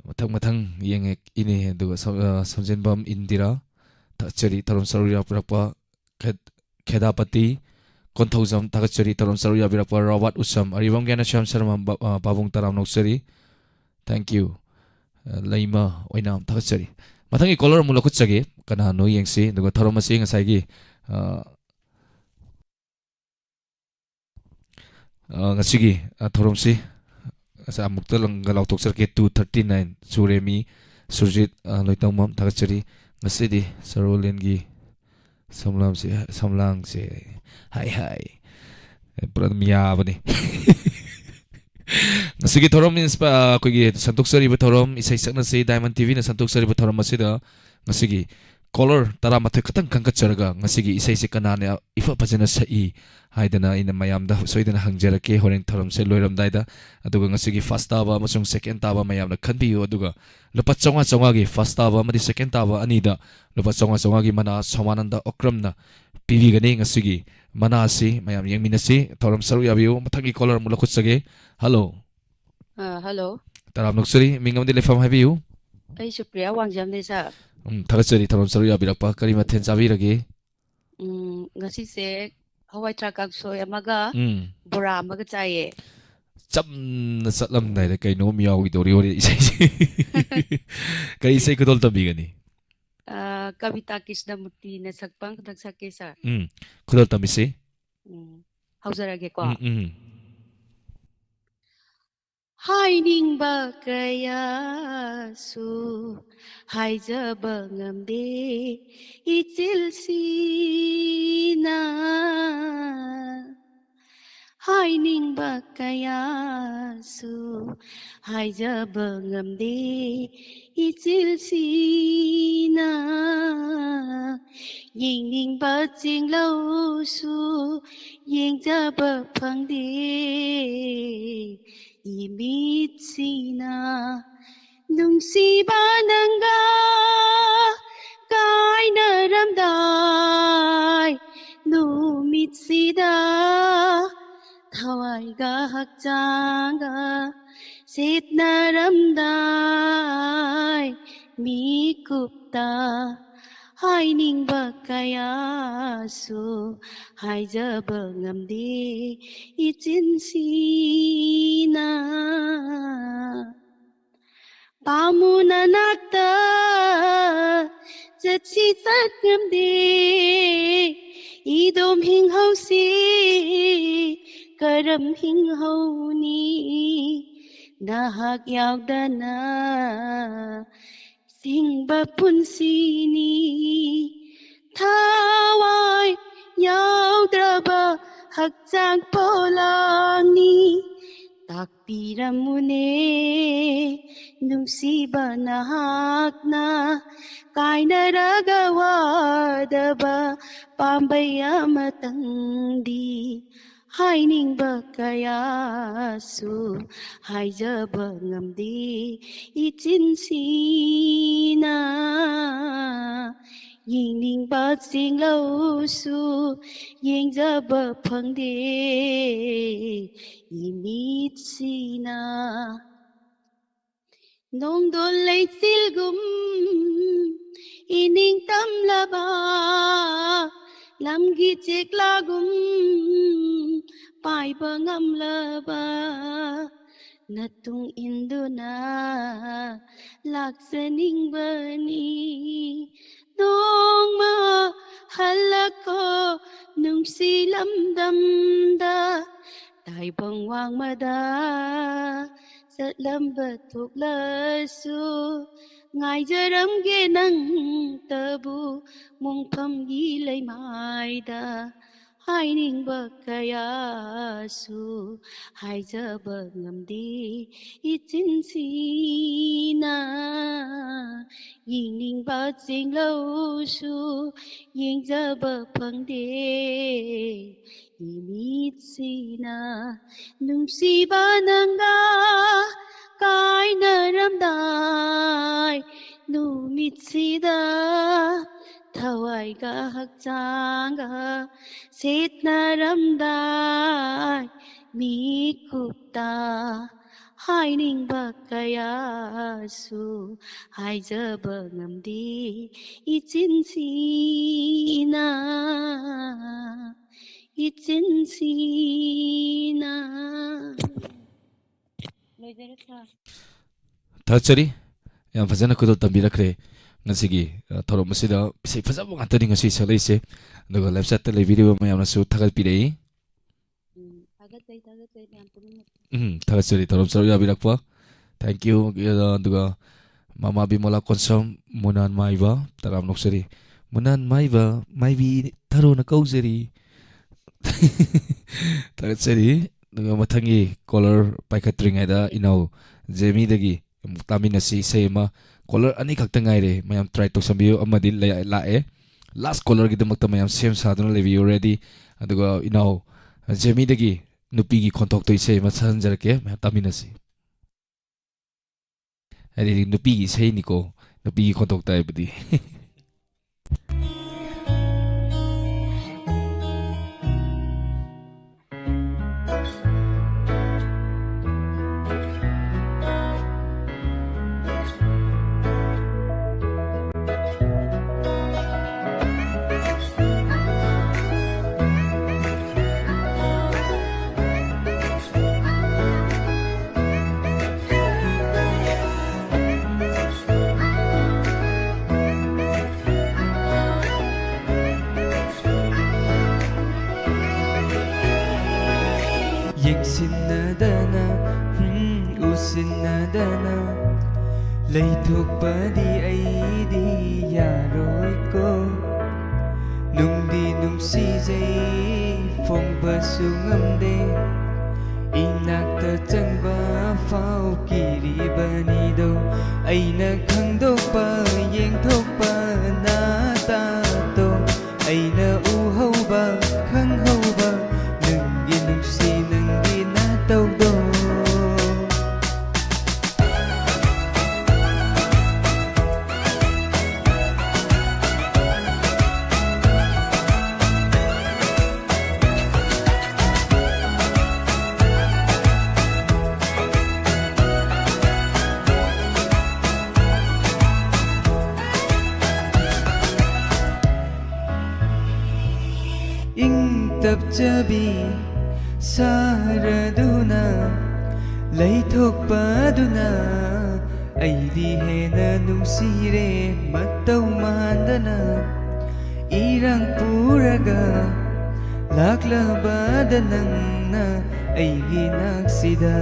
ꯃꯊꯪ ꯃꯊꯪ ꯌꯦꯡꯉꯛꯏꯅꯦ꯫ ꯑꯗꯨꯒ ꯁꯝ-, ꯑ, ꯁꯝꯖꯤꯟꯕꯝ ꯏꯟꯗꯤꯔꯥ, ꯊꯥꯒꯠꯆꯔꯤ꯫ ꯊꯧꯔꯝ ꯁꯔꯨꯛ ꯌꯥꯕꯤꯔꯛꯄ ꯈꯦ-, ꯈꯦꯗꯥꯄꯇꯤ ꯀꯣꯟꯊꯧꯖꯝ, ꯊꯥꯒꯠꯆꯔꯤ꯫ ꯊꯧꯔꯝ ꯁꯔꯨꯛ ꯌꯥꯕꯤꯔꯛꯄ ꯔꯥꯋꯥꯠ ꯎꯁꯝ, ꯑꯔꯤꯕꯝ ꯒ꯭ꯌꯥꯅꯁ꯭ꯌꯥꯝ ꯁꯔꯃ, ꯕ-, ꯑ, ꯄꯥꯕꯨꯡ ꯇꯔꯥꯝ ꯅꯣꯛꯆꯔꯤ꯫ Thank you꯫ ꯑ, ꯂꯩꯃ ꯑꯣꯏꯅꯥꯝ, ꯊꯥꯒꯠꯆꯔꯤ꯫ ꯃꯊꯪꯒꯤ caller ꯑꯃꯨꯛ ꯂꯧꯈꯠꯆꯒꯦ꯫ ꯀꯅꯥꯅꯣ ꯌꯦꯡꯁꯤ꯫ ꯑꯗꯨꯒ ꯊꯧꯔꯝ ꯑꯁꯤ ꯉꯁꯥꯏꯒꯤ, ꯑ, ꯑ, ꯉꯁꯤꯒꯤ, ꯑ, ꯊꯧꯔꯝꯁꯤ ꯉꯁꯥꯏ ꯑꯃꯨꯛꯇ ꯂꯪꯒ ꯂꯥꯎꯊꯣꯛꯆꯔꯛꯀꯦ꯫ Two thirty nine ꯁꯨꯔꯦ꯫ ꯃꯤ ꯁꯨꯔꯖꯤꯠ, ꯑ, ꯂꯣꯏꯇꯣꯡꯕꯝ, ꯊꯥꯒꯠꯆꯔꯤ꯫ ꯉꯁꯤꯗꯤ ꯁꯔꯣꯂꯦꯟꯒꯤ ꯁꯝꯂꯥꯡꯁꯦ, ꯁꯝꯂꯥꯡꯁꯦ, ꯍꯥꯏ ꯍꯥꯏ꯫ ꯄꯨꯔꯥ ꯑꯗꯨꯝ ꯌꯥꯕꯅꯤ꯫ ꯉꯁꯤꯒꯤ ꯊꯧꯔꯝ ꯏꯟꯁꯄ-, ꯑ, ꯑꯩꯈꯣꯏꯒꯤ ꯁꯟꯗꯣꯛꯆꯔꯤꯕ ꯊꯧꯔꯝ, ꯏꯁꯩ ꯁꯛꯅꯁꯤ Diamond ꯇꯤ ꯚꯤꯅ ꯁꯟꯗꯣꯛꯆꯔꯤꯕ ꯊꯧꯔꯝ ꯑꯁꯤꯗ ꯉꯁꯤꯒꯤ ꯀꯣꯂꯔ ꯇꯔꯥꯃꯥꯊꯣꯏ ꯈꯛꯇꯪ ꯈꯟꯒꯠꯆꯔꯒ ꯉꯁꯤꯒꯤ ꯏꯁꯩꯁꯦ ꯀꯅꯥꯅ ꯏꯐ ꯐꯖꯅ ꯁꯛꯏ ꯍꯥꯏꯗꯅ ꯑꯩꯅ ꯃꯌꯥꯝꯗ ꯁꯣꯏꯗꯅ ꯍꯪꯖꯔꯛꯀꯦ ꯍꯣꯔꯦꯟ ꯊꯧꯔꯝꯁꯦ ꯂꯣꯏꯔꯝꯗꯥꯏꯗ꯫ ꯑꯗꯨꯒ ꯉꯁꯤꯒꯤ ꯐꯥꯔꯁ ꯇꯥꯕ ꯑꯃꯁꯨꯡ ꯁꯦꯀꯦꯟ ꯇꯥꯕ ꯃꯌꯥꯝꯅ ꯈꯟꯕꯤꯌꯨ꯫ ꯑꯗꯨꯒ ꯂꯨꯄꯥ ꯆꯥꯝꯃꯉꯥ ꯆꯥꯝꯃꯉꯥꯒꯤ ꯐꯥꯔꯁ ꯇꯥꯕ ꯑꯃꯗꯤ ꯁꯦꯀꯦꯟ ꯇꯥꯕ ꯑꯅꯤꯗ ꯂꯨꯄꯥ ꯆꯥꯝꯃꯉꯥ ꯆꯥꯝꯃꯉꯥꯒꯤ ꯃꯅꯥ ꯁꯣꯃꯥꯅꯟꯗ ꯑꯣꯀ꯭ꯔꯝꯅ ꯄꯤꯕꯤꯒꯅꯤ꯫ ꯉꯁꯤꯒꯤ ꯃꯅꯥ ꯑꯁꯤ ꯃꯌꯥꯝ ꯌꯦꯡꯃꯤꯟꯅꯁꯤ꯫ ꯊꯧꯔꯝ ꯁꯔꯨꯛ ꯌꯥꯕꯤꯌꯨ꯫ ꯃꯊꯪꯒꯤ ꯀꯣꯂꯔ ꯑꯃꯨꯛ ꯂꯧꯈꯠꯆꯒꯦ꯫ ꯍꯜꯂꯣ꯫ ꯑ, ꯍꯜꯂꯣ꯫ ꯇꯔꯥꯝ ꯅꯣꯛꯆꯔꯤ꯫ ꯃꯤꯡ ꯑꯃꯗꯤ ꯂꯩꯐꯝ ꯍꯥꯏꯕꯤꯌꯨ꯫ ꯑꯩ ꯁꯨꯄ꯭ꯔꯤꯌꯥ ꯋꯥꯡꯖꯝꯅꯦ, ꯁꯥꯔ꯫ ꯎꯝ, ꯊꯥꯒꯠꯆꯔꯤ ꯊꯧꯔꯝ ꯁꯔꯨꯛ ꯌꯥꯕꯤꯔꯛꯄ꯫ ꯀꯔꯤ ꯃꯊꯦꯜ ꯆꯥꯕꯤꯔꯒꯦ? ꯎꯝ, ꯉꯁꯤꯁꯦ ꯍꯋꯥꯏ ꯊ꯭ꯔꯥꯛ ꯀꯥꯡꯁꯣꯏ ꯑꯃꯒ ꯎꯝ꯫ ꯕꯣꯔꯥ ꯑꯃꯒ ꯆꯥꯏꯌꯦ꯫ ꯆꯝꯅ ꯆꯠꯂꯝꯗꯥꯏꯗ ꯀꯩꯅꯣꯝ ꯌꯥꯎꯈꯤꯗꯧꯔꯤ ꯍꯣꯔꯦꯟ ꯏꯁꯩꯁꯦ꯫ ꯀꯔꯤ ꯏꯁꯩ ꯈꯨꯗꯣꯜ ꯇꯝꯕꯤꯒꯅꯤ? ꯑ, ꯀꯕꯤꯇꯥ ꯀ꯭ꯔꯤꯁꯅꯃꯨꯔꯇꯤꯅ ꯁꯛꯄ ꯑꯃꯈꯛꯇꯪ ꯁꯛꯀꯦ, ꯁꯥꯔ꯫ ꯎꯝ, ꯈꯨꯗꯣꯜ ꯇꯝꯕꯤꯁꯤ꯫ ꯎꯝ, ꯍꯧꯖꯔꯒꯦꯀꯣ꯫ ꯎꯝ, ꯎꯝ꯫ ꯍꯥꯏꯅꯤꯡꯕ ꯀꯌꯥꯁꯨ ꯍꯥꯏꯖꯕ ꯉꯝꯗꯦ ꯏꯆꯤꯜꯁꯤꯅ꯫ ꯍꯥꯏꯅꯤꯡꯕ ꯀꯌꯥꯁꯨ ꯍꯥꯏꯖꯕ ꯉꯝꯗꯦ ꯏꯆꯤꯜꯁꯤꯅ꯫ ꯌꯦꯡꯅꯤꯡꯕ ꯆꯤꯡꯂꯧꯁꯨ ꯌꯦꯡꯖꯕ ꯐꯪꯗꯦ ꯏꯃꯤꯠꯁꯤꯅ꯫ ꯅꯨꯡꯁꯤꯕ ꯅꯪꯒ ꯀꯥꯏꯅꯔꯝꯗꯥꯏ ꯅꯨꯃꯤꯠꯁꯤꯗ ꯊꯋꯥꯏꯒ ꯍꯛꯆꯥꯡꯒ ꯁꯦꯠꯅꯔꯝꯗꯥꯏ ꯃꯤꯀꯨꯞꯇ ꯍꯥꯏꯅꯤꯡꯕ ꯀꯌꯥꯁꯨ ꯍꯥꯏꯖꯕ ꯉꯝꯗꯦ ꯏꯆꯤꯟꯁꯤꯅ꯫ ꯄꯥꯃꯨꯅ ꯅꯥꯛꯇ ꯆꯠꯁꯤ ꯆꯠꯉꯝꯗꯦ ꯏꯗꯣꯝ ꯍꯤꯡꯍꯧꯁꯤ ꯀꯔꯝ ꯍꯤꯡꯍꯧꯅꯤ ꯅꯍꯥꯛ ꯌꯥꯎꯗꯅ ꯍꯤꯡꯕ ꯄꯨꯟꯁꯤꯅꯤ ꯊꯋꯥꯏ ꯌꯥꯎꯗ꯭ꯔꯕ ꯍꯛꯆꯥꯡ ꯄꯣꯂꯥꯡꯅꯤ ꯇꯥꯛꯄꯤꯔꯝꯃꯨꯅꯦ ꯅꯨꯡꯁꯤꯕ ꯅꯍꯥꯛꯅ ꯀꯥꯏꯅꯔꯒ ꯋꯥꯗꯕ ꯄꯥꯝꯕꯩ ꯑꯃꯇꯪꯗꯤ ꯍꯥꯏꯅꯤꯡꯕ ꯀꯌꯥꯁꯨ ꯍꯥꯏꯖꯕ ꯉꯝꯗꯦ ꯏꯆꯤꯟꯁꯤꯅ꯫ ꯌꯦꯡꯅꯤꯡꯕ ꯆꯤꯡꯂꯧꯁꯨ ꯌꯦꯡꯖꯕ ꯐꯪꯗꯦ ꯏꯃꯤꯠꯁꯤꯅ꯫ ꯅꯣꯡꯗꯣꯜ ꯂꯩꯆꯤꯜꯒꯨꯝ ꯏꯅꯤꯡ ꯇꯝꯂꯕ ꯂꯝꯒꯤ ꯆꯦꯛꯂꯥꯒꯨꯝ ꯄꯥꯏꯕ ꯉꯝꯂꯕ ꯅꯇꯨꯡ ꯏꯟꯗꯨꯅ ꯂꯥꯛꯆꯅꯤꯡꯕꯅꯤ꯫ ꯅꯣꯡꯃ ꯍꯜꯂꯛꯈꯣ ꯅꯨꯡꯁꯤ ꯂꯝꯗꯝꯗ, ꯇꯥꯏꯕꯪ ꯋꯥꯡꯃꯗ ꯆꯠꯂꯝꯕ ꯊꯣꯛꯂꯁꯨ ꯉꯥꯏꯖꯔꯝꯒꯦ ꯅꯪꯇꯕꯨ ꯃꯣꯡꯐꯝꯒꯤ ꯂꯩꯃꯥꯏꯗ꯫ ꯍꯥꯏꯅꯤꯡꯕ ꯀꯌꯥꯁꯨ ꯍꯥꯏꯖꯕ ꯉꯝꯗꯦ ꯏꯆꯤꯟꯁꯤꯅ꯫ ꯌꯦꯡꯅꯤꯡꯕ ꯆꯤꯡꯂꯧꯁꯨ ꯌꯦꯡꯖꯕ ꯐꯪꯗꯦ ꯏꯃꯤꯠꯁꯤꯅ꯫ ꯅꯨꯡꯁꯤꯕ ꯅꯪꯒ ꯀꯥꯏꯅꯔꯝꯗꯥꯏ ꯅꯨꯃꯤꯠꯁꯤꯗ ꯊꯋꯥꯏꯒ ꯍꯛꯆꯥꯡꯒ ꯁꯦꯠꯅꯔꯝꯗꯥꯏ ꯃꯤꯀꯨꯞꯇ ꯍꯥꯏꯅꯤꯡꯕ ꯀꯌꯥꯁꯨ ꯍꯥꯏꯖꯕ ꯉꯝꯗꯦ ꯏꯆꯤꯟꯁꯤꯅ, ꯏꯆꯤꯟꯁꯤꯅ꯫ ꯂꯣꯏꯖꯔꯦ ꯁꯥꯔ꯫ ꯊꯥꯒꯠꯆꯔꯤ꯫ ꯌꯥꯝ ꯐꯖꯅ ꯈꯨꯗꯣꯜ ꯇꯝꯕꯤꯔꯛꯈ꯭ꯔꯦ ꯉꯁꯤꯒꯤ, ꯑ, ꯊꯧꯔꯝ ꯑꯁꯤꯗ꯫ ꯏꯁꯩ ꯐꯖꯕ ꯉꯥꯛꯇꯅꯤ ꯉꯁꯤ ꯁꯛꯂꯛꯏꯁꯦ꯫ ꯑꯗꯨꯒ live chat ꯇ ꯂꯩꯕꯤꯔꯤꯕ ꯃꯌꯥꯝꯅꯁꯨ ꯊꯥꯒꯠꯄꯤꯔꯛꯏ꯫ ꯎꯝ, ꯊꯥꯒꯠꯆꯩ, ꯊꯥꯒꯠꯆꯩ ꯃꯌꯥꯝ ꯄꯨꯝꯅꯃꯛ꯫ ꯎꯝ, ꯊꯥꯒꯠꯆꯔꯤ ꯊꯧꯔꯝ ꯁꯔꯨꯛ ꯌꯥꯕꯤꯔꯛꯄ꯫ Thank you꯫ ꯑ, ꯑꯗꯨꯒ ꯃꯃꯥ ꯕꯤꯃꯣꯂꯥ ꯀꯣꯟꯁꯝ, ꯃꯨꯅꯥꯟ ꯃꯥꯏꯕ, ꯇꯔꯥꯝ ꯅꯣꯛꯆꯔꯤ꯫ ꯃꯨꯅꯥꯟ ꯃꯥꯏꯕ, ꯃꯥꯏꯕꯤ ꯊꯔꯣꯅ ꯀꯧꯖꯔꯤ꯫ ꯊꯥꯒꯠꯆꯔꯤ꯫ ꯑꯗꯨꯒ ꯃꯊꯪꯒꯤ caller ꯄꯥꯏꯈꯠꯇ꯭ꯔꯤꯉꯩꯗ ꯏꯅꯥꯎ ꯖꯦꯃꯤꯗꯒꯤ ꯇꯥꯃꯤꯟꯅꯁꯤ꯫ ꯏꯁꯩ ꯑꯃ, ꯀꯣꯂꯔ ꯑꯅꯤꯈꯛꯇ ꯉꯥꯏꯔꯦ, ꯃꯌꯥꯝ ꯇ꯭ꯔꯥꯏ ꯇꯧꯁꯟꯕꯤꯌꯨ꯫ ꯑꯃꯗꯤ ꯂꯩ-, ꯂꯥꯛꯑꯦ꯫ ꯂꯥꯁ ꯀꯣꯂꯔꯒꯤꯗꯃꯛꯇ ꯃꯌꯥꯝ ꯁꯦꯝ ꯁꯥꯗꯨꯅ ꯂꯩꯕꯤꯌꯨ, ꯔꯦꯗꯤ꯫ ꯑꯗꯨꯒ ꯏꯅꯥꯎ ꯖꯦꯃꯤꯗꯒꯤ ꯅꯨꯄꯤꯒꯤ ꯈꯣꯟꯊꯣꯛꯇꯣ ꯏꯁꯩ ꯑꯃ ꯁꯛꯍꯟꯖꯔꯛꯀꯦ, ꯃꯌꯥꯝ ꯇꯥꯃꯤꯟꯅꯁꯤ꯫ ꯍꯥꯏꯗꯤ ꯅꯨꯄꯤꯒꯤ ꯏꯁꯩꯅꯤꯀꯣ, ꯅꯨꯄꯤꯒꯤ ꯈꯣꯟꯊꯣꯛꯇ ꯍꯥꯏꯕꯗꯤ꯫ ꯌꯦꯡꯁꯤꯟꯅꯗꯅ, ꯎꯝ, ꯎꯁꯤꯟꯅꯗꯅ ꯂꯩꯊꯣꯛꯄꯗꯤ ꯑꯩꯗꯤ ꯌꯥꯔꯣꯏꯀꯣ꯫ ꯅꯨꯡꯗꯤ ꯅꯨꯡꯁꯤꯖꯩ, ꯐꯣꯡꯕꯁꯨ ꯉꯝꯗꯦ꯫ ꯏꯅꯥꯛꯇ ꯆꯪꯕ ꯐꯥꯎ ꯀꯤꯔꯤꯕꯅꯤꯗꯣ꯫ ꯑꯩꯅ ꯈꯪꯗꯣꯛꯄ, ꯌꯦꯡꯊꯣꯛꯄ ꯅꯥꯇꯥꯗꯣ꯫ ꯑꯩꯅ ꯎꯍꯧꯕ, ꯈꯪꯍꯧꯕ ꯅꯪꯒꯤ ꯅꯨꯡꯁꯤ, ꯅꯪꯒꯤ ꯅꯥꯇꯧꯗꯣ꯫ ꯏꯪ ꯇꯞꯆꯕꯤ ꯁꯍꯔꯗꯨꯅ ꯂꯩꯊꯣꯛꯄꯗꯨꯅ ꯑꯩꯗꯤ ꯍꯦꯟꯅ ꯅꯨꯡꯁꯤꯔꯦ꯫ ꯃꯇꯧ ꯃꯥꯟꯗꯅ ꯏꯔꯥꯡ ꯄꯨꯔꯒ ꯂꯥꯛꯂꯕꯗ ꯅꯪꯅ ꯑꯩꯒꯤ ꯅꯥꯛꯁꯤꯗ꯫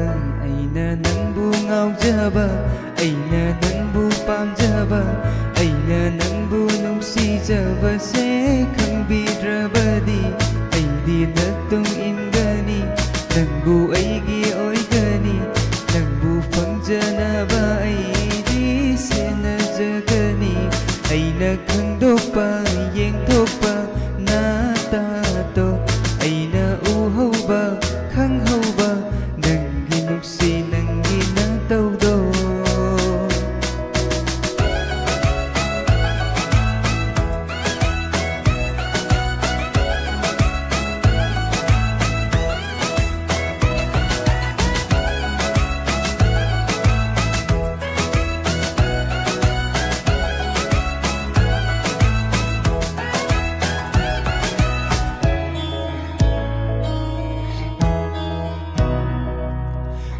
ꯑꯩꯅ ꯅꯪꯕꯨ ꯉꯥꯎꯖꯕ, ꯑꯩꯅ ꯅꯪꯕꯨ ꯄꯥꯝꯖꯕ, ꯑꯩꯅ ꯅꯪꯕꯨ ꯅꯨꯡꯁꯤꯖꯕꯁꯦ ꯈꯪꯕꯤꯗ꯭ꯔꯕꯗꯤ ꯑꯩꯗꯤ ꯅꯇꯨꯡ ꯏꯟꯒꯅꯤ꯫ ꯅꯪꯕꯨ ꯑꯩꯒꯤ ꯑꯣꯏꯒꯅꯤ, ꯅꯪꯕꯨ ꯐꯪꯖꯅꯕ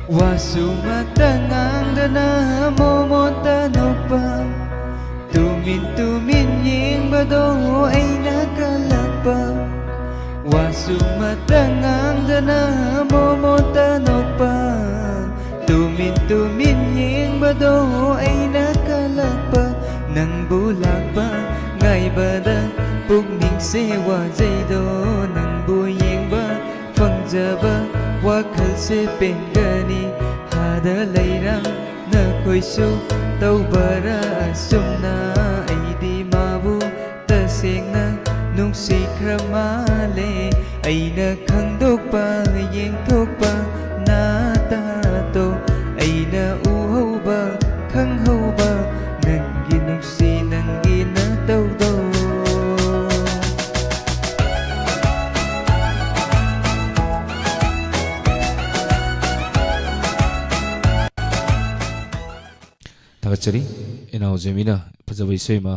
ꯋꯥꯁꯨ ꯑꯃꯠꯇ ꯉꯥꯡꯗꯅ ꯃꯣꯃꯣꯟꯇ ꯅꯣꯛꯄ, ꯇꯨꯃꯤꯟ ꯇꯨꯃꯤꯟ ꯌꯦꯡꯕꯗꯣ ꯑꯩꯅ ꯀꯜꯂꯛꯄ꯫ ꯋꯥꯁꯨ ꯑꯃꯠꯇ ꯉꯥꯡꯗꯅ ꯃꯣꯃꯣꯟꯇ ꯅꯣꯛꯄ, ꯇꯨꯃꯤꯟ ꯇꯨꯃꯤꯟ ꯌꯦꯡꯕꯗꯣ ꯑꯩꯅ ꯀꯜꯂꯛꯄ꯫ ꯅꯪꯕꯨ ꯂꯥꯛꯄ ꯉꯥꯏꯕꯗ ꯄꯨꯛꯅꯤꯡꯁꯦ ꯋꯥꯖꯩꯗꯣ, ꯅꯪꯕꯨ ꯌꯦꯡꯕ ꯐꯪꯖꯕ ꯋꯥꯈꯜꯁꯦ ꯄꯦꯟꯒꯅꯤ꯫ ꯍꯥꯗ ꯂꯩꯔꯥꯡ ꯅꯈꯣꯏꯁꯨ ꯇꯧꯕꯔꯥ ꯑꯁꯨꯝꯅ? ꯑꯩꯗꯤ ꯃꯥꯕꯨ ꯇꯁꯦꯡꯅ ꯅꯨꯡꯁꯤꯈ꯭ꯔ ꯃꯥꯜꯂꯦ꯫ ꯑꯩꯅ ꯈꯪꯗꯣꯛꯄ ꯌꯦꯡꯊꯣꯛꯄ ꯅꯥꯇꯥꯗꯣ, ꯑꯩꯅ ꯎꯍꯧꯕ ꯈꯪꯍꯧꯕ ꯅꯪꯒꯤ ꯅꯨꯡꯁꯤ ꯅꯪꯒꯤ ꯅꯇꯧꯗꯣ꯫ ꯊꯥꯒꯠꯆꯔꯤ꯫ ꯏꯅꯥꯎ ꯖꯦꯃꯤꯅ ꯐꯖꯕ ꯏꯁꯩ ꯑꯃ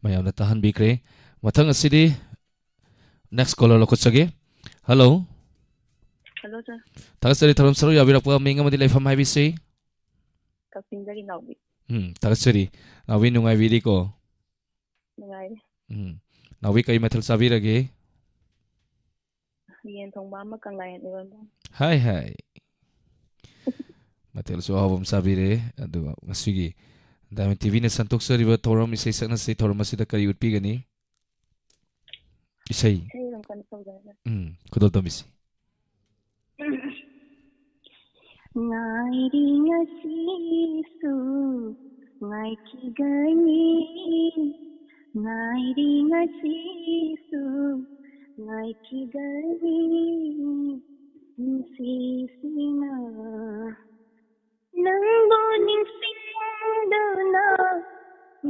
ꯃꯌꯥꯝꯅ ꯇꯥꯍꯟꯕꯤꯈ꯭ꯔꯦ꯫ ꯃꯊꯪ ꯑꯁꯤꯗꯤ next caller ꯂꯧꯈꯠꯆꯒꯦ꯫ Hello꯫ Hello, sir꯫ ꯊꯥꯒꯠꯆꯔꯤ ꯊꯧꯔꯝ ꯁꯔꯨꯛ ꯌꯥꯕꯤꯔꯛꯄ, ꯃꯤꯡ ꯑꯃꯗꯤ ꯂꯩꯐꯝ ꯍꯥꯏꯕꯤꯁꯤ꯫ ꯀꯛꯆꯤꯡꯗꯒꯤ ꯅꯥꯎꯕꯤ꯫ ꯎꯝ, ꯊꯥꯒꯠꯆꯔꯤ꯫ ꯅꯥꯎꯕꯤ ꯅꯨꯡꯉꯥꯏꯕꯤꯔꯤꯀꯣ? ꯅꯨꯡꯉꯥꯏꯔꯤ꯫ ꯎꯝ꯫ ꯅꯥꯎꯕꯤ ꯀꯔꯤ ꯃꯊꯦꯜ ꯆꯥꯕꯤꯔꯒꯦ? ꯌꯦꯟ ꯊꯣꯡꯕ ꯑꯃ, ꯀꯪꯂꯥ ꯌꯦꯟ ꯏꯔꯣꯟꯕ ꯑꯃ꯫ ꯍꯥꯏ ꯍꯥꯏ꯫ ꯃꯊꯦꯜꯁꯨ ꯑꯍꯥꯎꯕ ꯑꯃ ꯆꯥꯕꯤꯔꯦ꯫ ꯑꯗꯨꯒ ꯉꯁꯤꯒꯤ Diamond ꯇꯤꯚꯤꯅ ꯁꯟꯗꯣꯛꯆꯔꯤꯕ ꯊꯧꯔꯝ ꯏꯁꯩ ꯁꯛꯅꯁꯤ ꯊꯧꯔꯝ ꯑꯁꯤꯗ ꯀꯔꯤ ꯎꯠꯄꯤꯒꯅꯤ? ꯏꯁꯩ꯫ ꯏꯁꯩ ꯑꯗꯨꯝ ꯀꯟꯅ ꯇꯧꯖꯔꯒꯦ꯫ ꯎꯝ, ꯈꯨꯗꯣꯜ ꯇꯝꯕꯤꯁꯤ꯫ ꯉꯥꯏꯔꯤ ꯉꯁꯤꯁꯨ ꯉꯥꯏꯈꯤꯒꯅꯤ, ꯉꯥꯏꯔꯤ ꯉꯁꯤꯁꯨ ꯉꯥꯏꯈꯤꯒꯅꯤ, ꯅꯨꯡꯁꯤꯁꯤꯅ ꯅꯪꯕꯨ ꯅꯤꯡꯁꯤꯡꯗꯨꯅ,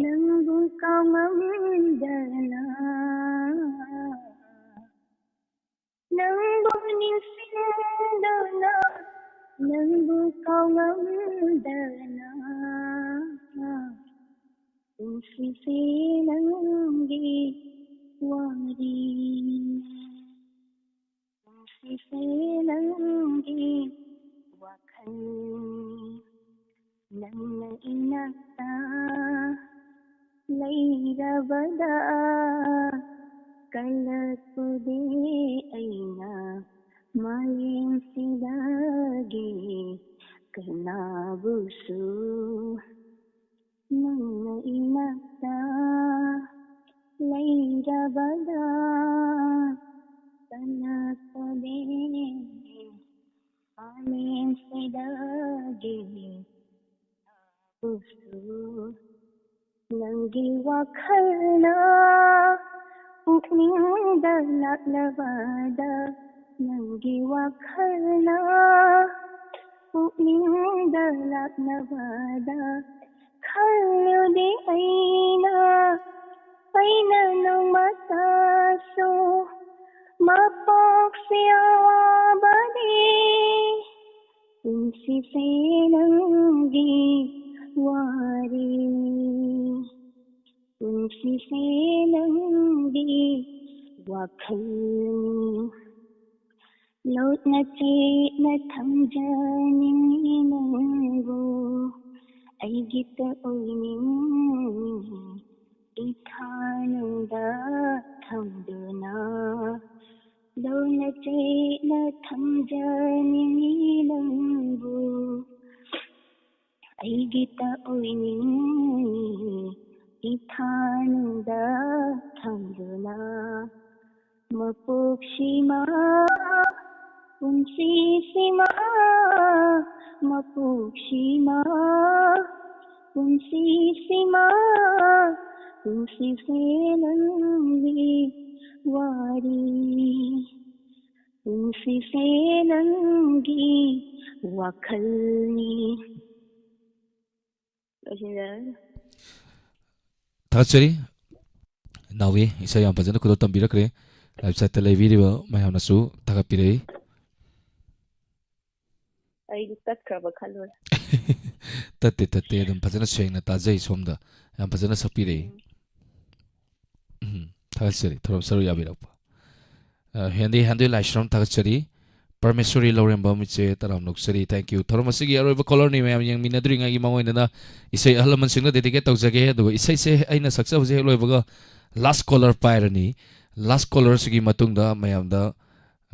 ꯅꯪꯕꯨ ꯀꯥꯎꯉꯝꯗꯅ꯫ ꯅꯪꯕꯨ ꯅꯤꯡꯁꯤꯡꯗꯨꯅ, ꯅꯪꯕꯨ ꯀꯥꯎꯉꯝꯗꯅ꯫ ꯄꯨꯟꯁꯤꯁꯦ ꯅꯪꯒꯤ ꯋꯥꯔꯤ, ꯄꯨꯟꯁꯤꯁꯦ ꯅꯪꯒꯤ ꯋꯥꯈꯜ꯫ ꯅꯪꯅ ꯏꯅꯥꯛꯇ ꯂꯩꯔꯕꯗ ꯀꯜꯂꯛꯄꯗꯤ ꯑꯩꯅ ꯃꯥꯂꯦꯝꯁꯤꯗꯒꯤ ꯀꯅꯥꯕꯨꯁꯨ꯫ ꯅꯪꯅ ꯏꯅꯥꯛꯇ ꯂꯩꯔꯕꯗ ꯀꯜꯂꯛꯄꯗꯤ ꯃꯥꯂꯦꯝꯁꯤꯗꯒꯤ ꯀꯅꯥꯕꯨꯁꯨ꯫ ꯅꯪꯒꯤ ꯋꯥꯈꯜꯅ ꯄꯨꯛꯅꯤꯡꯗ ꯂꯥꯛꯂꯕꯗ, ꯅꯪꯒꯤ ꯋꯥꯈꯜꯅ ꯄꯨꯛꯅꯤꯡꯗ ꯂꯥꯛꯂꯕꯗ, ꯈꯜꯂꯨꯗꯦ ꯑꯩꯅ, ꯑꯩꯅ ꯅꯣꯡꯃꯇꯁꯨ ꯃꯄꯣꯛꯁꯤ ꯑꯋꯥꯕꯅꯤ꯫ ꯄꯨꯟꯁꯤꯁꯦ ꯅꯪꯒꯤ ꯋꯥꯔꯤꯅꯤ, ꯄꯨꯟꯁꯤꯁꯦ ꯅꯪꯒꯤ ꯋꯥꯈꯜꯅꯤ꯫ ꯂꯣꯠꯅ ꯆꯦꯠꯅ ꯊꯝꯖꯅꯤꯡꯉꯤ ꯅꯪꯕꯨ, ꯑꯩꯒꯤꯇ ꯑꯣꯏꯅꯤꯡꯉꯤ꯫ ꯏꯊꯥꯅꯨꯡꯗ ꯊꯝꯗꯨꯅ ꯂꯣꯟꯅ ꯆꯦꯠꯅ ꯊꯝꯖꯅꯤꯡꯉꯤ ꯅꯪꯕꯨ, ꯑꯩꯒꯤꯇ ꯑꯣꯏꯅꯤꯡꯉꯤ꯫ ꯏꯊꯥꯅꯨꯡꯗ ꯊꯝꯗꯨꯅ ꯃꯄꯣꯛꯁꯤꯃ ꯄꯨꯟꯁꯤꯁꯤꯃ, ꯃꯄꯣꯛꯁꯤꯃ ꯄꯨꯟꯁꯤꯁꯤꯃ, ꯄꯨꯟꯁꯤꯁꯦ ꯅꯪꯒꯤ ꯋꯥꯔꯤ, ꯄꯨꯟꯁꯤꯁꯦ ꯅꯪꯒꯤ ꯋꯥꯈꯜꯅꯤ꯫ ꯂꯣꯏꯁꯤꯟꯖꯔꯒꯦ꯫ ꯊꯥꯒꯠꯆꯔꯤ꯫ ꯅꯥꯎꯕꯤ, ꯏꯁꯩ ꯌꯥꯝ ꯐꯖꯅ ꯈꯨꯗꯣꯜ ꯇꯝꯕꯤꯔꯛꯈ꯭ꯔꯦ꯫ Live chat ꯇ ꯂꯩꯕꯤꯔꯤꯕ ꯃꯌꯥꯝꯅꯁꯨ ꯊꯥꯒꯠꯄꯤꯔꯛꯏ꯫ ꯑꯩꯗꯤ ꯇꯠꯈ꯭ꯔꯕ ꯈꯜꯂꯨꯔꯦ꯫ ꯇꯠꯇꯦ, ꯇꯠꯇꯦ꯫ ꯑꯗꯨꯝ ꯐꯖꯅ ꯁꯦꯡꯅ ꯇꯥꯖꯩ ꯁꯣꯝꯗ꯫ ꯌꯥꯝ ꯐꯖꯅ ꯁꯛꯄꯤꯔꯛꯏ꯫ ꯎꯝ꯫ ꯎꯝ, ꯊꯥꯒꯠꯆꯔꯤ꯫ ꯊꯧꯔꯝ ꯁꯔꯨꯛ ꯌꯥꯕꯤꯔꯛꯄ꯫ ꯑ, ꯍꯦꯟꯗꯤ ꯍꯦꯟꯗꯤ ꯂꯥꯏꯁ꯭ꯔꯝ ꯊꯥꯒꯠꯆꯔꯤ꯫ ꯄꯔꯃꯦꯁꯣꯔꯤ ꯂꯧꯔꯦꯝꯕꯝ ꯏꯆꯦ, ꯇꯔꯥꯝꯅ ꯑꯣꯛꯆꯔꯤ꯫ Thank you꯫ ꯊꯧꯔꯝ ꯑꯁꯤꯒꯤ ꯑꯔꯣꯏꯕ caller-ꯅꯤ꯫ ꯃꯌꯥꯝ ꯌꯦꯡꯃꯤꯟꯅꯗ꯭ꯔꯤꯉꯩꯒꯤ ꯃꯃꯥꯡ ꯑꯣꯏꯅ ꯏꯁꯩ ꯑꯍꯜ ꯂꯃꯟꯁꯤꯡꯗ dedicate ꯇꯧꯖꯒꯦ꯫ ꯑꯗꯨꯒ ꯏꯁꯩꯁꯦ ꯑꯩꯅ ꯁꯛꯆꯕꯁꯦ ꯍꯦꯛ ꯂꯣꯏꯕꯒ last caller ꯄꯥꯏꯔꯅꯤ꯫ Last caller-ꯁꯤꯒꯤ ꯃꯇꯨꯡꯗ ꯃꯌꯥꯝꯗ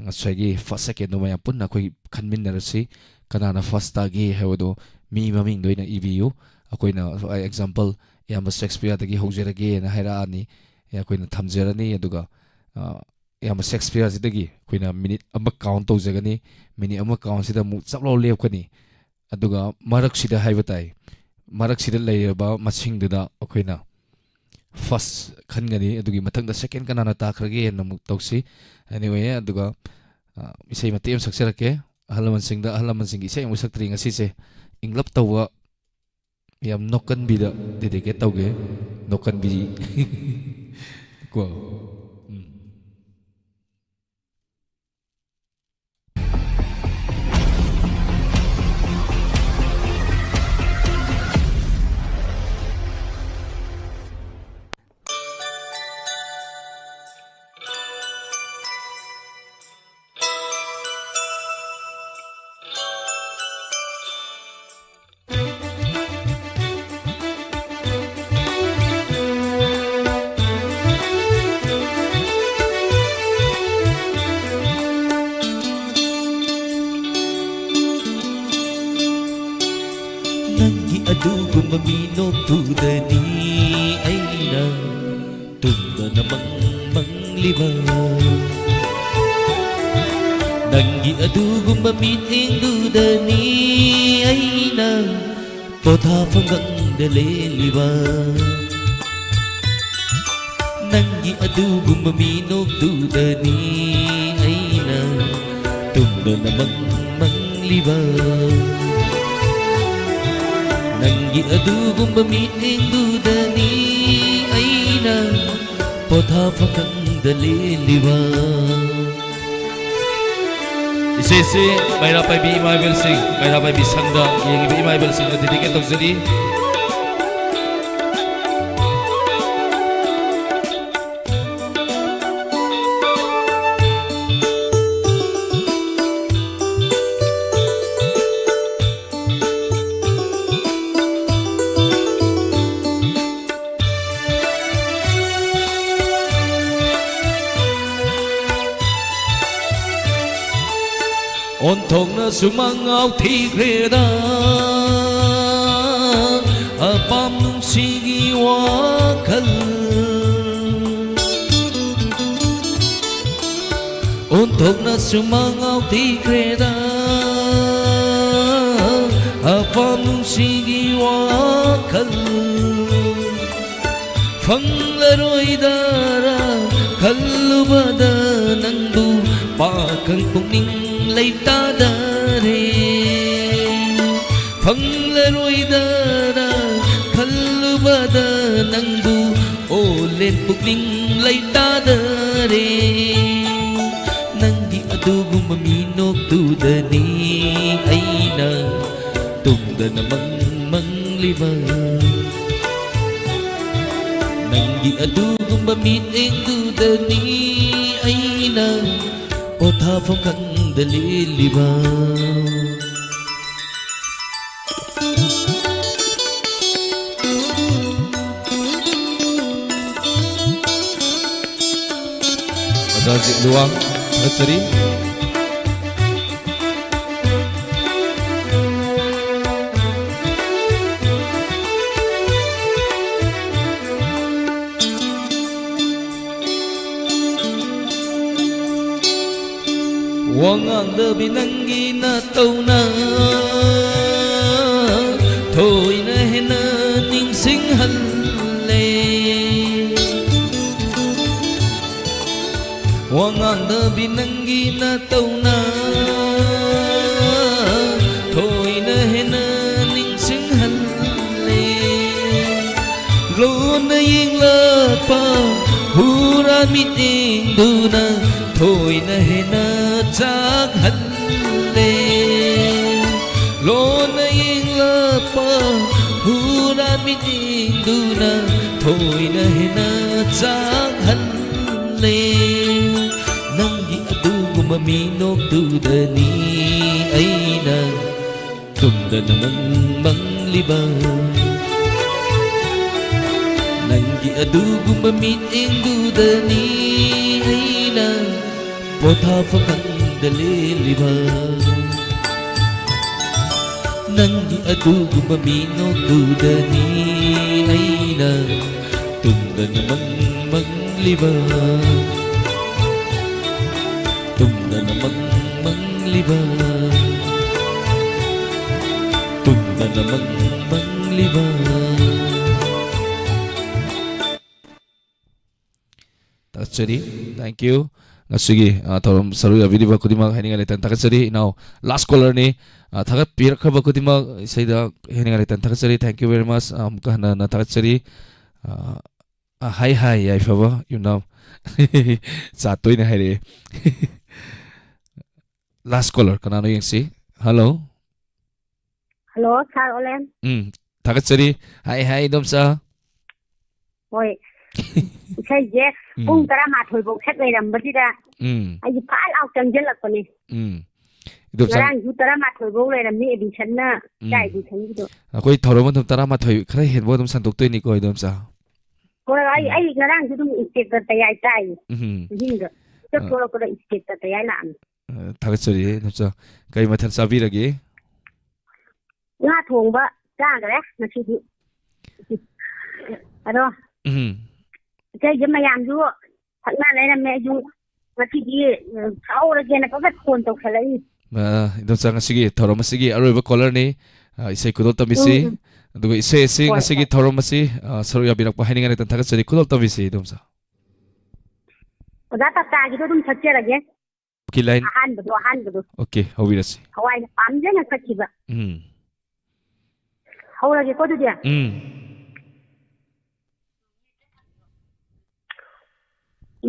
ꯉꯁꯥꯏꯒꯤ first second-ꯗꯣ ꯃꯌꯥꯝ ꯄꯨꯟꯅ ꯑꯩꯈꯣꯏ ꯈꯟꯃꯤꯟꯅꯔꯁꯤ꯫ ꯀꯅꯥꯅ first ꯇꯥꯒꯦ ꯍꯥꯏꯕꯗꯣ ꯃꯤ ꯃꯃꯤꯡꯗ ꯑꯣꯏꯅ ꯏꯕꯤꯌꯨ꯫ ꯑꯩꯈꯣꯏꯅ, for example, ꯏꯌꯥꯝꯕ ꯁꯦꯛꯁꯄꯤꯌꯔꯗꯒꯤ ꯍꯧꯖꯔꯒꯦꯅ ꯍꯥꯏꯔꯛꯑꯅꯤ꯫ ꯑꯩꯈꯣꯏꯅ ꯊꯝꯖꯔꯅꯤ꯫ ꯑꯗꯨꯒ, ꯑ, ꯏꯌꯥꯝꯕ ꯁꯦꯛꯁꯄꯤꯌꯔꯁꯤꯗꯒꯤ ꯑꯩꯈꯣꯏꯅ minute ꯑꯃ count ꯇꯧꯖꯒꯅꯤ꯫ Minute ꯑꯃ count-ꯁꯤꯗ ꯑꯃꯨꯛ ꯆꯞ ꯂꯥꯎ ꯂꯦꯞꯀꯅꯤ꯫ ꯑꯗꯨꯒ ꯃꯔꯛꯁꯤꯗ ꯍꯥꯏꯕ ꯇꯥꯏ, ꯃꯔꯛꯁꯤꯗ ꯂꯩꯔꯕ ꯃꯁꯤꯡꯗꯨꯗ ꯑꯩꯈꯣꯏꯅ first ꯈꯟꯒꯅꯤ꯫ ꯑꯗꯨꯒꯤ ꯃꯊꯪꯗ second ꯀꯅꯥꯅ ꯇꯥꯈ꯭ꯔꯒꯦꯅ ꯑꯃꯨꯛ ꯇꯧꯁꯤ꯫ Anyway, ꯑꯗꯨꯒ, ꯑ, ꯏꯁꯩ ꯃꯇꯦꯛ ꯑꯃ ꯁꯛꯆꯔꯛꯀꯦ꯫ ꯑꯍꯜ ꯂꯃꯟꯁꯤꯡꯗ, ꯑꯍꯜ ꯂꯃꯟꯁꯤꯡꯒꯤ ꯏꯁꯩ ꯑꯃꯨꯛ ꯁꯛꯇ꯭ꯔꯤ ꯉꯁꯤꯁꯦ꯫ ꯏꯪꯂꯞ ꯇꯧꯕ, ꯌꯥꯝ ꯅꯣꯛꯀꯟꯕꯤꯗ dedicate ꯇꯧꯒꯦ꯫ ꯅꯣꯛꯀꯟꯕꯤ꯫ ꯀꯣ꯫ ꯎꯝ꯫ ꯅꯪꯒꯤ ꯑꯗꯨꯒꯨꯝꯕ ꯃꯤꯅꯣꯛꯇꯨꯗꯅꯤ ꯑꯩꯅ ꯇꯨꯝꯗꯅ ꯃꯪ ꯃꯪꯂꯤꯕ꯫ ꯅꯪꯒꯤ ꯑꯗꯨꯒꯨꯝꯕ ꯃꯤꯠꯌꯦꯡꯗꯨꯗꯅꯤ ꯑꯩꯅ ꯄꯣꯊꯥꯐꯝ ꯈꯪꯗ ꯂꯦꯜꯂꯤꯕ꯫ ꯅꯪꯒꯤ ꯑꯗꯨꯒꯨꯝꯕ ꯃꯤꯅꯣꯛꯇꯨꯗꯅꯤ ꯑꯩꯅ ꯇꯨꯝꯗꯅ ꯃꯪ ꯃꯪꯂꯤꯕ꯫ ꯅꯪꯒꯤ ꯑꯗꯨꯒꯨꯝꯕ ꯃꯤꯠꯌꯦꯡꯗꯨꯗꯅꯤ ꯑꯩꯅ ꯄꯣꯊꯥꯐꯝ ꯈꯪꯗ ꯂꯦꯜꯂꯤꯕ꯫ ꯏꯁꯩꯁꯤ ꯃꯩꯔꯥ ꯄꯥꯏꯕꯤ ꯏꯃꯥ ꯏꯕꯦꯜꯁꯤꯡ, ꯃꯩꯔꯥ ꯄꯥꯏꯕꯤ ꯁꯪꯗ ꯌꯦꯡꯉꯤꯕ ꯏꯃꯥ ꯏꯕꯦꯜꯁꯤꯡꯗ dedicate ꯇꯧꯖꯔꯤ꯫ ꯑꯣꯟꯊꯣꯛꯅꯁꯨ ꯃꯉꯥꯎ ꯊꯤꯈ꯭ꯔꯦꯗ ꯑꯄꯥꯝ ꯅꯨꯡꯁꯤꯒꯤ ꯋꯥꯈꯜ꯫ ꯑꯣꯟꯊꯣꯛꯅꯁꯨ ꯃꯉꯥꯎ ꯊꯤꯈ꯭ꯔꯦꯗ ꯑꯄꯥꯝ ꯅꯨꯡꯁꯤꯒꯤ ꯋꯥꯈꯜ꯫ ꯐꯪꯂꯔꯣꯏꯗꯔꯥ ꯈꯜꯂꯨꯕꯗ ꯅꯪꯕꯨ ꯄꯥꯈꯪ ꯄꯨꯛꯅꯤꯡ ꯂꯩꯇꯥꯗꯔꯦ꯫ ꯐꯪꯂꯔꯣꯏꯗꯔꯥ ꯈꯜꯂꯨꯕꯗ ꯅꯪꯕꯨ ꯑꯣꯂꯦꯟ ꯄꯨꯛꯅꯤꯡ ꯂꯩꯇꯥꯗꯔꯦ꯫ ꯅꯪꯒꯤ ꯑꯗꯨꯒꯨꯝꯕ ꯃꯤꯅꯣꯛꯇꯨꯗꯅꯤ ꯑꯩꯅ ꯇꯨꯝꯗꯅ ꯃꯪ ꯃꯪꯂꯤꯕ꯫ ꯅꯪꯒꯤ ꯑꯗꯨꯒꯨꯝꯕ ꯃꯤꯠꯌꯦꯡꯗꯨꯗꯅꯤ ꯑꯩꯅ ꯄꯣꯊꯥꯐꯝ ꯈꯪꯗ ꯂꯦꯜꯂꯤꯕ꯫ ꯑꯣꯖꯥ ꯖꯤꯠꯂꯨꯋꯥꯡ ꯊꯥꯒꯠꯆꯔꯤ꯫ ꯋꯥ ꯉꯥꯡꯗꯕꯤ ꯅꯪꯒꯤ ꯅꯇꯧꯅ ꯊꯣꯏꯅ ꯍꯦꯟꯅ ꯅꯤꯡꯁꯤꯡꯍꯜꯂꯦ꯫ ꯋꯥ ꯉꯥꯡꯗꯕꯤ ꯅꯪꯒꯤ ꯅꯇꯧꯅ ꯊꯣꯏꯅ ꯍꯦꯟꯅ ꯅꯤꯡꯁꯤꯡꯍꯜꯂꯦ꯫ ꯂꯣꯟꯅ ꯌꯦꯡꯂꯛꯄ ꯍꯨꯔꯥꯟ ꯃꯤꯠꯌꯦꯡꯗꯨꯅ ꯊꯣꯏꯅ ꯍꯦꯟꯅ ꯆꯥꯛꯍꯜꯂꯦ꯫ ꯂꯣꯟꯅ ꯌꯦꯡꯂꯛꯄ ꯍꯨꯔꯥꯟ ꯃꯤꯠꯌꯦꯡꯗꯨꯅ ꯊꯣꯏꯅ ꯍꯦꯟꯅ ꯆꯥꯛꯍꯜꯂꯦ꯫ ꯅꯪꯒꯤ ꯑꯗꯨꯒꯨꯝꯕ ꯃꯤꯅꯣꯛꯇꯨꯗꯅꯤ ꯑꯩꯅ ꯇꯨꯝꯗꯅ ꯃꯪ ꯃꯪꯂꯤꯕ꯫ ꯅꯪꯒꯤ ꯑꯗꯨꯒꯨꯝꯕ ꯃꯤꯠꯌꯦꯡꯗꯨꯗꯅꯤ ꯑꯩꯅ ꯄꯣꯊꯥꯐꯝ ꯈꯪꯗ ꯂꯦꯜꯂꯤꯕ ꯅꯪꯒꯤ ꯑꯗꯨꯒꯨꯝꯕ ꯃꯤꯅꯣꯛꯇꯨꯗꯅꯤ ꯑꯩꯅ ꯇꯨꯝꯗꯅ ꯃꯪ ꯃꯪꯂꯤꯕ, ꯇꯨꯝꯗꯅ ꯃꯪ ꯃꯪꯂꯤꯕ, ꯇꯨꯝꯗꯅ ꯃꯪ ꯃꯪꯂꯤꯕ꯫ ꯊꯥꯒꯠꯆꯔꯤ꯫ Thank you꯫ ꯉꯁꯤꯒꯤ, ꯑ, ꯊꯧꯔꯝ ꯁꯔꯨꯛ ꯌꯥꯕꯤꯔꯤꯕ ꯈꯨꯗꯤꯡꯃꯛ ꯍꯥꯏꯅꯤꯡꯉꯥꯏ ꯂꯩꯇꯅ ꯊꯥꯒꯠꯆꯔꯤ꯫ ꯏꯅꯥꯎ last caller ꯅꯤ꯫ ꯑ, ꯊꯥꯒꯠꯄꯤꯔꯛꯈ꯭ꯔꯕ ꯈꯨꯗꯤꯡꯃꯛ ꯏꯁꯩꯗ ꯍꯥꯏꯅꯤꯡꯉꯥꯏ ꯂꯩꯇꯅ ꯊꯥꯒꯠꯆꯔꯤ꯫ Thank you very much꯫ ꯑ, ꯑꯃꯨꯛꯀ ꯍꯟꯅ ꯍꯟꯅ ꯊꯥꯒꯠꯆꯔꯤ꯫ ꯑ, ꯑ, ꯍꯥꯏ ꯍꯥꯏ ꯌꯥꯏꯐꯕ ꯌꯨꯝꯅꯥꯝ꯫ ꯆꯥ ꯇꯣꯏꯅ ꯍꯥꯏꯔꯛꯑꯦ꯫ Last caller ꯀꯅꯥꯅꯣ ꯌꯦꯡꯁꯤ꯫ Hello꯫ Hello, sir ꯑꯣꯂꯦꯟ꯫ ꯎꯝ, ꯊꯥꯒꯠꯆꯔꯤ꯫ ꯍꯥꯏ, ꯍꯥꯏ, ꯏꯗꯣꯝꯆꯥ꯫ ꯍꯣꯏ꯫ ꯏꯁꯩꯁꯦ ꯎꯝ꯫ ꯄꯨꯡ ꯇꯔꯥꯃꯥꯊꯣꯏ ꯐꯥꯎ ꯁꯛ ꯂꯩꯔꯝꯕꯁꯤꯗ ꯎꯝ꯫ ꯑꯩꯁꯦ ꯐꯠ ꯂꯥꯎ ꯆꯪꯁꯤꯜꯂꯛꯄꯅꯤ꯫ ꯎꯝ꯫ ꯏꯗꯣꯝꯆꯥ꯫ ꯉꯔꯥꯡꯁꯨ ꯇꯔꯥꯃꯥꯊꯣꯏ ꯐꯥꯎ ꯂꯩꯔꯝꯃꯤ, ꯑꯦꯗꯤꯁꯟꯅ ꯎꯝ꯫ ꯏꯆꯥ ꯑꯦꯗꯤꯁꯟꯒꯤꯗꯣ꯫ ꯑꯩꯈꯣꯏ ꯊꯧꯔꯝ ꯑꯗꯨꯝ ꯇꯔꯥꯃꯥꯊꯣꯏ ꯈꯔ ꯍꯦꯟꯕ ꯑꯗꯨꯝ ꯁꯟꯗꯣꯛꯇꯣꯏꯅꯤꯀꯣ, ꯏꯗꯣꯝꯆꯥ꯫ ꯍꯣꯏ, ꯑꯩ, ꯎꯝ꯫ ꯑꯩ ꯉꯔꯥꯡꯁꯨ ꯑꯗꯨꯝ inspector ꯇꯌꯥꯏ ꯇꯥꯏ꯫ ꯎꯝ꯫ ꯑꯍꯤꯡꯗ꯫ ꯆꯠ ꯑ꯫ ꯊꯣꯛꯂꯛꯄꯗ inspector ꯇꯌꯥꯏ ꯂꯥꯛꯑꯝꯃꯤ꯫ ꯑ, ꯊꯥꯒꯠꯆꯔꯤ, ꯏꯗꯣꯝꯆꯥ꯫ ꯀꯔꯤ ꯃꯊꯦꯜ ꯆꯥꯕꯤꯔꯒꯦ? ꯉꯥ ꯊꯣꯡꯕ ꯆꯥꯈ꯭ꯔꯦ ꯉꯁꯤꯗꯤ꯫ ꯑꯗꯣ ꯎꯝ꯫ ꯏꯇꯩꯁꯦ ꯃꯌꯥꯝꯁꯨ ꯊꯛꯅ ꯂꯩꯔꯝꯃꯦ꯫ ꯑꯩꯁꯨ ꯉꯁꯤꯗꯤ, ꯑ, ꯁꯥꯎꯔꯒꯦꯅ ꯐꯠ ꯐꯠ phone ꯇꯧꯁꯜꯂꯛꯏ꯫ ꯑ, ꯏꯗꯣꯝꯆꯥ, ꯉꯁꯤꯒꯤ ꯊꯧꯔꯝ ꯑꯁꯤꯒꯤ ꯑꯔꯣꯏꯕ caller ꯅꯤ꯫ ꯑ, ꯏꯁꯩ ꯈꯨꯗꯣꯜ ꯇꯝꯕꯤꯁꯤ꯫ ꯎꯝ, ꯎꯝ꯫ ꯑꯗꯨꯒ ꯏꯁꯩ ꯑꯁꯤ ꯍꯣꯏ, ꯉꯁꯤꯒꯤ ꯍꯣꯏ꯫ ꯊꯧꯔꯝ ꯑꯁꯤ, ꯑ, ꯁꯔꯨꯛ ꯌꯥꯕꯤꯔꯛꯄ ꯍꯥꯏꯅꯤꯡꯉꯥꯏ ꯂꯩꯇꯅ ꯊꯥꯒꯠꯆꯔꯤ꯫ ꯈꯨꯗꯣꯜ ꯇꯝꯕꯤꯁꯤ, ꯏꯗꯣꯝꯆꯥ꯫ ꯑꯣꯖꯥ ꯇꯥꯇꯥꯒꯤꯗꯣ ꯑꯗꯨꯝ ꯁꯛꯆꯔꯒꯦ꯫ Okay, line꯫ ꯑꯍꯥꯟꯕꯗꯣ, ꯑꯍꯥꯟꯕꯗꯣ꯫ Okay, ꯍꯧꯕꯤꯔꯁꯤ꯫ ꯊꯋꯥꯏꯅ ꯄꯥꯝꯖꯅ ꯁꯛꯈꯤꯕ꯫ ꯎꯝ꯫ ꯍꯧꯔꯒꯦꯀꯣ ꯑꯗꯨꯗꯤ꯫ ꯎꯝ꯫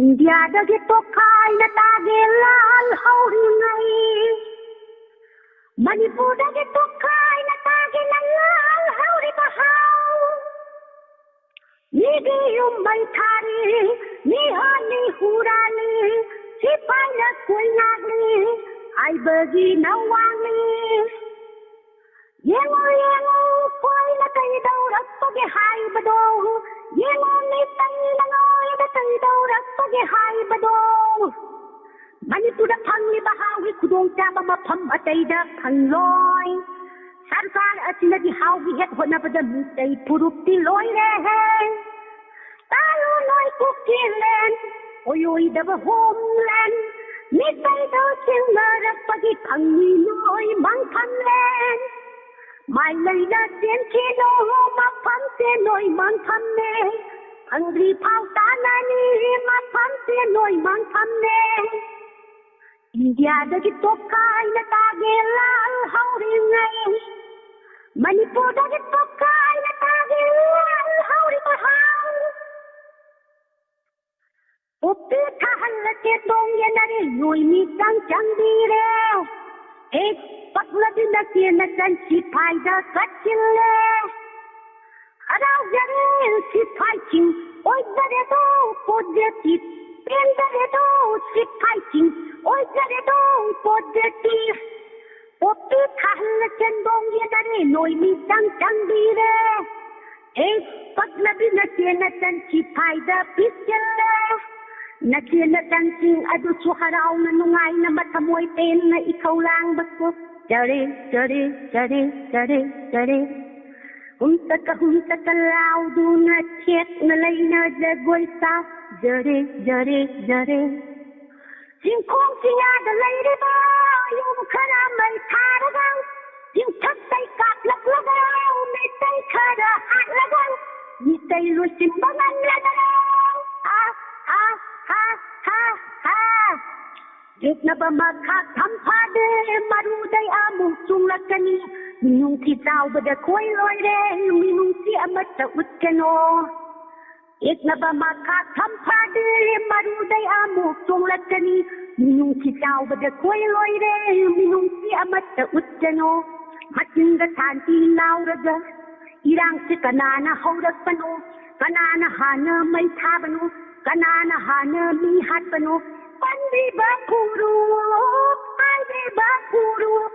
ꯏꯟꯗꯤꯌꯥꯗꯒꯤ ꯇꯣꯈꯥꯏꯅ ꯇꯥꯒꯦ ꯂꯥꯜ ꯍꯧꯔꯤꯉꯩ, ꯃꯅꯤꯄꯨꯔꯗꯒꯤ ꯇꯣꯈꯥꯏꯅ ꯇꯥꯒꯦ ꯅꯪ ꯂꯥꯜ ꯍꯧꯔꯤꯕ ꯍꯥꯎ꯫ ꯃꯤꯒꯤ ꯌꯨꯝ ꯃꯩ ꯊꯥꯔꯤ, ꯃꯤꯍꯥꯠꯂꯤ ꯍꯨꯔꯥꯜꯂꯤ, ꯁꯤꯐꯥꯏꯅ ꯀꯣꯏ ꯉꯥꯛꯂꯤ ꯍꯥꯏꯕꯒꯤ ꯅꯋꯥꯡꯂꯤ꯫ ꯌꯦꯡꯉꯨ, ꯌꯦꯡꯉꯨ, ꯀꯣꯏꯅ ꯀꯩꯗꯧꯔꯛꯄꯒꯦ ꯍꯥꯏꯕꯗꯣ, ꯌꯦꯡꯉꯨ, ꯃꯤꯇꯩꯅ ꯅꯣꯏꯗ ꯀꯩꯗꯧꯔꯛꯄꯒꯦ ꯍꯥꯏꯕꯗꯣ꯫ ꯃꯅꯤꯄꯨꯔꯗ ꯐꯪꯂꯤꯕ ꯍꯥꯎꯒꯤ ꯈꯨꯗꯣꯡꯆꯥꯕ ꯃꯐꯝ ꯑꯇꯩꯗ ꯐꯪꯂꯣꯏ꯫ ꯁꯔꯀꯥꯔ ꯑꯁꯤꯅꯗꯤ ꯍꯥꯎꯒꯤ ꯍꯦꯛ ꯍꯣꯠꯅꯕꯗ ꯃꯤꯇꯩ ꯐꯨꯔꯨꯞꯇꯤ ꯂꯣꯏꯔꯦꯍꯦ꯫ ꯇꯥꯂꯨ ꯅꯣꯏ ꯀꯨꯀꯤꯂꯦꯟ, ꯑꯣꯏꯔꯣꯏꯗꯕ ꯍꯣꯝꯂꯦꯟ, ꯃꯤꯇꯩꯗꯣ ꯁꯤꯡꯅꯔꯛꯄꯒꯤ ꯐꯪꯉꯤ ꯅꯣꯏ ꯃꯪꯐꯝꯂꯦꯟ꯫ ꯃꯥꯏ ꯂꯩꯅ ꯆꯦꯟꯈꯤꯅꯣ, ꯃꯐꯝꯁꯦ ꯅꯣꯏ ꯃꯪꯐꯝꯅꯦ꯫ ꯐꯪꯗ꯭ꯔꯤ ꯐꯥꯎ ꯇꯥꯅꯅꯤ, ꯃꯐꯝꯁꯦ ꯅꯣꯏ ꯃꯪꯐꯝꯅꯦ꯫ ꯏꯟꯗꯤꯌꯥꯗꯒꯤ ꯇꯣꯈꯥꯏꯅ ꯇꯥꯒꯦ ꯂꯥꯜ ꯍꯧꯔꯤꯉꯩ, ꯃꯅꯤꯄꯨꯔꯗꯒꯤ ꯇꯣꯈꯥꯏꯅ ꯇꯥꯒꯦ ꯂꯥꯜ ꯍꯧꯔꯤꯕ ꯍꯥꯎ꯫ ꯎꯞꯄꯤ ꯊꯥꯍꯜꯂꯁꯦ ꯇꯣꯡ ꯌꯦꯟꯅꯔꯦ, ꯅꯣꯏ ꯃꯤꯆꯪ ꯆꯪꯕꯤꯔꯦ꯫ ꯍꯦꯛ ꯄꯛꯂꯕꯤ ꯅꯆꯦ ꯅꯆꯟ ꯁꯤꯐꯥꯏꯗ ꯀꯠꯁꯤꯜꯂꯦ꯫ ꯍꯔꯥꯎꯖꯔꯦ ꯁꯤꯐꯥꯏꯁꯤꯡ, ꯑꯣꯏꯖꯔꯦꯗꯣ ꯄꯣꯖꯤꯇꯤꯚ꯫ ꯄꯦꯟꯖꯔꯦꯗꯣ ꯁꯤꯐꯥꯏꯁꯤꯡ, ꯑꯣꯏꯖꯔꯦꯗꯣ ꯄꯣꯖꯤꯇꯤꯚ꯫ ꯄꯣꯞꯄꯤ ꯊꯥꯍꯜꯂ ꯁꯦꯟꯗꯣꯡ ꯌꯦꯟꯅꯔꯦ, ꯅꯣꯏ ꯃꯤꯆꯪ ꯆꯪꯕꯤꯔꯦ꯫ ꯍꯦꯛ ꯄꯛꯂꯕꯤ ꯅꯆꯦ ꯅꯆꯟ ꯁꯤꯐꯥꯏꯗ ꯄꯤꯁꯤꯜꯂꯦ꯫ ꯅꯆꯦ ꯅꯆꯟꯁꯤꯡ ꯑꯗꯨꯁꯨ ꯍꯔꯥꯎꯅ ꯅꯨꯡꯉꯥꯏꯅ ꯃꯊꯃꯣꯏ ꯄꯦꯟꯅ ꯏꯊꯧ ꯂꯥꯡꯕ ꯊꯣꯛꯆꯔꯦ, ꯆꯔꯦ, ꯆꯔꯦ, ꯆꯔꯦ, ꯆꯔꯦ꯫ ꯍꯨꯝꯇꯀ ꯍꯨꯝꯇꯀ ꯂꯥꯎꯗꯨꯅ ꯊꯦꯛꯅ ꯂꯩꯅ ꯖꯒꯣꯏ ꯁꯥꯖꯔꯦ, ꯖꯔꯦ, ꯖꯔꯦ꯫ ꯆꯤꯡꯈꯣꯡ ꯆꯤꯡꯌꯥꯗ ꯂꯩꯔꯤꯕ ꯌꯨꯝ ꯈꯔ ꯃꯩ ꯊꯥꯔꯒ, ꯆꯤꯡꯊꯛꯇꯩ ꯀꯥꯞꯂꯛꯂꯒ ꯃꯩꯇꯩ ꯈꯔ ꯍꯥꯠꯂꯒ, ꯃꯤꯇꯩ ꯂꯣꯏꯁꯤꯟꯕ ꯉꯝꯂꯗꯔꯣ? ꯍꯥ, ꯍꯥ, ꯍꯥ, ꯍꯥ, ꯍꯥ꯫ ꯌꯦꯛꯅꯕ ꯃꯈꯥ ꯊꯝꯐꯥꯗꯦ, ꯃꯔꯨꯗꯩ ꯑꯃꯨꯛ ꯆꯣꯡꯂꯛꯀꯅꯤ꯫ ꯃꯤꯅꯨꯡꯁꯤ ꯆꯥꯎꯕꯗ ꯈꯣꯏ ꯂꯣꯏꯔꯦ, ꯃꯤꯅꯨꯡꯁꯤ ꯑꯃꯠꯇ ꯎꯠꯀꯅꯣ꯫ ꯌꯦꯛꯅꯕ ꯃꯈꯥ ꯊꯝꯐꯥꯗꯦ, ꯃꯔꯨꯗꯩ ꯑꯃꯨꯛ ꯆꯣꯡꯂꯛꯀꯅꯤ꯫ ꯃꯤꯅꯨꯡꯁꯤ ꯆꯥꯎꯕꯗ ꯈꯣꯏ ꯂꯣꯏꯔꯦ, ꯃꯤꯅꯨꯡꯁꯤ ꯑꯃꯠꯇ ꯎꯠꯀꯅꯣ꯫ ꯃꯆꯤꯟꯗ ꯁꯥꯟꯇꯤ ꯂꯥꯎꯔꯒ ꯏꯔꯥꯡꯁꯤ ꯀꯅꯥꯅ ꯍꯧꯔꯛꯄꯅꯣ? ꯀꯅꯥꯅ ꯍꯥꯟꯅ ꯃꯩ ꯊꯥꯕꯅꯣ? ꯀꯅꯥꯅ ꯍꯥꯟꯅ ꯃꯤ ꯍꯥꯠꯄꯅꯣ? ꯄꯟꯕꯤꯕ ꯐꯨꯔꯨꯞ, ꯄꯥꯏꯕꯤꯕ ꯐꯨꯔꯨꯞ,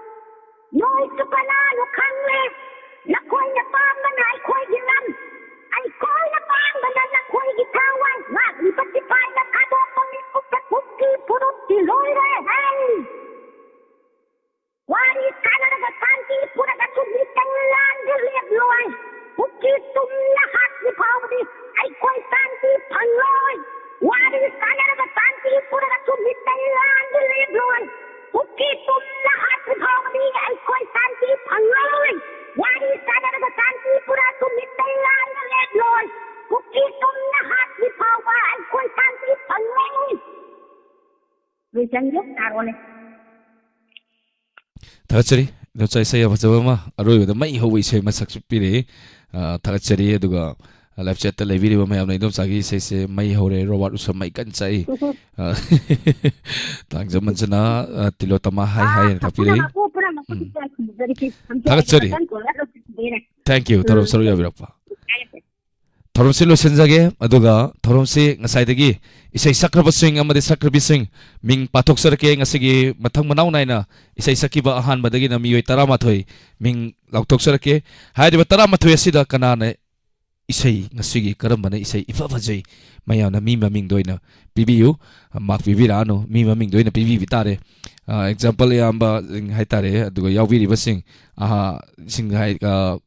ꯅꯣꯏꯁꯨ ꯀꯅꯥꯅꯣ ꯈꯪꯂꯦ? ꯅꯈꯣꯏꯅ ꯄꯥꯝꯕꯅ ꯑꯩꯈꯣꯏꯒꯤ ꯂꯝ, ꯑꯩꯈꯣꯏꯅ ꯄꯥꯝꯕꯅ ꯅꯈꯣꯏꯒꯤ ꯊꯋꯥꯏ꯫ ꯉꯥꯛꯂꯤꯕ ꯁꯤꯐꯥꯏꯅ ꯊꯥꯗꯣꯛꯄ ꯃꯤꯀꯨꯞꯇ ꯀꯨꯀꯤ ꯐꯨꯔꯨꯞꯀꯤ ꯂꯣꯟ ꯊꯥꯒꯠꯆꯔꯤ꯫ ꯏꯗꯣꯝꯆꯥ, ꯏꯁꯩ ꯌꯥꯝ ꯐꯖꯕ ꯑꯃ, ꯑꯔꯣꯏꯕꯗ ꯃꯩ ꯍꯧꯕ ꯏꯁꯩ ꯑꯃ ꯁꯛꯄꯤꯔꯛꯏ꯫ ꯑ, ꯊꯥꯒꯠꯆꯔꯤ꯫ ꯑꯗꯨꯒ live chat ꯇ ꯂꯩꯕꯤꯔꯤꯕ ꯃꯌꯥꯝꯅ ꯏꯗꯣꯝꯆꯥꯒꯤ ꯏꯁꯩꯁꯦ ꯃꯩ ꯍꯧꯔꯦ, ꯔꯣꯕꯥꯔꯠ ꯎꯁꯝ ꯃꯩ ꯀꯟꯅ ꯆꯥꯛꯏ꯫ ꯑ, ꯇꯥꯡꯖꯃꯟꯖꯅ, ꯑ, ꯇꯤꯂꯣꯇꯃꯥ ꯍꯥꯏ ꯍꯥꯏꯅ ꯊꯥꯛꯄꯤꯔꯛꯏ꯫ ꯎꯝ꯫ ꯊꯥꯒꯠꯆꯔꯤ꯫ Thank you, ꯊꯧꯔꯝ ꯁꯔꯨꯛ ꯌꯥꯕꯤꯔꯛꯄ꯫ ꯊꯧꯔꯝꯁꯤ ꯂꯣꯏꯁꯤꯟꯖꯒꯦ꯫ ꯑꯗꯨꯒ ꯊꯧꯔꯝꯁꯤ ꯉꯁꯥꯏꯗꯒꯤ ꯏꯁꯩ ꯁꯛꯈ꯭ꯔꯕꯁꯤꯡ ꯑꯃꯗꯤ ꯁꯛꯈ꯭ꯔꯕꯤꯁꯤꯡ ꯃꯤꯡ ꯄꯥꯊꯣꯛꯆꯔꯛꯀꯦ꯫ ꯉꯁꯤꯒꯤ ꯃꯊꯪ ꯃꯅꯥꯎ ꯅꯥꯏꯅ ꯏꯁꯩ ꯁꯛꯈꯤꯕ ꯑꯍꯥꯟꯕꯗꯒꯤꯅ ꯃꯤꯑꯣꯏ ꯇꯔꯥꯃꯥꯊꯣꯏ ꯃꯤꯡ ꯂꯥꯎꯊꯣꯛꯆꯔꯛꯀꯦ꯫ ꯍꯥꯏꯔꯤꯕ ꯇꯔꯥꯃꯥꯊꯣꯏ ꯑꯁꯤꯗ ꯀꯅꯥꯅ ꯏꯁꯩ, ꯉꯁꯤꯒꯤ ꯀꯔꯝꯕꯅ ꯏꯁꯩ ꯏꯐ ꯐꯖꯩ, ꯃꯌꯥꯝꯅ ꯃꯤ ꯃꯃꯤꯡꯗ ꯑꯣꯏꯅ ꯄꯤꯕꯤꯌꯨ꯫ ꯃꯥꯔꯛ ꯄꯤꯕꯤꯔꯛꯑꯅꯨ, ꯃꯤ ꯃꯃꯤꯡꯗ ꯑꯣꯏꯅ ꯄꯤꯕꯤꯕ ꯇꯥꯔꯦ꯫ ꯑ, example ꯏꯌꯥꯝꯕꯁꯤꯡ ꯍꯥꯏꯇꯥꯔꯦ, ꯑꯗꯨꯒ ꯌꯥꯎꯕꯤꯔꯤꯕꯁꯤꯡ, ꯑꯍꯥ, ꯁꯤꯡ ꯍꯥꯏ-, ꯑ,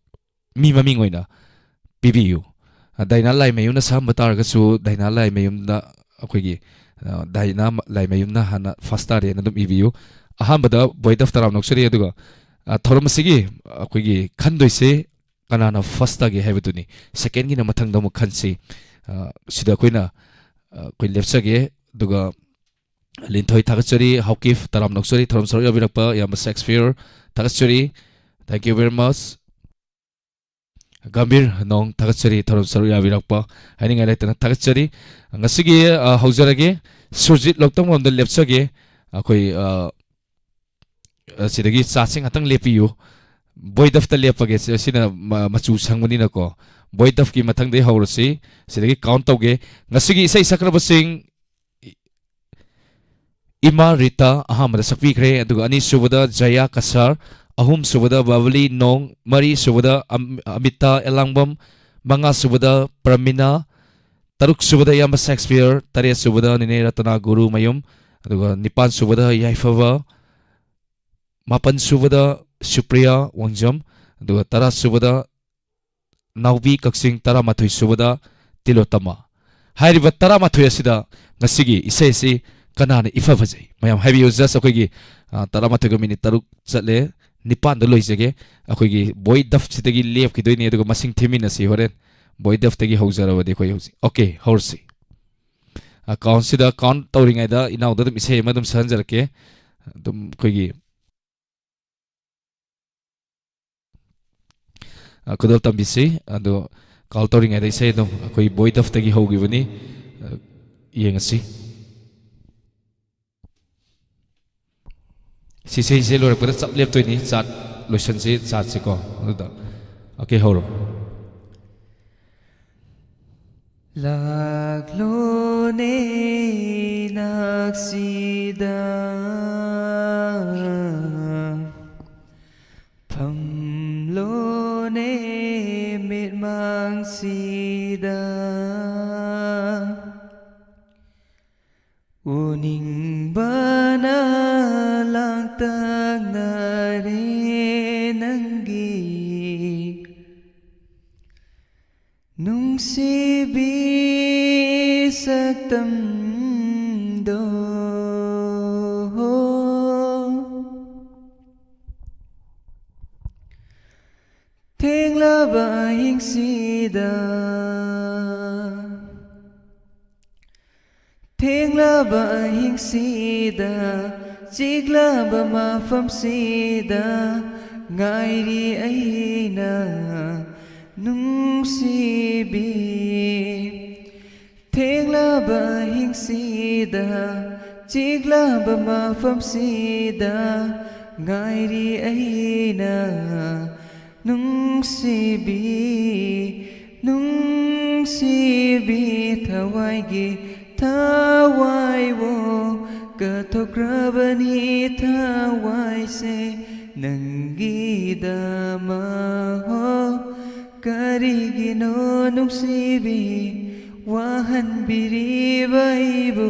ꯃꯤ ꯃꯃꯤꯡ ꯑꯣꯏꯅ ꯄꯤꯕꯤꯌꯨ꯫ ꯑ, ꯗꯥꯏꯅꯥ ꯂꯥꯏꯃꯌꯨꯝꯅ ꯁꯛꯑꯝꯕ ꯇꯥꯔꯒꯁꯨ, ꯗꯥꯏꯅꯥ ꯂꯥꯏꯃꯌꯨꯝꯗ ꯑꯩꯈꯣꯏꯒꯤ, ꯑ, ꯗꯥꯏꯅꯥ ꯃ-, ꯂꯥꯏꯃꯌꯨꯝꯅ ꯍꯥꯟꯅ first ꯇꯥꯔꯦꯅ ꯑꯗꯨꯝ ꯏꯕꯤꯌꯨ꯫ ꯑꯍꯥꯟꯕꯗ ꯕꯣꯏꯗꯐ ꯇꯔꯥꯝꯅ ꯑꯣꯛꯆꯔꯤ, ꯑꯗꯨꯒ, ꯑ, ꯊꯧꯔꯝ ꯑꯁꯤꯒꯤ ꯑꯩꯈꯣꯏꯒꯤ ꯈꯟꯗꯣꯏꯁꯦ ꯀꯅꯥꯅ first ꯇꯥꯒꯦ ꯍꯥꯏꯕꯗꯨꯅꯤ꯫ Secondꯒꯤꯅ ꯃꯊꯪꯗ ꯑꯃꯨꯛ ꯈꯟꯁꯤ꯫ ꯑ, ꯁꯤꯗ ꯑꯩꯈꯣꯏꯅ, ꯑ, ꯑꯩꯈꯣꯏ ꯂꯦꯞꯆꯒꯦ, ꯑꯗꯨꯒ ꯂꯤꯟꯊꯣꯏ ꯊꯥꯒꯠꯆꯔꯤ, ꯍꯥꯎꯀꯤꯐ ꯇꯔꯥꯝꯅ ꯑꯣꯛꯆꯔꯤ, ꯊꯧꯔꯝ ꯁꯔꯨꯛ ꯌꯥꯕꯤꯔꯛꯄ ꯏꯌꯥꯝꯕ ꯁꯦꯛꯁꯄꯤꯌꯔ ꯊꯥꯒꯠꯆꯔꯤ, thank you very much꯫ Gambhir ꯅꯣꯡ ꯊꯥꯒꯠꯆꯔꯤ, ꯊꯧꯔꯝ ꯁꯔꯨꯛ ꯌꯥꯕꯤꯔꯛꯄ ꯍꯥꯏꯅꯤꯡꯉꯥꯏ ꯂꯩꯇꯅ ꯊꯥꯒꯠꯆꯔꯤ꯫ ꯉꯁꯤꯒꯤ, ꯑ, ꯍꯧꯖꯔꯒꯦ, ꯁꯨꯔꯖꯤꯠ ꯂꯧꯇꯝꯕꯝꯗ ꯂꯦꯞꯆꯒꯦ꯫ ꯑꯩꯈꯣꯏ, ꯑ, ꯑ, ꯁꯤꯗꯒꯤ ꯆꯥꯠꯁꯤ ꯉꯥꯛꯇꯪ ꯂꯦꯞꯄꯤꯌꯨ꯫ ꯕꯣꯏꯗꯐꯇ ꯂꯦꯞꯄꯒꯦ, ꯁꯤ-, ꯁꯤꯅ ꯃ-, ꯃꯆꯨ ꯁꯪꯕꯅꯤꯅꯀꯣ꯫ ꯕꯣꯏꯗꯐꯀꯤ ꯃꯊꯪꯗꯒꯤ ꯍꯧꯔꯁꯤ, ꯁꯤꯗꯒꯤ count ꯇꯧꯒꯦ꯫ ꯉꯁꯤꯒꯤ ꯏꯁꯩ ꯁꯛꯈ꯭ꯔꯕꯁꯤꯡ, ꯏꯃꯥ ꯔꯤꯇꯥ ꯑꯍꯥꯟꯕꯗ ꯁꯛꯄꯤꯈ꯭ꯔꯦ, ꯑꯗꯨꯒ ꯑꯅꯤꯁꯨꯕꯗ ꯖꯌꯥ ꯀꯁꯥꯔ, ꯑꯍꯨꯝꯁꯨꯕꯗ ꯕꯕꯂꯤ ꯅꯣꯡ, ꯃꯔꯤꯁꯨꯕꯗ ꯑꯝ-, ꯑꯃꯤꯇꯥ ꯑꯦꯂꯥꯡꯕꯝ, ꯃꯉꯥꯁꯨꯕꯗ ꯄ꯭ꯔꯃꯤꯅꯥ, ꯇꯔꯨꯛꯁꯨꯕꯗ ꯏꯌꯥꯝꯕ ꯁꯦꯛꯁꯄꯤꯌꯔ, ꯇꯔꯦꯠꯁꯨꯕꯗ ꯅꯤꯅꯦ ꯔꯇꯅꯥ ꯒꯨꯔꯨ ꯃꯌꯨꯝ, ꯑꯗꯨꯒ ꯅꯤꯄꯥꯟꯁꯨꯕꯗ ꯌꯥꯏꯐꯕ, ꯃꯥꯄꯟꯁꯨꯕꯗ ꯁꯨꯄ꯭ꯔꯤꯌꯥ ꯋꯥꯡꯖꯝ, ꯑꯗꯨꯒ ꯇꯔꯥꯁꯨꯕꯗ ꯅꯥꯎꯕꯤ ꯀꯛꯆꯤꯡ, ꯇꯔꯥꯃꯥꯊꯣꯏ ꯁꯨꯕꯗ ꯇꯤꯂꯣꯇꯃ꯫ ꯍꯥꯏꯔꯤꯕ ꯇꯔꯥꯃꯥꯊꯣꯏ ꯑꯁꯤꯗ ꯉꯁꯤꯒꯤ ꯏꯁꯩ ꯑꯁꯤ ꯀꯅꯥꯅ ꯏꯐ ꯐꯖꯩ? ꯃꯌꯥꯝ ꯍꯥꯏꯕꯤꯌꯨ꯫ Just ꯑꯩꯈꯣꯏꯒꯤ, ꯑ, ꯇꯔꯥꯃꯥꯊꯣꯏꯒ ꯃꯤꯅꯤꯠ ꯇꯔꯨꯛ ꯆꯠꯂꯦ, ꯅꯤꯄꯥꯟꯗ ꯂꯣꯏꯖꯒꯦ꯫ ꯑꯩꯈꯣꯏꯒꯤ ꯕꯣꯏ ꯗꯐꯁꯤꯗꯒꯤ ꯂꯦꯞꯈꯤꯗꯣꯏꯅꯤ, ꯑꯗꯨꯒ ꯃꯁꯤꯡ ꯊꯤꯃꯤꯟꯅꯁꯤ ꯍꯣꯔꯦꯟ꯫ ꯕꯣꯏ ꯗꯐꯇꯒꯤ ꯍꯧꯖꯔꯕꯗꯤ ꯑꯩꯈꯣꯏ ꯍꯧꯖꯤꯛ꯫ Okay, ꯍꯧꯔꯁꯤ꯫ ꯑ, countꯁꯤꯗ count ꯇꯧꯔꯤꯉꯩꯗ ꯏꯅꯥꯎꯗ ꯑꯗꯨꯝ ꯏꯁꯩ ꯑꯃ ꯑꯗꯨꯝ ꯁꯛꯍꯟꯖꯔꯛꯀꯦ꯫ ꯑꯗꯨꯝ ꯑꯩꯈꯣꯏꯒꯤ, ꯑ, ꯈꯨꯗꯣꯜ ꯇꯝꯕꯤꯁꯤ꯫ ꯑꯗꯣ count ꯇꯧꯔꯤꯉꯩꯗ ꯏꯁꯩ ꯑꯗꯨꯝ ꯑꯩꯈꯣꯏ ꯕꯣꯏ ꯗꯐꯇꯒꯤ ꯍꯧꯈꯤꯕꯅꯤ꯫ ꯑ, ꯌꯦꯡꯉꯁꯤ꯫ ꯁꯤ ꯏꯁꯩꯁꯦ ꯂꯣꯏꯔꯛꯄꯗ ꯆꯞ ꯂꯦꯞꯇꯣꯏꯅꯤ꯫ ꯆꯥꯠ ꯂꯣꯏꯁꯟꯁꯤ, ꯆꯥꯠꯁꯤꯀꯣ꯫ ꯑꯗꯨꯗ, okay, ꯍꯧꯔꯣ꯫ ꯂꯥꯛꯂꯣꯅꯦ ꯅꯛꯁꯤꯗ, ꯐꯝꯂꯣꯅꯦ ꯃꯤꯠꯃꯥꯡꯁꯤꯗ꯫ ꯎꯅꯤꯡꯕꯅ ꯂꯥꯡꯇꯛꯅꯔꯦ ꯅꯪꯒꯤ ꯅꯨꯡꯁꯤꯕꯤ ꯁꯛꯇꯝꯗꯣ꯫ ꯊꯦꯡꯂꯕ ꯑꯍꯤꯡꯁꯤꯗ, ꯊꯦꯡꯂꯕ ꯑꯍꯤꯡꯁꯤꯗ, ꯆꯤꯛꯂꯕ ꯃꯐꯝꯁꯤꯗ ꯉꯥꯏꯔꯤ ꯑꯩꯅ ꯅꯨꯡꯁꯤꯕꯤ꯫ ꯊꯦꯡꯂꯕ ꯑꯍꯤꯡꯁꯤꯗ, ꯆꯤꯛꯂꯕ ꯃꯐꯝꯁꯤꯗ ꯉꯥꯏꯔꯤ ꯑꯩꯅ ꯅꯨꯡꯁꯤꯕꯤ, ꯅꯨꯡꯁꯤꯕꯤ꯫ ꯊꯋꯥꯏꯒꯤ ꯊꯋꯥꯏꯋꯣ, ꯀꯠꯊꯣꯛꯈ꯭ꯔꯕꯅꯤ ꯊꯋꯥꯏꯁꯦ ꯅꯪꯒꯤꯗꯃꯛ ꯍꯣ꯫ ꯀꯔꯤꯒꯤꯅꯣ ꯅꯨꯡꯁꯤꯕꯤ ꯋꯥꯍꯟꯕꯤꯔꯤꯕ ꯑꯩꯕꯨ,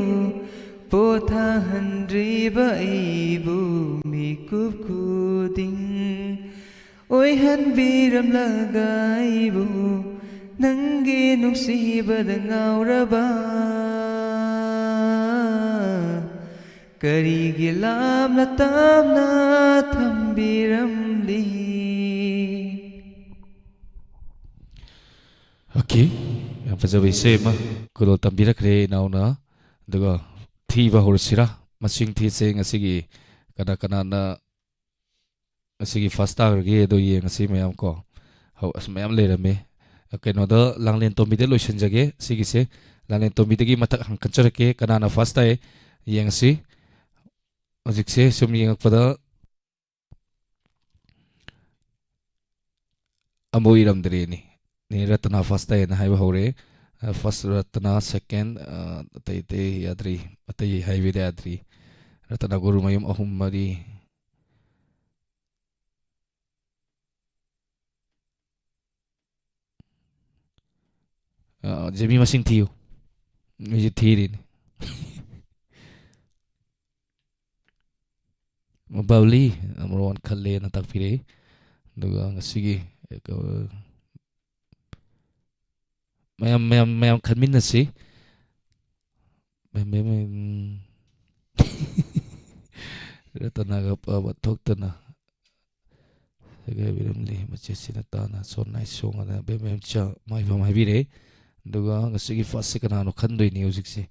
ꯄꯣꯊꯥꯍꯟꯗ꯭ꯔꯤꯕ ꯑꯩꯕꯨ ꯃꯤꯀꯨꯞ ꯈꯨꯗꯤꯡ ꯑꯣꯏꯍꯟꯕꯤꯔꯝꯂꯒ ꯑꯩꯕꯨ ꯅꯪꯒꯤ ꯅꯨꯡꯁꯤꯕꯗ ꯉꯥꯎꯔꯕ ꯀꯔꯤꯒꯤ ꯂꯥꯞꯅ ꯇꯞꯅ ꯊꯝꯕꯤꯔꯝꯂꯤ? Okay, ꯌꯥꯝ ꯐꯖꯕ ꯏꯁꯩ ꯑꯃ ꯈꯨꯗꯣꯜ ꯇꯝꯕꯤꯔꯛꯈ꯭ꯔꯦ ꯏꯅꯥꯎꯅ꯫ ꯑꯗꯨꯒ ꯊꯤꯕ ꯍꯧꯔꯁꯤꯔꯥ? ꯃꯁꯤꯡ ꯊꯤꯁꯦ ꯉꯁꯤꯒꯤ꯫ ꯀꯅꯥ ꯀꯅꯥꯅ ꯉꯁꯤꯒꯤ ꯐꯥꯔꯁ ꯇꯥꯈ꯭ꯔꯒꯦ ꯑꯗꯣ ꯌꯦꯡꯉꯁꯤ ꯃꯌꯥꯝ ꯀꯣ꯫ ꯍꯧ-, ꯑꯁ, ꯃꯌꯥꯝ ꯂꯩꯔꯝꯃꯦ꯫ ꯀꯩꯅꯣꯗ, ꯂꯥꯡꯂꯦꯟ ꯇꯣꯝꯕꯤꯗ ꯂꯣꯏꯁꯤꯟꯖꯒꯦ ꯁꯤꯒꯤꯁꯦ꯫ ꯂꯥꯡꯂꯦꯟ ꯇꯣꯝꯕꯤꯗꯒꯤ ꯃꯊꯛ ꯍꯪꯀꯠꯆꯔꯛꯀꯦ꯫ ꯀꯅꯥꯅ ꯐꯥꯔꯁ ꯇꯥꯏ ꯌꯦꯡꯉꯁꯤ꯫ ꯍꯧꯖꯤꯛꯁꯦ ꯁꯨꯝ ꯌꯦꯡꯉꯛꯄꯗ ꯑꯃꯕꯨ ꯏꯔꯝꯗ꯭ꯔꯦꯅꯦ꯫ ꯅꯦ ꯔꯇꯅꯥ ꯐꯥꯔꯁ ꯇꯥꯏꯌꯦꯅ ꯍꯥꯏꯕ ꯍꯧꯔꯦ꯫ ꯑ, ꯐꯥꯔꯁ ꯔꯇꯅꯥ, ꯁꯦꯀꯦꯟ, ꯑ, ꯑꯇꯩ ꯑꯇꯩ ꯌꯥꯗ꯭ꯔꯤ꯫ ꯑꯇꯩ ꯍꯥꯏꯕꯗ ꯌꯥꯗ꯭ꯔꯤ꯫ ꯔꯇꯅꯥ ꯒꯨꯔꯨꯃꯌꯨꯝ ꯑꯍꯨꯝ, ꯃꯔꯤ꯫ ꯑ, ꯖꯦꯃꯤ ꯃꯁꯤꯡ ꯊꯤꯌꯨ꯫ ꯑꯩꯁꯨ ꯊꯤꯔꯤꯅꯤ꯫ ꯕꯕ꯭ꯂꯤ ꯅꯝꯕꯔ ꯋꯥꯟ ꯈꯜꯂꯦꯅ ꯇꯥꯛꯄꯤꯔꯛꯏ꯫ ꯑꯗꯨꯒ ꯉꯁꯤꯒꯤ, ꯑ, ꯃꯌꯥꯝ, ꯃꯌꯥꯝ, ꯃꯌꯥꯝ ꯈꯟꯃꯤꯟꯅꯁꯤ꯫ ꯃꯌꯥꯝ, ꯃꯌꯥꯝ, ꯃꯌꯥꯝ, ꯎꯝ꯫ ꯔꯇꯅꯥꯒ ꯄꯥꯕ ꯊꯣꯛꯇꯅ ꯁꯦꯒꯥꯏꯕꯤꯔꯝꯂꯤ꯫ ꯃꯆꯦꯁꯤꯅ ꯇꯥꯅ ꯁꯣꯟ ꯅꯥꯏ ꯁꯣꯡꯉꯅ ꯕꯦꯝ ꯕꯦꯝ ꯆꯥ ꯃꯥꯏꯐꯝ ꯍꯥꯏꯕꯤꯔꯛꯏ꯫ ꯑꯗꯨꯒ ꯉꯁꯤꯒꯤ ꯐꯥꯔꯁꯁꯦ ꯀꯅꯥꯅꯣ ꯈꯟꯗꯣꯏꯅꯤ ꯍꯧꯖꯤꯛꯁꯦ꯫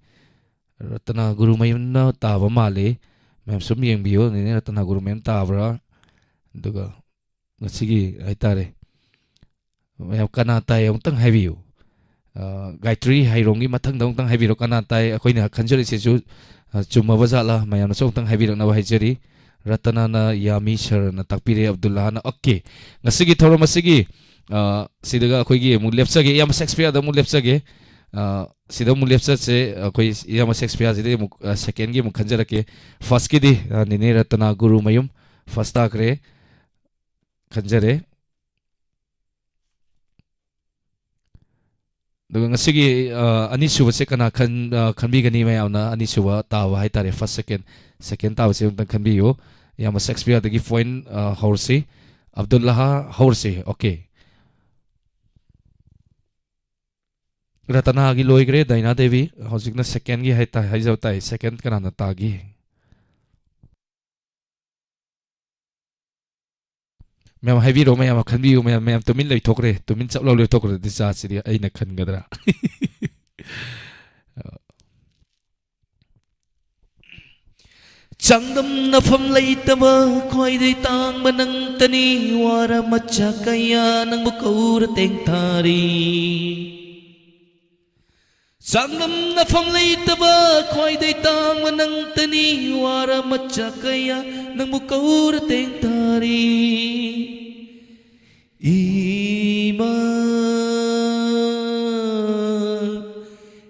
ꯔꯇꯅꯥ ꯒꯨꯔꯨꯃꯌꯨꯝꯅ ꯇꯥꯕ ꯃꯥꯜꯂꯤ꯫ ꯃꯌꯥꯝ ꯁꯨꯝ ꯌꯦꯡꯕꯤꯌꯨ, ꯅꯦꯅꯦ ꯔꯇꯅꯥ ꯒꯨꯔꯨꯃꯌꯨꯝ ꯇꯥꯕ꯭ꯔꯥ? ꯑꯗꯨꯒ ꯉꯁꯤꯒꯤ ꯍꯥꯏꯇꯥꯔꯦ, ꯃꯌꯥꯝ ꯀꯅꯥ ꯇꯥꯏ ꯑꯃꯨꯛꯇꯪ ꯍꯥꯏꯕꯤꯌꯨ꯫ ꯑ, ꯒꯥꯌꯇ꯭ꯔꯤ ꯍꯩꯔꯣꯡꯒꯤ ꯃꯊꯪꯗ ꯑꯃꯨꯛꯇꯪ ꯍꯥꯏꯕꯤꯔꯣ, ꯀꯅꯥ ꯇꯥꯏ? ꯑꯩꯈꯣꯏꯅ ꯈꯟꯖꯔꯤꯁꯤꯁꯨ, ꯑ, ꯆꯨꯝꯃꯕ ꯖꯥꯠꯂꯥ? ꯃꯌꯥꯝꯅꯁꯨ ꯑꯃꯨꯛꯇꯪ ꯍꯥꯏꯕꯤꯔꯛꯅꯕ ꯍꯥꯏꯖꯔꯤ꯫ ꯔꯇꯅꯥꯅ ꯌꯥꯝꯃꯤ ꯁꯔꯅ ꯇꯥꯛꯄꯤꯔꯦ, ꯑꯕꯗꯨꯜꯂꯥꯍꯅ꯫ ꯑꯣꯀꯦ, ꯉꯁꯤꯒꯤ ꯊꯧꯔꯝ ꯑꯁꯤꯒꯤ, ꯑ, ꯁꯤꯗꯒ ꯑꯩꯈꯣꯏꯒꯤ ꯑꯃꯨꯛ ꯂꯦꯞꯆꯒꯦ, ꯏꯌꯥꯝꯕ ꯁꯦꯛꯁꯄꯤꯌꯥꯔꯗ ꯑꯃꯨꯛ ꯂꯦꯞꯆꯒꯦ꯫ ꯑ, ꯁꯤꯗ ꯑꯃꯨꯛ ꯂꯦꯞꯆꯁꯦ꯫ ꯑꯩꯈꯣꯏ ꯏꯌꯥꯝꯕ ꯁꯦꯛꯁꯄꯤꯌꯥꯔꯁꯤꯗꯒꯤ ꯑꯃꯨꯛ, ꯑ, ꯁꯦꯀꯦꯟꯒꯤ ꯑꯃꯨꯛ ꯈꯟꯖꯔꯛꯀꯦ꯫ ꯐꯥꯔꯁꯀꯤꯗꯤ, ꯑ, ꯅꯦꯅꯦ ꯔꯇꯅꯥ ꯒꯨꯔꯨꯃꯌꯨꯝ ꯐꯥꯔꯁ ꯇꯥꯈ꯭ꯔꯦ꯫ ꯈꯟꯖꯔꯦ꯫ ꯑꯗꯨꯒ ꯉꯁꯤꯒꯤ, ꯑ, ꯑꯅꯤꯁꯨꯕꯁꯦ ꯀꯅꯥ ꯈꯟ-, ꯑ, ꯈꯟꯕꯤꯒꯅꯤ ꯃꯌꯥꯝꯅ? ꯑꯅꯤꯁꯨꯕ ꯇꯥꯕ ꯍꯥꯏꯇꯥꯔꯦ, ꯐꯥꯔꯁ, ꯁꯦꯀꯦꯟ, ꯁꯦꯀꯦꯟ ꯇꯥꯕꯁꯦ ꯑꯃꯨꯛꯇꯪ ꯈꯟꯕꯤꯌꯨ꯫ ꯏꯌꯥꯝꯕ ꯁꯦꯛꯁꯄꯤꯌꯔꯗꯒꯤ ꯄꯣꯏꯟ, ꯑ, ꯍꯧꯔꯁꯤ꯫ ꯑꯕꯗꯨꯜꯂꯥꯍ ꯍꯧꯔꯁꯤ꯫ ꯑꯣꯀꯦ꯫ ꯔꯇꯅꯥꯒꯤ ꯂꯣꯏꯈ꯭ꯔꯦ, ꯗꯥꯏꯅꯥ ꯗꯦꯕꯤ꯫ ꯍꯧꯖꯤꯛꯅ ꯁꯦꯀꯦꯟꯒꯤ ꯍꯥꯏꯇꯥ-, ꯍꯥꯏꯖꯕ ꯇꯥꯏ꯫ ꯁꯦꯀꯦꯟ ꯀꯅꯥꯅ ꯇꯥꯒꯦ? ꯃꯌꯥꯝ ꯍꯥꯏꯕꯤꯔꯣ, ꯃꯌꯥꯝ ꯈꯟꯕꯤꯌꯨ, ꯃꯌꯥꯝ, ꯃꯌꯥꯝ ꯇꯨꯃꯤꯟ ꯂꯩꯊꯣꯛꯈ꯭ꯔꯦ, ꯇꯨꯃꯤꯟ ꯆꯞ ꯂꯥꯎ ꯂꯩꯊꯣꯛꯈ꯭ꯔꯗꯤ ꯆꯥꯁꯤꯗꯤ ꯑꯩꯅ ꯈꯟꯒꯗ꯭ꯔꯥ? ꯆꯥꯡꯗꯝꯅꯐꯝ ꯂꯩꯇꯕ ꯈ꯭ꯋꯥꯏꯗꯩ ꯇꯥꯡꯕ ꯅꯪꯇꯅꯤ, ꯋꯥꯔ ꯃꯆꯥ ꯀꯌꯥ ꯅꯪꯕꯨ ꯀꯧꯔ ꯇꯦꯡꯊꯥꯔꯤ꯫ ꯆꯥꯡꯗꯝꯅꯐꯝ ꯂꯩꯇꯕ ꯈ꯭ꯋꯥꯏꯗꯩ ꯇꯥꯡꯕ ꯅꯪꯇꯅꯤ, ꯋꯥꯔ ꯃꯆꯥ ꯀꯌꯥ ꯅꯪꯕꯨ ꯀꯧꯔ ꯇꯦꯡꯊꯥꯔꯤ꯫ ꯏꯃꯥ,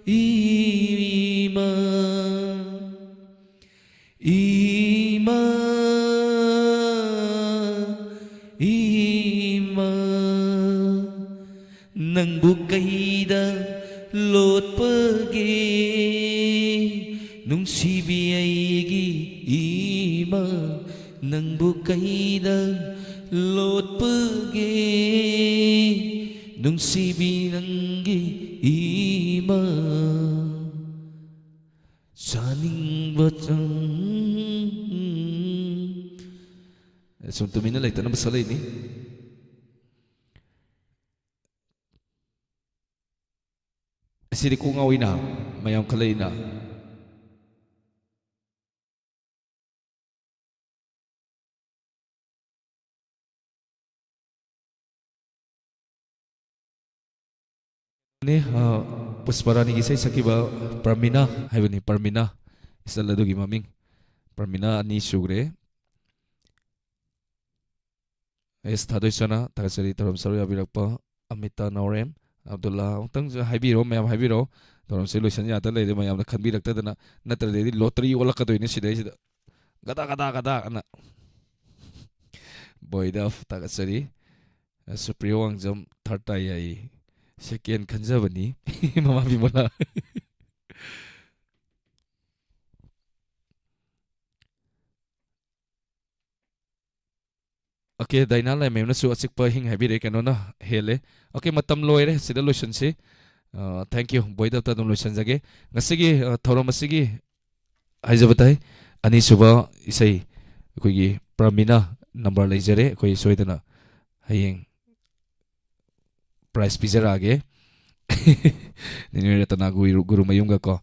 ꯏꯃꯥ, ꯏꯃꯥ, ꯏꯃꯥ, ꯅꯪꯕꯨ ꯀꯩꯗ ꯂꯣꯠꯄꯒꯦ? ꯅꯨꯡꯁꯤꯕꯤ ꯑꯩꯒꯤ ꯏꯃꯥ, ꯅꯪꯕꯨ ꯀꯩꯗ ꯂꯣꯠꯄꯒꯦ? ꯅꯨꯡꯁꯤꯕꯤ ꯅꯪꯒꯤ ꯏꯃꯥ, ꯆꯥꯅꯤꯡꯕ ꯆꯪ꯫ ꯁꯨꯝ ꯇꯨꯃꯤꯟꯅ ꯂꯩꯇꯅꯕ ꯁꯛꯂꯛꯏꯅꯤ꯫ ꯑꯁꯤꯗꯤ ꯀꯣꯛ ꯉꯥꯎꯏꯅ, ꯃꯌꯥꯝ ꯈꯜꯂꯛꯏꯅ꯫ ꯅꯦ, ꯑ, ꯄꯨꯁꯄꯔꯥꯅꯤꯒꯤ ꯏꯁꯩ ꯁꯛꯈꯤꯕ ꯄ꯭ꯔꯃꯤꯅꯥ ꯍꯥꯏꯕꯅꯤ, ꯄ꯭ꯔꯃꯤꯅꯥ, ꯏꯆꯜ ꯑꯗꯨꯒꯤ ꯃꯃꯤꯡ ꯄ꯭ꯔꯃꯤꯅꯥ ꯑꯅꯤ ꯁꯨꯈ꯭ꯔꯦ꯫ ꯑꯦꯁ ꯊꯥꯗꯣꯏꯁꯅꯥ, ꯊꯥꯒꯠꯆꯔꯤ꯫ ꯊꯧꯔꯝ ꯁꯔꯨꯛ ꯌꯥꯕꯤꯔꯛꯄ ꯑꯃꯤꯇꯥ ꯅꯥꯎꯔꯦꯝ, ꯑꯕꯗꯨꯜꯂꯥ, ꯑꯃꯨꯛꯇꯪ ꯍꯥꯏꯕꯤꯔꯣ, ꯃꯌꯥꯝ ꯍꯥꯏꯕꯤꯔꯣ꯫ ꯊꯧꯔꯝꯁꯦ ꯂꯣꯏꯁꯟ ꯌꯥꯗ ꯂꯩꯔꯦ, ꯃꯌꯥꯝꯅ ꯈꯟꯕꯤꯔꯛꯇꯗꯅ, ꯅꯠꯇ꯭ꯔꯗꯤ ꯑꯩꯗꯤ ꯂꯣꯇꯔꯤ ꯑꯣꯜꯂꯛꯀꯗꯣꯏꯅꯦ ꯁꯤꯗꯩꯁꯤꯗ꯫ ꯒꯗꯥ, ꯒꯗꯥ, ꯒꯗꯥ ꯑꯅ꯫ ꯕꯣꯏꯗ ꯊꯥꯒꯠꯆꯔꯤ꯫ ꯁꯨꯄ꯭ꯔꯤꯌꯣ ꯋꯥꯡꯖꯝ ꯊꯥꯔꯠ ꯇꯥꯏ ꯍꯥꯏꯌꯦ꯫ ꯁꯦꯀꯦꯟ ꯈꯟꯖꯕꯅꯤ꯫ ꯃꯃꯥ ꯕꯤꯃꯣꯂꯥ꯫ ꯑꯣꯀꯦ, ꯗꯥꯏꯅꯥ ꯂꯥꯏꯃꯌꯨꯝꯅꯁꯨ ꯑꯆꯤꯛꯄ ꯑꯍꯤꯡ ꯍꯥꯏꯕꯤꯔꯛꯑꯦ, ꯀꯩꯅꯣꯅ ꯍꯦꯜꯂꯦ꯫ ꯑꯣꯀꯦ, ꯃꯇꯝ ꯂꯣꯏꯔꯦ, ꯁꯤꯗ ꯂꯣꯏꯁꯤꯟꯁꯤ꯫ ꯑ, thank you, ꯕꯣꯏꯗꯞꯇ ꯑꯗꯨꯝ ꯂꯣꯏꯁꯤꯟꯖꯒꯦ꯫ ꯉꯁꯤꯒꯤ, ꯑ, ꯊꯧꯔꯝ ꯑꯁꯤꯒꯤ ꯍꯥꯏꯖꯕ ꯇꯥꯏ, ꯑꯅꯤꯁꯨꯕ ꯏꯁꯩ ꯑꯩꯈꯣꯏꯒꯤ ꯄ꯭ꯔꯃꯤꯅꯥ ꯅꯝꯕꯔ ꯂꯩꯖꯔꯦ, ꯑꯩꯈꯣꯏ ꯁꯣꯏꯗꯅ ꯍꯌꯦꯡ ꯄ꯭ꯔꯥꯏꯖ ꯄꯤꯖꯔꯛꯑꯒꯦ꯫ ꯅꯦꯅꯦ ꯔꯇꯅꯥ ꯒꯨꯔꯨ, ꯒꯨꯔꯨꯃꯌꯨꯝꯒ ꯀꯣ꯫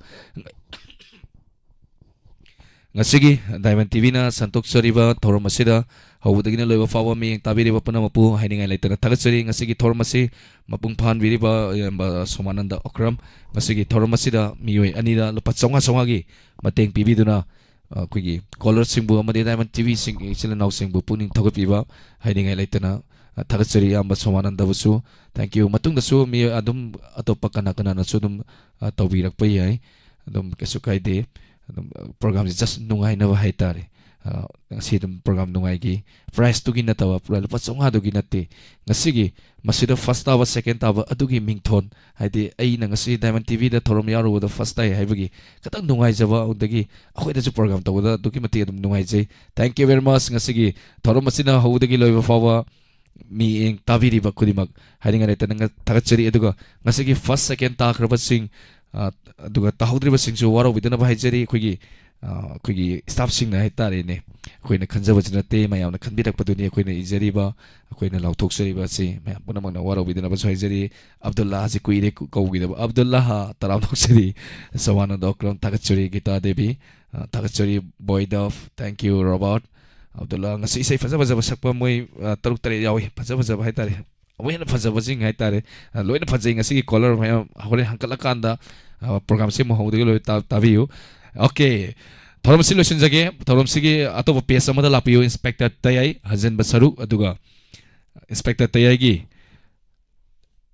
ꯉꯁꯤꯒꯤ ꯗꯥꯏꯃꯟ ꯇꯤꯚꯤꯅ ꯁꯟꯗꯣꯛꯆꯔꯤꯕ ꯊꯧꯔꯝ ꯑꯁꯤꯗ ꯍꯧꯕꯗꯒꯤꯅ ꯂꯣꯏꯕ ꯐꯥꯎꯕ ꯃꯤꯠꯌꯦꯡ ꯇꯥꯕꯤꯔꯤꯕ ꯄꯨꯝꯅꯃꯛꯄꯨ ꯍꯥꯏꯅꯤꯡꯉꯥꯏ ꯂꯩꯇꯅ ꯊꯥꯒꯠꯆꯔꯤ꯫ ꯉꯁꯤꯒꯤ ꯊꯧꯔꯝ ꯑꯁꯤ ꯃꯄꯨꯡ ꯐꯥꯍꯟꯕꯤꯔꯤꯕ ꯏꯌꯥꯝꯕ ꯁꯣꯃꯥꯅꯟꯗ ꯑꯣꯀ꯭ꯔꯝ, ꯉꯁꯤꯒꯤ ꯊꯧꯔꯝ ꯑꯁꯤꯗ ꯃꯤꯑꯣꯏ ꯑꯅꯤꯗ ꯂꯨꯄꯥ ꯆꯥꯝꯃꯉꯥ ꯆꯥꯝꯃꯉꯥꯒꯤ ꯃꯇꯦꯡ ꯄꯤꯕꯤꯗꯨꯅ, ꯑ, ꯑꯩꯈꯣꯏꯒꯤ ꯀꯣꯂꯔꯁꯤꯡꯕꯨ ꯑꯃꯗꯤ ꯗꯥꯏꯃꯟ ꯇꯤꯚꯤꯁꯤꯡ ꯏꯆꯤꯜ ꯏꯅꯥꯎꯁꯤꯡꯕꯨ ꯄꯨꯛꯅꯤꯡ ꯊꯧꯒꯠꯄꯤꯕ ꯍꯥꯏꯅꯤꯡꯉꯥꯏ ꯂꯩꯇꯅ, ꯑ, ꯊꯥꯒꯠꯆꯔꯤ꯫ ꯏꯌꯥꯝꯕ ꯁꯣꯃꯥꯅꯟꯗꯕꯨꯁꯨ thank you꯫ ꯃꯇꯨꯡꯗꯁꯨ ꯃꯤ ꯑꯗꯨꯝ ꯑꯇꯣꯞꯄ ꯀꯅꯥ ꯀꯅꯥꯅꯁꯨ ꯑꯗꯨꯝ, ꯑ, ꯇꯧꯕꯤꯔꯛꯄ ꯌꯥꯏ, ꯑꯗꯨꯝ ꯀꯩꯁꯨ ꯀꯥꯏꯗꯦ꯫ ꯑꯗꯨꯝ, ꯑ, ꯄ꯭ꯔꯣꯒꯥꯝꯁꯦ just ꯅꯨꯡꯉꯥꯏꯅꯕ ꯍꯥꯏꯇꯥꯔꯦ꯫ ꯑ, ꯉꯁꯤ ꯑꯗꯨꯝ ꯄ꯭ꯔꯣꯒꯥꯝ ꯅꯨꯡꯉꯥꯏꯈꯤ꯫ ꯄ꯭ꯔꯥꯏꯖꯇꯨꯒꯤ ꯅꯠꯇꯕ, ꯄꯨꯔꯥ ꯂꯨꯄꯥ ꯆꯥꯝꯃꯉꯥꯗꯨꯒꯤ ꯅꯠꯇꯦ꯫ ꯉꯁꯤꯒꯤ ꯃꯁꯤꯗ ꯐꯥꯔꯁ ꯇꯥꯕ, ꯁꯦꯀꯦꯟ ꯇꯥꯕ ꯑꯗꯨꯒꯤ ꯃꯤꯡꯊꯣꯟ, ꯍꯥꯏꯗꯤ ꯑꯩꯅ ꯉꯁꯤ ꯗꯥꯏꯃꯟ ꯇꯤꯚꯤꯗ ꯊꯧꯔꯝ ꯌꯥꯎꯔꯨꯕꯗ ꯐꯥꯔꯁ ꯇꯥꯏ ꯍꯥꯏꯕꯒꯤ ꯈꯤꯇꯪ ꯅꯨꯡꯉꯥꯏꯖꯕ, ꯑꯗꯒꯤ ꯑꯩꯈꯣꯏꯗꯁꯨ ꯄ꯭ꯔꯣꯒꯥꯝ ꯇꯧꯕꯗ ꯑꯗꯨꯛꯀꯤ ꯃꯇꯤꯛ ꯑꯗꯨꯝ ꯅꯨꯡꯉꯥꯏꯖꯩ꯫ Thank you very much꯫ ꯉꯁꯤꯒꯤ ꯊꯧꯔꯝ ꯑꯁꯤꯅ ꯍꯧꯕꯗꯒꯤ ꯂꯣꯏꯕ ꯐꯥꯎꯕ ꯃꯤꯠꯌꯦꯡ ꯇꯥꯕꯤꯔꯤꯕ ꯈꯨꯗꯤꯡꯃꯛ ꯍꯥꯏꯅꯤꯡꯉꯥꯏ ꯂꯩꯇꯅ ꯉ-, ꯊꯥꯒꯠꯆꯔꯤ꯫ ꯑꯗꯨꯒ ꯉꯁꯤꯒꯤ ꯐꯥꯔꯁ, ꯁꯦꯀꯦꯟ ꯇꯥꯈ꯭ꯔꯕꯁꯤꯡ, ꯑ, ꯑꯗꯨꯒ ꯇꯥꯍꯧꯗ꯭ꯔꯤꯕꯁꯤꯡꯁꯨ ꯋꯥꯔꯧꯕꯤꯗꯅꯕ ꯍꯥꯏꯖꯔꯤ꯫ ꯑꯩꯈꯣꯏꯒꯤ, ꯑ, ꯑꯩꯈꯣꯏꯒꯤ ꯁ꯭ꯇꯥꯐꯁꯤꯡꯅ ꯍꯥꯏꯇꯥꯔꯦꯅꯦ, ꯑꯩꯈꯣꯏꯅ ꯈꯟꯖꯕꯁꯨ ꯅꯠꯇꯦ, ꯃꯌꯥꯝꯅ ꯈꯟꯕꯤꯔꯛꯄꯗꯨꯅꯤ ꯑꯩꯈꯣꯏꯅ ꯏꯖꯔꯤꯕ, ꯑꯩꯈꯣꯏꯅ ꯂꯥꯎꯊꯣꯛꯆꯔꯤꯕ ꯑꯁꯤ꯫ ꯃꯌꯥꯝ ꯄꯨꯝꯅꯃꯛꯅ ꯋꯥꯔꯧꯕꯤꯗꯅꯕꯁꯨ ꯍꯥꯏꯖꯔꯤ꯫ ꯑꯕꯗꯨꯜꯂꯥꯁꯤ ꯀꯨꯏꯔꯦ ꯀꯧ-, ꯀꯧꯈꯤꯗꯕ꯫ ꯑꯕꯗꯨꯜꯂꯥ, ꯇꯔꯥꯝꯅ ꯑꯣꯛꯆꯔꯤ꯫ ꯁꯣꯃꯥꯅꯟꯗ ꯑꯣꯀ꯭ꯔꯝ, ꯊꯥꯒꯠꯆꯔꯤ꯫ ꯒꯤꯇꯥ ꯗꯦꯕꯤ, ꯑ, ꯊꯥꯒꯠꯆꯔꯤ꯫ ꯕꯣꯏꯗꯐ, thank you꯫ ꯔꯣꯕꯥꯔꯠ, ꯑꯕꯗꯨꯜꯂꯥ, ꯉꯁꯤ ꯏꯁꯩ ꯐꯖ ꯐꯖꯕ ꯁꯛꯄ ꯃꯣꯏ, ꯑ, ꯇꯔꯨꯛ ꯇꯔꯦꯠ ꯌꯥꯎꯏ, ꯐꯖ ꯐꯖꯕ ꯍꯥꯏꯇꯥꯔꯦ, ꯑꯃꯨꯛ ꯍꯦꯟꯅ ꯐꯖꯕꯁꯤꯡ ꯍꯥꯏꯇꯥꯔꯦ꯫ ꯑ, ꯂꯣꯏꯅ ꯐꯖꯩ꯫ ꯉꯁꯤꯒꯤ ꯀꯣꯂꯔ ꯃꯌꯥꯝ ꯍꯣꯔꯦꯟ ꯍꯪꯀꯠꯂꯀꯥꯟꯗ, ꯑ, ꯄ꯭ꯔꯣꯒꯥꯝꯁꯤ ꯑꯃꯨꯛ ꯍꯧꯗꯒꯤ ꯂꯣꯏ ꯇꯥ-, ꯇꯥꯕꯤꯌꯨ꯫ ꯑꯣꯀꯦ, ꯊꯧꯔꯝꯁꯤ ꯂꯣꯏꯁꯤꯟꯖꯒꯦ꯫ ꯊꯧꯔꯝꯁꯤꯒꯤ ꯑꯇꯣꯞꯄ ꯄꯦꯖ ꯑꯃꯗ ꯂꯥꯛꯄꯤꯌꯨ꯫ ꯏꯟꯁꯄꯦꯛꯇꯔ ꯇꯌꯥꯏ ꯍꯟꯖꯤꯟꯕ ꯁꯔꯨꯛ, ꯑꯗꯨꯒ ꯏꯟꯁꯄꯦꯛꯇꯔ ꯇꯌꯥꯏꯒꯤ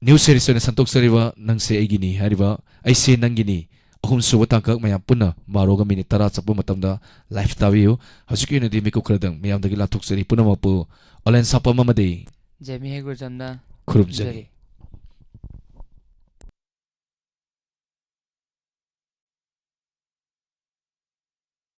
ꯅ꯭ꯌꯨ ꯁꯤꯔꯤꯁ ꯑꯣꯏꯅ ꯁꯟꯗꯣꯛꯆꯔꯤꯕ ꯅꯪꯁꯦ ꯑꯩꯒꯤꯅꯤ ꯍꯥꯏꯔꯤꯕ ꯑꯩꯁꯦ ꯅꯪꯒꯤꯅꯤ ꯑꯍꯨꯝꯁꯨꯕ ꯇꯥꯡꯀꯛ ꯃꯌꯥꯝ ꯄꯨꯟꯅ ꯕꯥꯔꯣꯒ ꯃꯤꯅꯤꯠ ꯇꯔꯥ ꯆꯠꯄ ꯃꯇꯝꯗ ꯂꯥꯏꯚ ꯇꯥꯕꯤꯌꯨ꯫ ꯍꯧꯖꯤꯛꯀꯤ ꯑꯣꯏꯅꯗꯤ ꯃꯤꯀꯨꯞ ꯈꯔꯗꯪ ꯃꯌꯥꯝꯗꯒꯤ ꯂꯥꯞꯊꯣꯛꯆꯔꯤ꯫ ꯄꯨꯝꯅꯃꯛꯄꯨ ꯑꯣꯂꯦꯟ ꯁꯥꯄꯝ ꯑꯃꯗꯤ ꯖꯦꯃꯤ ꯍꯦꯒꯨꯔꯖꯝꯅ ꯈꯨꯔꯨꯝꯖꯔꯤ꯫ ꯈꯨꯔꯨꯝꯖꯔꯤ꯫